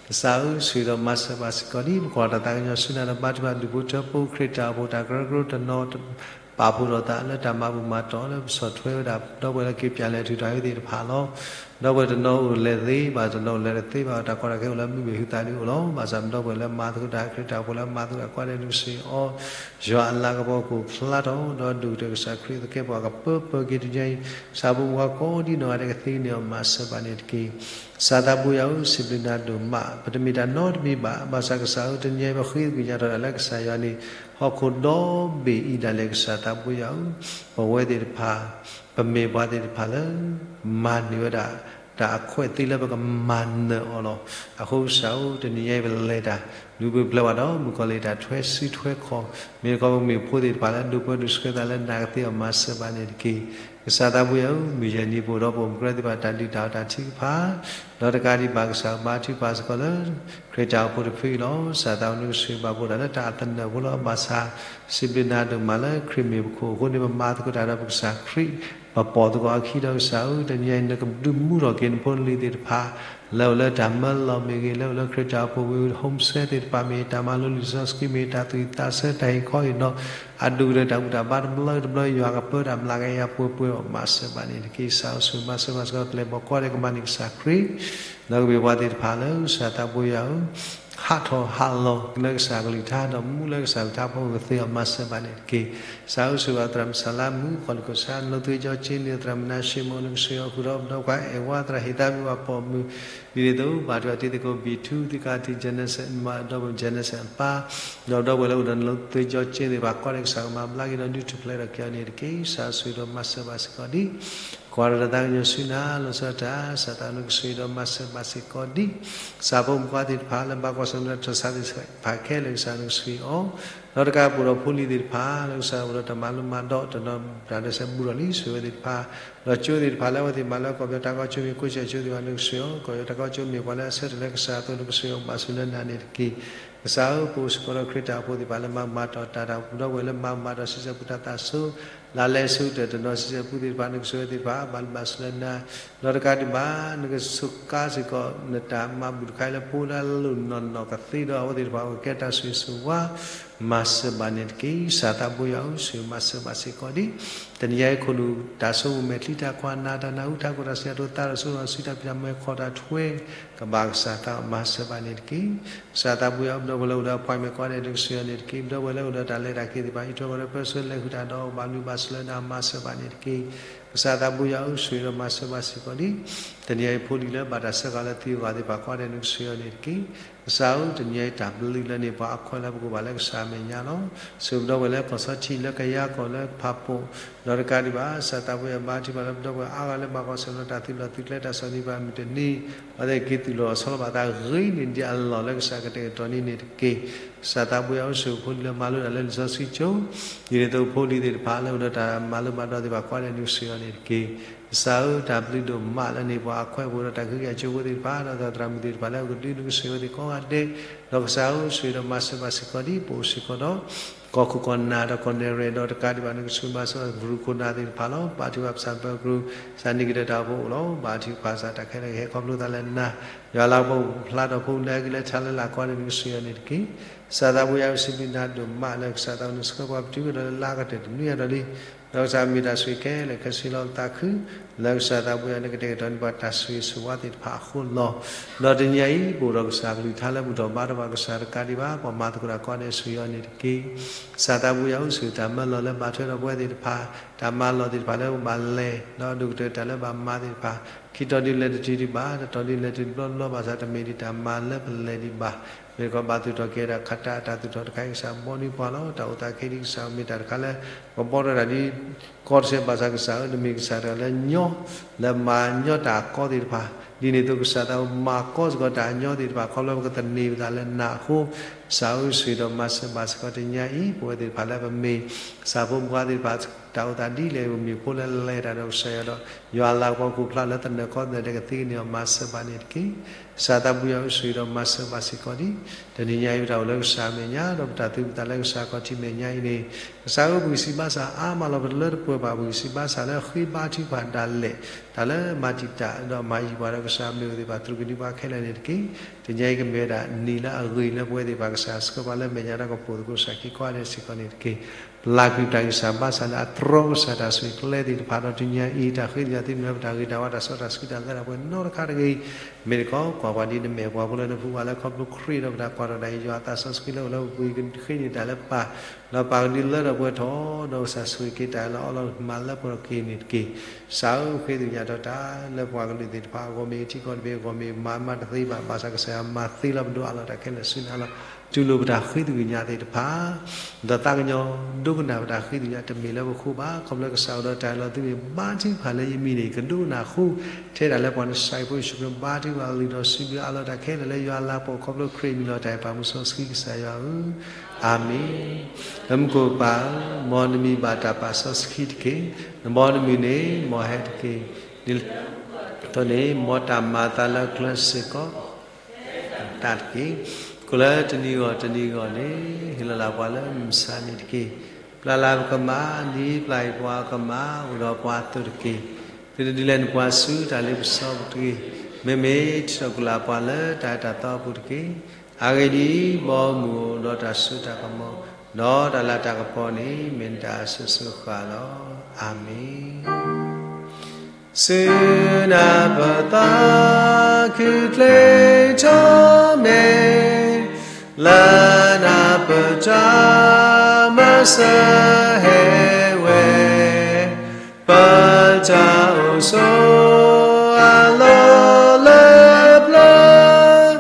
ကစၢ်ဧၢ ဆှံဒီးမၤစၢၤဘၣ်စ့ၢ်ကီးဒံး ပကွၢ်တၢ်သးကညီၤဆူနၤဒီးဘါထုကဖၣ်ဒူၣ်ဖိထၢဖိ ခရံာ်တၢ်အိၣ်ဖှိၣ်တၢ်ကရၢကရိတနီၤ ပာ်ဖှိၣ်ထီၣ်သးလၢတၢ်မၤဘူၣ်မၤတီၢ်လၢပဆီၣ်ထွဲဝဲဒၣ် ဒီပုၢ်ဝဲၢ်လၢက့ၤပၠးလဲၤထူၣ်တၢ်ဝဲသ့ၣ်တဖၣ်လီၤ. ဒီပုၢ်ဝဲၢ်တနီၤအိၣ်လဲၤသ့ဘၣ် တနီၤအိၣ်လဲၤတသ့ဘၣ် တၢ်ကီတၢ်ခဲအိၣ်လၢမုၢ်မ့ၢ်ဟုသးဒုးအိၣ်လီၤ. ဘၣ်ဆၣ်ဒီပုၢ်ဝဲၢ်လၢမၤသကိးတၢ် ခရံာ်တၢ်အိၣ်ဖှိၣ်လၢမၤသကိးတၢ်ကိးဂၤဒဲး နကဆှံအီၤ ယွၤအလၤကပီၤကအိၣ်ဖျါထီၣ် ဒီးဒိၣ်ကတၢၢ်ကစၢ်ခရံာ်သကဲးပဝးကပၢပၢက့ၤတနံၤအံၤ ကစၢ်ဖိမုၣ်ခွါကိးဒံနီၢ်ဂၤဒဲးကသ့န့ၢ်အီၤမၤစၢၤဘၣ်န့ၣ်တက့ၢ်. ကစၢ်သးဘိယွၤဧၢ စံးဘျုးနၤဒိၣ်မး ပတမ့ၢ်တၢ်နီတမံၤဘၣ် ဘၣ်ဆၣ်ကစၢ်ဧၢ တနံၤအံၤပဃ့ကညးထီၣ်ဒၣ်လၢကစၢ်ယွၤန့ၣ် ဟီၣ်ခိၣ်ဒီဘ့ၣ်အံၤဒၣ်လဲာ်ကစၢ်သးဘိယွၤဧၢ ပဝဲသ့ၣ်တဖၣ် ပမ့ၢ်ပှၤသ့ၣ်တဖၣ်လၢ မၤန့ၢ်ဝဲဒၣ် တၢ်အခွဲးသ့လၢပကမၤနၢၤအီၤလီၤ. အဃိကစၢ်ဧၢ တနံၤညါအံၤပလဲၤတၢ် ဒုးပျၢၤပျဲဝဲဒီး မုၣ်ကီၤလံၢ်တၢ်ထွဲစုထွဲခီၣ် မ့ၢ်တခီပကမ့ၢ်ဖိသ့ၣ်တဖၣ်လၢဒိးပၢဒိးဆှၢသးလၢနၤကသ့အီၤမၤစၢၤဘၣ်န့ၣ်တက့ၢ်. ကစၢ်သးဘိယွၤဧၢ မုၢ်ယဲၢ်နံၤပအိၣ်ဒီးပအိၣ်မူကရၢသ့ၣ်တဖၣ်တၢ်ဒုၣ်တၢ်အီၣ်တၢ်ထုကဖၣ် ဒီးတကးဒံးဘၣ်ကစၢ်ဘါထုကဖၣ်စ့ၢ်ကီးလၢ ခရံာ်တၢ်အိၣ်ဖှိၣ်တဖုအံၤလီၤ. ကစၢ်သးဘိနကဆှံဘၣ်ပအိၣ်ဒၣ်လၢတၢ်အသနၢၣ်ဖိလီၤ. ဘၣ်ဆၣ် စံးဘျုးနၤဒိၣ်မးလၢခရံာ်မ့ၢ်ပခိၣ်အဃိန့ၣ် ပမၤသကိးတၢ်ဒီးပကစၢ်ခရံာ် ပပိာ်သကိးအခံဒီးကစၢ်ဧၢ တနံၤညါအံၤ နကဒုးမူထီၣ်က့ၤနဖိနလံၤသ့ၣ်တဖၣ် လၢအိၣ်လၢတၢ်မၢလီၤမ့ၢ်ဂ့ၤ လၢအိၣ်လၢခရံာ်တၢ်အိၣ်ဖှိၣ်ဝံၤ homeless သ့ၣ်တဖၣ်မ့ၢ် တၢ်မၤလိလံာ်စီဆှံမ့ၢ် တၢ်သူၣ်ဝံၣ်သးဆၢ တၢ်ဟ့ၣ်ခီဟ့ၣ်နီၤ အဒိၣ်ကတၢၢ်တၢ်ဘူၣ်တၢ်ဘါတဘျီတဘျီ ယွၤကပၢတၢ်မျးကယၤပှဲၤပှဲၤအီၤမၤစၢၤဘၣ်န့ၣ်တက့ၢ်. ကစၢ်ဧၢ ဆှၢမၤစၢၤဘၣ်စ့ၢ်ကီး ပျဲၢ်ဘီၣ်ကိးဂၤဒဲးကမၤန့ၢ်ကစၢ်ခရံာ် ဒီးကမ့ၢ်ပှၤသ့ၣ်တဖၣ်လၢ ကစၢ်သးဘိယွၤဧၢ ဟးထီၣ်ဟးလီၤလၢကစၢ်ကလုၢ်ကထါ ဒီးမူလၢကစၢ်ကလုၢ်ကထါဖိကသ့အီၤမၤစၢၤဘၣ်န့ၣ်တက့ၢ်. ကစၢ်ဧၢ ဆှၢဘၣ်သရၣ်မုၣ်စၤလါမုၣ် ကီၢ်လံၢ်ကီၢ်ဆၣ် နီၢ်သွ့ကၠီကၠ့န့ၣ် သရၣ်မုၣ်နါၡ့မိၣ် နကဆှံအီၤဃုာ်ဒီး ဒီးပှၤအဲၣ်ဝါသရၣ်ဟ့ၣ်သးမ့ၢ်ဝဲပိာ်မုၣ် ဒ်န့ၣ်အသိး ဘၣ်ထွဲတံၤသကိးဘံၣ်ထူ သုးက့တံၤ Genesis မၤဒီး Genesis အပၢ် ဒီးဒီပုၢ်ဝဲၢ်လၢအိၣ်ဒီးနီၢ်သွ့ကၠီကၠ့သ့ၣ်တဖၣ်ကိးဂၤဒဲး ကစၢ်ကမၤဘျါက့ၤဒီးဒုးထူၣ်ဖျဲးထီၣ်က့ၤအီၤန့ၣ်တက့ၢ်. ကစၢ်ဆှၢဒီးမၤစၢၤဘၣ်စ့ၢ်ကီးဒ် ကွၢ်ထီၣ်တၢ်သးကညီၤဆူနၤ လီၤဆီဒၣ်တၢ် ကစၢ်သးနကဆိၣ်ဂ့ၤဒီးမၤစၢၤဘၣ်စ့ၢ်ကီးဒံး ကစၢ်ဖိမုၣ်ဖိခွါသ့ၣ်တဖၣ်လၢဘၣ်ကွၢ်ဆၢၣ်မဲာ်တၢ်ဆါသ့ၣ်တဖၣ်ခဲလၢာ် ကစၢ်နကဆိၣ်ဂ့ၤအီၤ ဒီးတကးပူၤဒီးဖိလံၤသ့ၣ်တဖၣ် လၢကစၢ်အိၣ်ဒီးတၢ်မၤလိမၤဒိး တနီၤတၢ်ဒဲးစဲးဘူးထီၣ်လံ ဆိၣ်ဂ့ၤဝဲသ့ၣ်တဖၣ် ဒီးကၠိသ့ၣ်တဖၣ်လၢအဝဲသ့ၣ်မၤလၢကီၢ်ပယီၤတၢ်ကီကၠိမ့ၢ် ကိးဆၢကၠိသ့ၣ်တဖၣ် နကဆိၣ်ဂ့ၤအီၤ ကီၢ်ပယီၤတၢ်ကီကၠိမ့ၢ်ပှၤလၢအဆၢထၢၣ်လၢကစၢ်အသိး နကဆိၣ်ဂ့ၤအီၤ ဘၣ်ဆိၣ်လၢနၤန့ၣ်တက့ၢ်. ကစၢ်ဧၢ ပအိၣ်စ့ၢ်ကီးဒီးခရံာ်တၢ်အိၣ်ဖှိၣ်သ့ၣ်တဖၣ်လၢမၤကမၣ်တၢ် တၢ်ပူၤဒီးဝဲလၢမၤကမၣ်တၢ် ဆံဆဲပူၤတၢ်သးစူၤ လၢလဲၤဆူတၢၢ်တနီၤ ဆံဆဲပူၤသ့ၣ်တဖၣ် နကဆိၣ်ဂ့ၤသ့ၣ်တဖၣ် ဘၣ်လုၢ်ဘၣ်စၢၤလၢနၤ ဒီးတကးဒံးဘၣ် နကစူးကါစ့ၢ်ကီး နတၢ်မၤဘူၣ်တခါအံၤလၢဖိလၢအလိၣ်နီၢ်နီၢ်ကသ့ဒီး အဝဲသ့ၣ်တဖၣ်အိၣ်ကဲတၢ်ဆိၣ်ဂ့ၤဆိၣ်ဝါ မၤစၢၤဘၣ်န့ၣ်တက့ၢ်. ကစၢ်သးဘိယွၤဧၢ ဆိၣ်ဂ့ၤမၤစၢၤဘၣ်စ့ၢ်ကီးဒံး တနံၤအံၤခိၣ်နူာ်တၢ်ဆိကမိၣ်မဲာ်ချံ တၢ်ကွၢ်နးတၢ်နၢ်ဟူ တၢ်ကိၢ်တၢ်စံး တၢ်တိာ်သးတၢ်ဆိကမိၣ် စုတၢ်ဖံးတၢ်မၤ ခီၣ်တၢ်ထွဲ ကဘၣ်ကစၢ်သးမၤစၢၤဘၣ်န့ၣ်တက့ၢ်. ကစၢ်သးဘိယွၤဧၢ ပဒီပုၢ်ဝဲၢ်လၢအိၣ်ဒီးအ appointment ကိးဂၤဒဲး နကဆိၣ်ဂ့ၤအီၤန့ၣ်တက့ၢ်. ပဒီပုၢ်ဝဲၢ်လၢအိၣ်ဒီးတၢ်လဲၤတၢ်က့ၤသ့ၣ်တဖၣ် အံးထွဲကွၢ်ထွဲ ပၢဆှၢလဲၤဃုာ်တၢ်ဒီး ဘၣ်လုၢ်ဘၣ်စၢၤလၢနၤ မၤစၢၤဘၣ်န့ၣ်တက့ၢ်. ကစၢ်သးဘိယွၤဧၢ ဆိၣ်ဂ့ၤဒီးမၤစၢၤဘၣ်စ့ၢ်ကီးဒံး တနံၤအံၤဖိလံၤလၢဘၣ်တၢ်စၢဃာ်လၢသံအဂၤသ့ၣ်တဖၣ် ကိးဂၤဒဲး နကဆိၣ်ဂ့ၤအီၤန့ၣ်တက့ၢ်. ကစၢ်ဧၢ တနံၤအံၤတၢ်ဘျုးလၢန့ၢ်ပှၤအခွဲးလၢပကဘၣ်လၢကစၢ်အမဲာ်ညါလီၤ. ဆိၣ်ဂ့ၤပဒီပုၢ်ဝဲၢ်လၢကီၢ်စီထံ လၢကယၤကီၢ် လၢဖၣ်ပူၣ် ဒီးတကးဒံးဘၣ် ကစၢ်သးဘိယွၤ ဘါထုကဖၣ်လၢပဒီပုၢ်ဝဲၢ်အါဂၤလၢဘၣ်ကွၢ်ဆၢၣ်မဲာ်တၢ်သံလီၤ သုးကျဲတၢ်ဆီၣ်သနံးပှၤမုၢ်တနံၤ အဝဲသ့ၣ်က့ၤသူၣ်လီၤဆီလီၤဘၣ်သးဂ့ၤန့ၢ်ဒံးအလီၢ်လၢကစၢ်ကတဲာ်ကတီၤန့ၢ်န့ၣ်တက့ၢ်. ကစၢ်သးဘိယွၤဧၢ ဆိၣ်ဂ့ၤဖိလံၤလၢမၤလိတၢ်လၢလံာ်စီဆှံကၠိ ဒ်န့ၣ်အသိးဖိလံၤသ့ၣ်တဖၣ်လၢအိၣ်ဒီးတၢ်မၤလိမၤဒိးသ့ၣ်တဖၣ် ကိးဂၤဒဲး နကဆိၣ်ဂ့ၤအီၤန့ၣ်တက့ၢ်. ကစၢ်ဧၢ တၢ်ဘျုးဒိၣ်မးလၢန့ၢ်ပှၤအခွဲးပူၤဒီးတၢ်ကဟုကယာ်ကၠိဖိသ့ၣ်တဖၣ် ဒီးသရၣ်မုၣ်သ့ၣ်တဖၣ်လၢအကဒု နကဆိၣ်ဂ့ၤအဝဲသ့ၣ်ကိးဂၤဒဲး ဒီးကစၢ်ဧၢ ဆိၣ်ဂ့ၤဒီးမၤစၢၤဘၣ်စ့ၢ်ကီးဒံး ပအိၣ်စ့ၢ်ကီးဒီး ကီၢ်ခိၣ်ကီၢ်နၢ်ဒီးကီၢ်နဲၣ်ရွဲၣ် ဒီးတကးဒံးဘၣ် နကဆိၣ်ဂ့ၤမၤစၢၤဘၣ်ကရူၢ်ခိၣ်နၢ်သ့ၣ်တဖၣ်လီၤ. ဘါထုကဖၣ်ပစၢ်ပၢကရူၢ် ကစၢ်န့ၢ်က့ၤဒီးတၢ်အိၣ်ဖှိၣ်အိၣ်လီၤ. ဘါထုကဖၣ်ကစၢ်တၢ်ခဲလၢာ်ကဟဲခီဖျိသးလၢနၤ ယွၤလၤကပီၤပူၤဖျါထီၣ်ဖိလၢအဂ့ၤလၢထးလၢလာ်ကိးဂၤဒဲး နကဆိၣ်ဂ့ၤအီၤန့ၣ်တက့ၢ်. ကစၢ်သးဘိယွၤဧၢ စံးဘျုးနၤဒိၣ်မးလၢကစၢ်သးနဆှၢပှၤပတုာ်ကဒီးလၢလါကတၢၢ်တနွံအံၤဒီးလံ ဒီးကစၢ်မ့ၢ်တၢ်ဆိၣ်ဂ့ၤခဲလၢာ်ခဲဆ့လီၤပသးခု လၢကစၢ်သးဘိယွၤန့ၣ်ကတဲာ်ကတီၤန့ၢ်ပှၤတၢ်ဆိၣ်ဂ့ၤဆိၣ်ဝါသ့ၣ်တဖၣ်အဃိလီၤ. ဒီးတနံၤအံၤ ပအိၣ်ဒီးကစၢ်ကလုၢ်ကထါလၢဘူၣ်ထီၣ်ဘါထီၣ်ဘၣ်ကစၢ်တကးဒံးဘၣ် ပှၤမၤသကိးတၢ်ကိးဂၤဒဲး ဆိၣ်ဂ့ၤအီၤန့ၣ်တက့ၢ်. ကစၢ်သးဘိယွၤဧၢ ဆိၣ်ဂ့ၤတၢ်မၢလီၤလၢဘၣ်ထွဲဒီးပဝဲသ့ၣ်တဖၣ် တၢ်မၤလီၢ်သ့ၣ်တဖၣ်လၢပဘၣ်လဲၤ ဒီးအဒိၣ်ကတၢၢ်တၢ်လၢဘၣ်မၤသ့ၣ်တဖၣ် ခံတီၤဒ်လဲၣ်တတုၤဒံးဘၣ် တတီၤဒ်လဲၣ်တုၤတဘျီဘျီ ဘၣ်ဆၣ်တမ့ၢ်ဒ်တၢ်မၤလၢပလဲၤဒံးဘၣ်. မ့ၢ်တခီဘၣ်သူၣ်ထီၣ်က့ၤဒၣ်ခးတၢ် တၢ်သူၣ်ထီၣ်တခါအံၤ ကစၢ်ဘီနံၤပှၤလီၤ. တၢ်အိၣ်သးခဲအံၤဒ်ကစၢ်မ့ၢ်တၢ်တခါလၢ ကဘီထီၣ်တၢ်ဒ်ကီတစဲး ဘၣ်ဆၣ်ကစၢ်ဧၢ နမ့ၢ်ကစၢ်တဂၤလၢညီ လၢမၤညီတၢ်အကီသ့ၣ်တဖၣ် ဒ်န့ၣ်အသိးကစၢ်သးမၤကီစ့ၢ်ကီးတၢ်အညီသ့ၣ်တဖၣ် ခီဖျိပကသန့ၤပသးလၢနၤအဃိ ကစၢ်ဧၢ ဆိၣ်ဂ့ၤဒီးမၤစၢၤဘၣ်စ့ၢ်ကီးတနံၤအံၤ ပဝဲသ့ၣ်တဖၣ်လၢပမ့ၢ် ကစၢ်ဖိမုၣ်ဖိခွါသ့ၣ်တဖၣ် တၢ်အိၣ်သးဒ်လဲၣ် ပမ့ၢ်ဖိလၢလဲၤတၢ်ဒီးကစၢ်ယွၤဒီး ယွၤလၤကပီၤပူၤဖျါလၢသနၢၣ်ခီသနၢၣ်ဒဲးကသ့ကန့ၢ်အီၤ မၤစၢၤဘၣ်န့ၣ်တက့ၢ်. ကစၢ်သးဘိယွၤဧၢ ဆိၣ်ဂ့ၤဒီးမၤစၢၤဘၣ်စ့ၢ်ကီးဒံး တနံၤညါအံၤ ပတၢ်အိၣ်လၢကစၢ်အမဲာ်ညါ ဒီးပတၢ်သူၣ်ပသးလၢကစၢ်ခီၣ်ထံးမဲာ်ညါအံၤန့ၣ် ကစၢ်ဧၢ ပဂံၢ်စၢ်ဘါစၢ်အါမးလီၤ ပတလၢတပှဲၤဘၣ် ပဂံၢ်စၢ်ဘါစၢ်လၢဃ့ဘါထုကဖၣ်ဒၣ်လဲာ် တၢ်လၢမၤတံာ်တာ် ဒီးမၤယံၤပှၤဒီးကစၢ်မ့ၢ်အိၣ်သ့ၣ်တဖၣ် တြူၢ်ကနံၤပှၤခဲလၢာ်န့ၣ်တက့ၢ်. တနံၤညါအံၤကမ့ၢ်ဝဲဒၣ်နံၤလၢအဂ့ၤလၢပဝဲသ့ၣ်တဖၣ် ကစၢ်ဆှၢပှၤလၢမဲာ်ညါဒီးကပိာ်သကိး ကစၢ်ခံကိးဂၤဒဲးစ့ၢ်ကီးန့ၣ်တက့ၢ်. ပျၢ်ကွံာ်ပတၢ်ဂံၢ်စၢ်ဘါစၢ်လၢအတြီကစၢ်တၢ်ဆိၣ်ဂ့ၤကျဲသ့ၣ်တဖၣ်ဒီး တနံၤညါအံၤ တၢ်ဃ့သယၤသ့ၣ်မ့ၢ်ပတၢ်ဂ့ၤတၢ်ဝါ တၢ်စီတၢ်ဆှံတၢ်လၢတၢ်ပှဲၤနီတခါတဂ့ၤ မ့ၢ်တခီ ကွၢ်ပှၤဒ်နမဲာ်ပှၤဖိလၢနဖိပှၤလၢခီဖျိခရံာ်ဒီးပတၢ်ကွၢ်ထီၣ်တၢ်အံၤ ယွၤအသးစီဆှံလၢအိၣ်လၢပပူၤအံၤ ကဃ့န့ၢ်တၢ်လၢပၢ် ဒီးပာ်ကဒုလၢထီၣ်ပှဲၤထီၣ် ဒီးကစၢ်ဆိၣ်ဂ့ၤက့ၤတၢ်လၢအီလီၤမၤလၢပှဲၤထီၣ်က့ၤန့ၣ်တက့ၢ်. ကစၢ်ဧၢ ဃ့သညးထီၣ်တၢ်လၢပှၤကလုာ်သ့ၣ်တဖၣ် အဂီၢ်မ့ၢ်ထံကီၢ်တဘ့ၣ် အဂီၢ်မ့ၢ်မၤမၤတသ့ဘၣ် ဘၣ်ဆၣ်ကစၢ်ယွၤမၤသ့လီၤ ပဒိးအးလီၤတၢ်ခဲလၢာ်ဆူနၤလီၤ. တူၢ်လိာ်ပတၢ်ဃ့သကွံာ်ညါသ့ၣ်တဖၣ် ဒီးသးကညီၤဒိကနၣ်ပတၢ်ဃ့သကွံာ်ညါ တမ့ၢ်လၢပဃိဘၣ် ခီဖျိကစၢ်အိၣ်ဒီးတၢ်အၢၣ်လီၤ သုမ့ၢ်ဘါထုကဖၣ်လၢယမံၤန့ၣ် ကဒိကနၣ်ဃု ထဲဒၣ်လၢပှၤနစဲးဖိယ့ၣ်ၡူးခရံာ် ဘါထုကဖၣ်လီၤဒီးစံးဘျုးအးလီၤတၢ်ခဲလၢာ်လၢယွၤလၤကပီၤခီဖျိခရံာ်အမံၤလီၤတၢ်အဲၣ်ပာ်မူစီဆှံကစၢ်ယွၤဧၢ အၤမ့ၣ်. လၢမူခိၣ်ပၢ်ဧၢ, မ်နမံၤဘၣ်တၢ်ပာ်စီဆှံတက့ၢ်. နဘီနမုၢ်န့ၣ် မ်ဟဲတက့ၢ်. ဒ်သိးန့ၣ် မ်တၢ်မၤအသးလၢကျဲစ့ၢ်ကီး တၢ်တက့ၢ်. ကိၣ်လၢတနံၤဂီၢ်တနံၤဂီၢ်န့ၣ် ဟ့ၣ်လီၤလၢပှၤလၢမုၢ်ဆါနံၤတက့ၢ်. ပျၢ်လၢပကမၣ် ဒ်ပျၢ်အံၤပှၤကမၣ် အိၣ်ဒီးပှၤအသိးတက့ၢ်. သုတဒုးလဲၤနပှၤဆူတၢ်လ့ပစီပူၤတဂ့ၤ. မ့မ့ၢ်ထုးထီၣ်ကွံာ်လၢပှၤလၢတၢ်အဲၣ်တၢ်သီအပူၤတက့ၢ်. အဂ့ၢ်ဒ်အံၤ, ဘီမုၢ်အိၣ်ဒီးတၢ်စိတၢ်ကမီၤ, ဒီးတၢ်လၤတၢ်ကပီၤန့ၣ် မ့ၢ်နတၢ်အစိၤစိၤဃၣ်လီၤ. အၤမ့ၣ်. ဆူနၢ်ပၢၢ်သးခုချ့ထီၣ်မဲာ်, လၢနၢ်ပၢၢ်တၢ်မၤစၢၤဟဲဝဲ, ပတၢ်အိၣ်ဆိးအလီၢ်လၢပျၢၤ,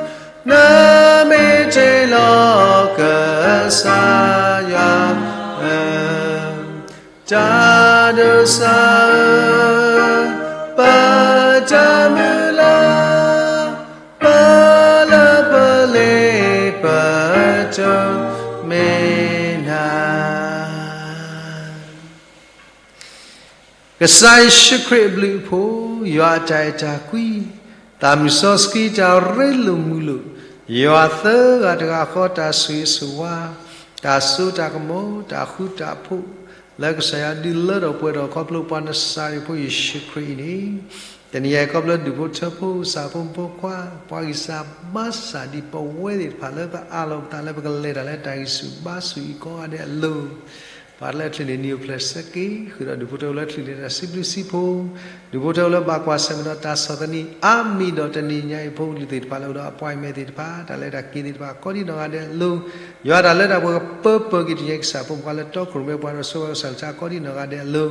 နမ့ၢ်တ့ၢ်လီၤကစၢ်ယွၤဧၢ, တၢ်ဒိးစၢ်ဧၢ မ့ၢ်နၤ ကစၢ်ယ့ၣ်ၡူးခရံာ်အဘျုးအဖှိၣ်, ယွၤအတၢ်အဲၣ်တၢ်ကွံ, သးမုၢ်စီဆှံတၢ်ရ့လိာ်မုာ်လိာ်, ယွၤသၢဂၤတဂၤဃီတၢ်ဆိၣ်ဂ့ၤဆိၣ်ဝါ, တၢ်စိတၢ်ကမီၤ တၢ်ဃူတၢ်ဖိး, လၢကစၢ်ယွၤဒုးလၢထီၣ်ပှဲၤထီၣ်ခီဖျိပှၤနစၤရ့းဖိယ့ၣ်ၡူးခရံာ်အံၤန့ၣ်, တနံၤအံၤခီဖျိဒူၣ်ဖိထၢဖိ သးဖိမုၣ်ဖိခွါ, ပှၤဂံၢ်စၢ်ဘါစၢ်ဒ်ပဝဲသ့ၣ်တဖၣ်လၢပအၢၣ်လီၤပသးလၢပကလဲၤတၢ်လၢတၢ်ဂံၢ်ဆူၣ်ဘါဆူၣ်အံၤကိးဂၤဒဲးအလိၤ ပှၤလၢအချုးန့ၣ် နံၤအိၣ်ဖျဲၣ်ဆၢက့ၤ ဃုာ်ဒီးဒူၣ်ဖိထၢဖိလၢချုးန့ၣ်တၢ်စံးဘျုးစံးဖှိၣ်, ဒူၣ်ဖိထၢဖိလၢဘၣ်ကွၢ်ဆၢၣ်မဲာ်ဒီးတၢ်ဆီၣ်သနံးအါမံၤဒီးတနံၤညါအံၤဖိလံၤသ့ၣ်တဖၣ်လၢအိၣ်ဒီး appointment သ့ၣ်တဖၣ် တၢ်လဲၤတၢ်က့ၤသ့ၣ်တဖၣ် ကိးဒံနီၢ်ဂၤဒဲးအလိၤ, ယွၤတၢ်လၢတၢ်ပှဲၤကပၢပၢက့ၤတညဲကစၢ်ဖိမုၣ်ခွါလၢတီခိၣ်ရိၣ်မဲပှၤဒီးဆိဝဲကစၢ်လၢတၢ် ကိးဒံနီၢ်ဂၤဒဲးအလိၤ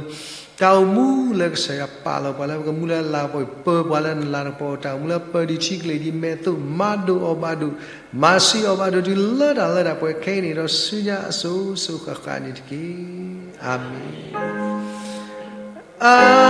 တၢ်အိၣ်မူလၢကစၢ်ယွၤပာ်လီၤပှၤလၢပကမူလၢအလၤကပီၤအံၤ ပၢပှၤလၢနလၤကပီၤ တၢ်အိၣ်မူလၢပၢဒ်ထံကလ့ၢ်ဒ်မဲာ်သိး မၤဒိၣ်အီၣ်ဘၣ်ဒိၣ် မၤဆံးအီၣ်ဘၣ်ဒိၣ်တုၤလၢတၢ်လၢတၢ်ပှဲၤခဲအံၤန့ၣ်ဒီးဆူညါအစိၤစိၤဃၣ်ဃၣ်န့ၣ်တက့ၢ်. အၤမ့ၣ်.